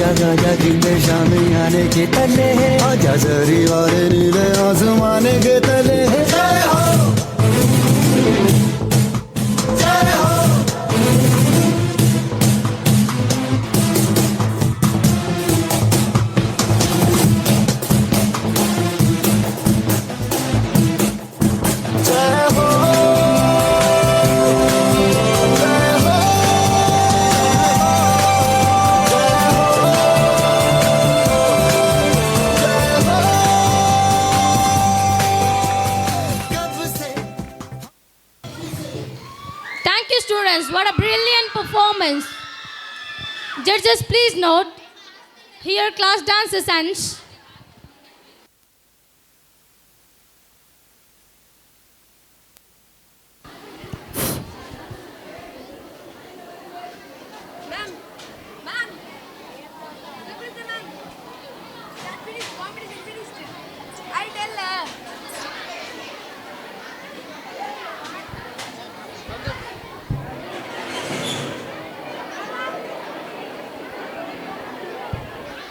आजा गाजा जिंदे शामियाने के तले, आजा जरी वाले नीले आसमाने के तले। जय हो, जय हो। जय हो, जय हो, जय हो। Thank you, students. What a brilliant performance. Judges, please note, here class dances ends.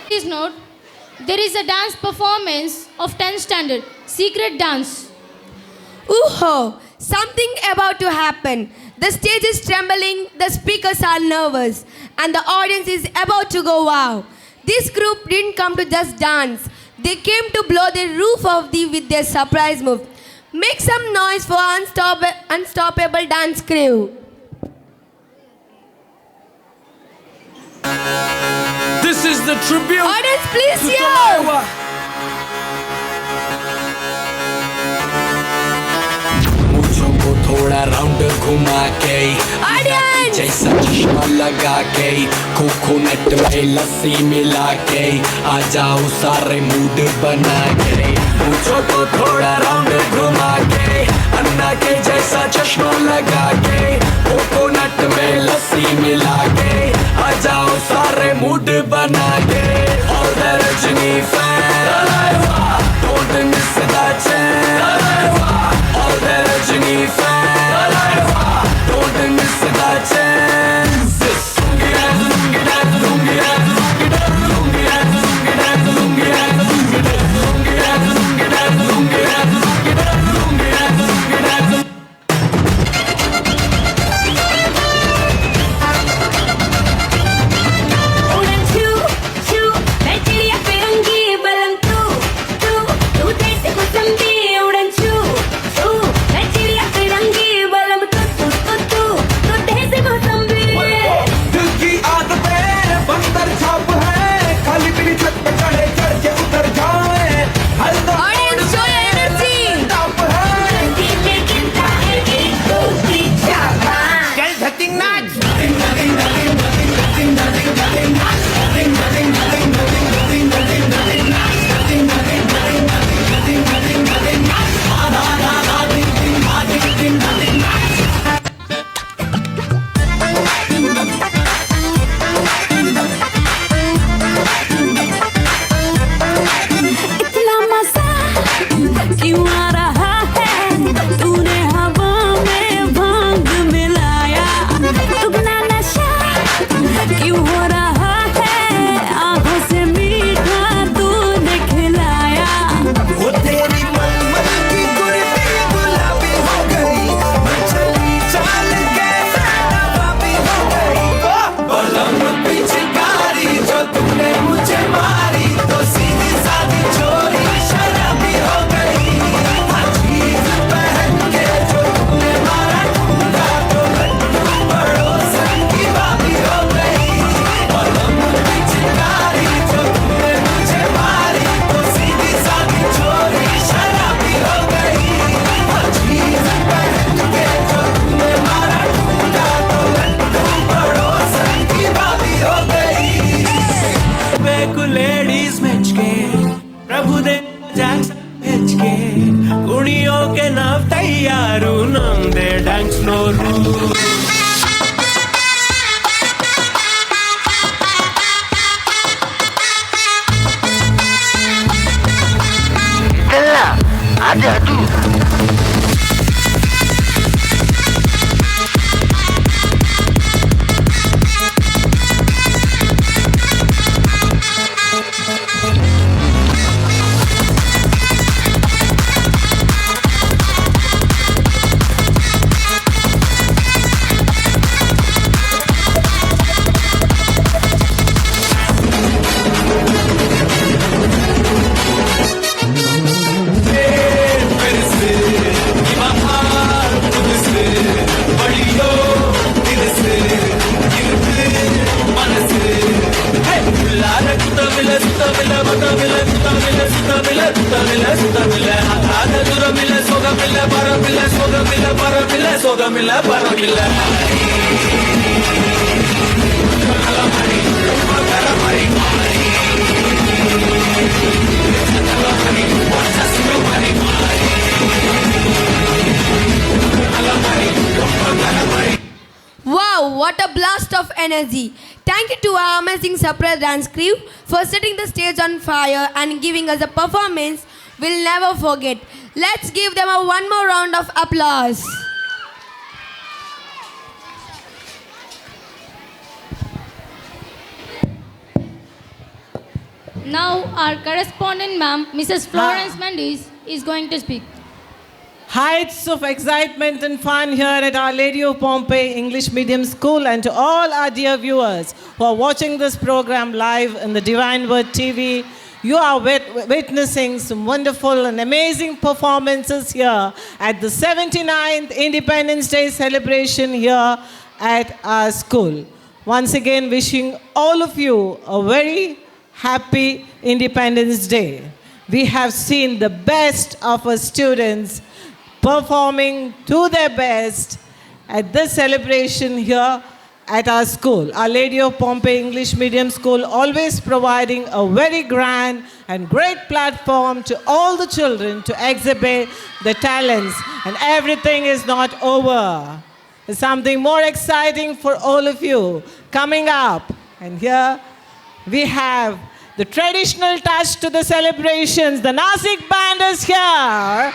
Please note, there is a dance performance of 10th standard, secret dance. Ooh-ho, something about to happen. The stage is trembling, the speakers are nervous, and the audience is about to go wow. This group didn't come to just dance. They came to blow the roof off the with their surprise move. Make some noise for Unstoppable Dance Crew. This is the tribute. Audience, please to hear. Tolaiwa. मूछों को थोड़ा round घुमा K, जैसा चश्मा लगा K, coconut में लस्सी मिला K, आ जाओ सारे mood बना K. मूछों को थोड़ा राउंड घुमा के, अन्ना के जैसा चश्मा लगा के, कोकोनट में लस्सी मिला के, आ जाओ सारे मूड बना K. All the Rajini fans, don't miss the chance. All the Rajini fans, don't miss the chance. Lungi dance, lungi dance, lungi dance, lungi dance, lungi dance, lungi dance, lungi dance, lungi dance, lungi dance, lungi dance, lungi dance, lungi dance, lungi dance, lungi dance. उड़न छू छू मैं चिड़िया फिरूंगी बलम तू तू तू जैसे कुसुम उड़न छू छू मैं चिड़िया फिरूंगी बलम तू तू तू तू तू जैसे कुसुम। दिल की आदतें बंदर छाप है, खाली पीली छत पे चढ़े चढ़ के उतर जाए। हरदम Audience, show your energy. Top है। चल धतिंग नाच। इतना मजा क्यों आ रहा है, तूने हवा में भांग मिलाया। दुगना नशा क्यों हो रहा है, பயம் இல்ல பரம் இல்ல. Wow, what a blast of energy. Thank you to our amazing surprise dance crew for setting the stage on fire and giving us a performance we'll never forget. Let's give them a one more round of applause. Now our correspondent ma'am, Mrs. Florence Mendes, is going to speak. Heights of excitement and fun here at Our Lady of Pompeii English Medium School, and to all our dear viewers who are watching this program live in the Divine Word TV, you are witnessing some wonderful and amazing performances here at the 79th Independence Day celebration here at our school. Once again, wishing all of you a very happy Independence Day. We have seen the best of our students performing to their best at this celebration here at our school. Our Lady of Pompeii English Medium School, always providing a very grand and great platform to all the children to exhibit their talents. And everything is not over. There's something more exciting for all of you coming up. And here we have the traditional touch to the celebrations. The Nasik Band is here.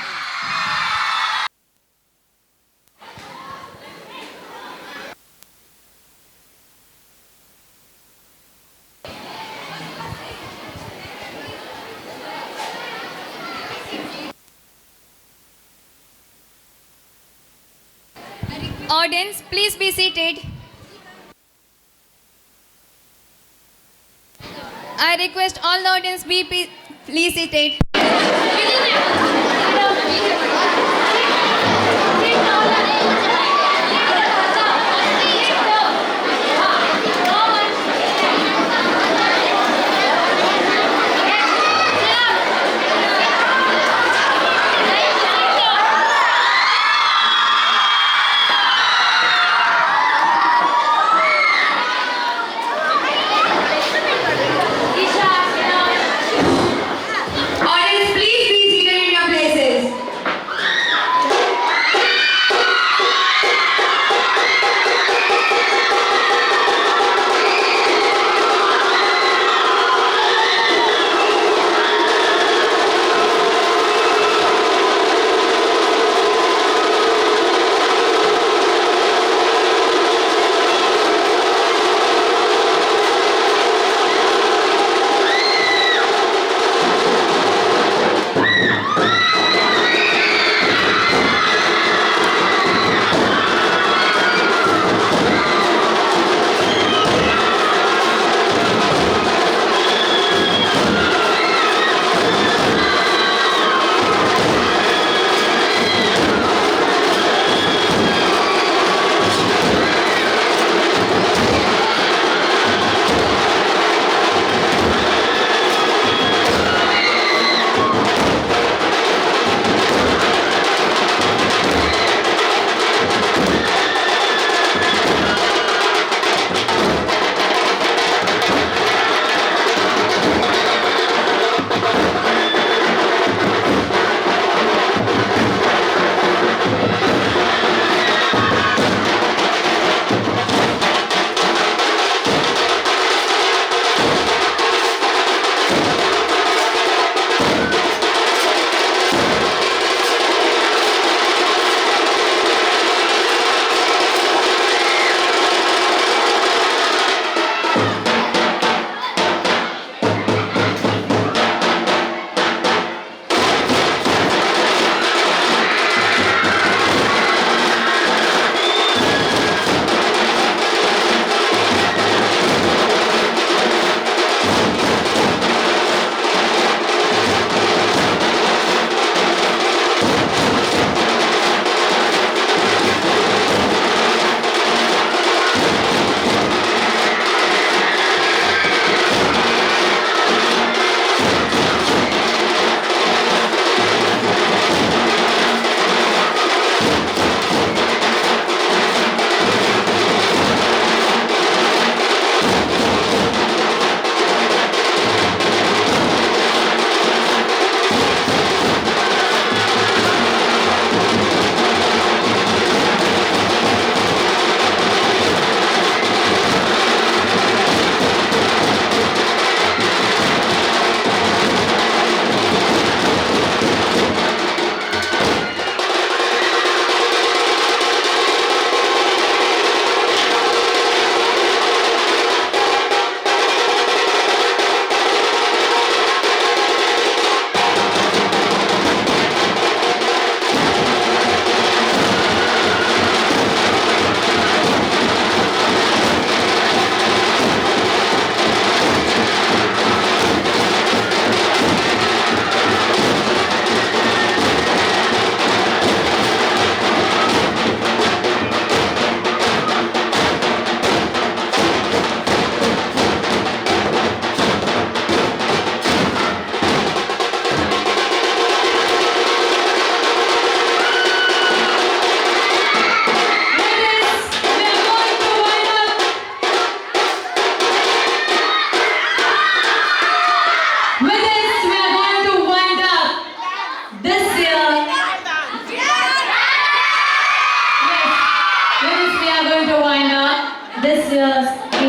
Audience, please be seated. I request all the audience be please seated.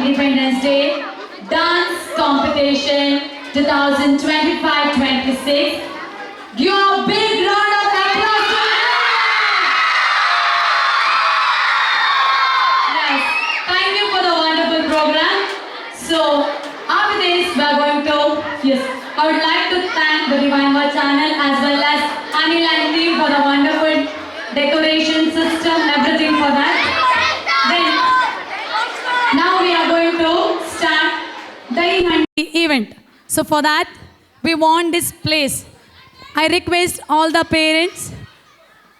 Independence Day Dance Competition 2025-26. Give a big round of applause to everyone. Yes, thank you for the wonderful program. So, after this, we are going to, yes, I would like to thank the Divine Word Channel as well as Anil and team for the wonderful decoration system, everything for that. Then, now we are going to start the event. So for that, we want this place. I request all the parents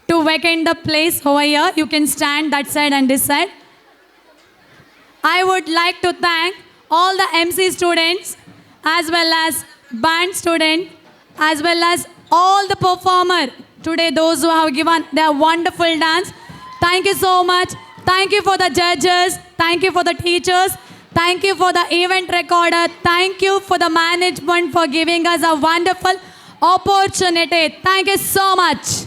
to vacate the place over here. You can stand that side and this side. I would like to thank all the MC students as well as band student as well as all the performer today, those who have given their wonderful dance. Thank you so much. Thank you for the judges. Thank you for the teachers. Thank you for the event recorder. Thank you for the management for giving us a wonderful opportunity. Thank you so much.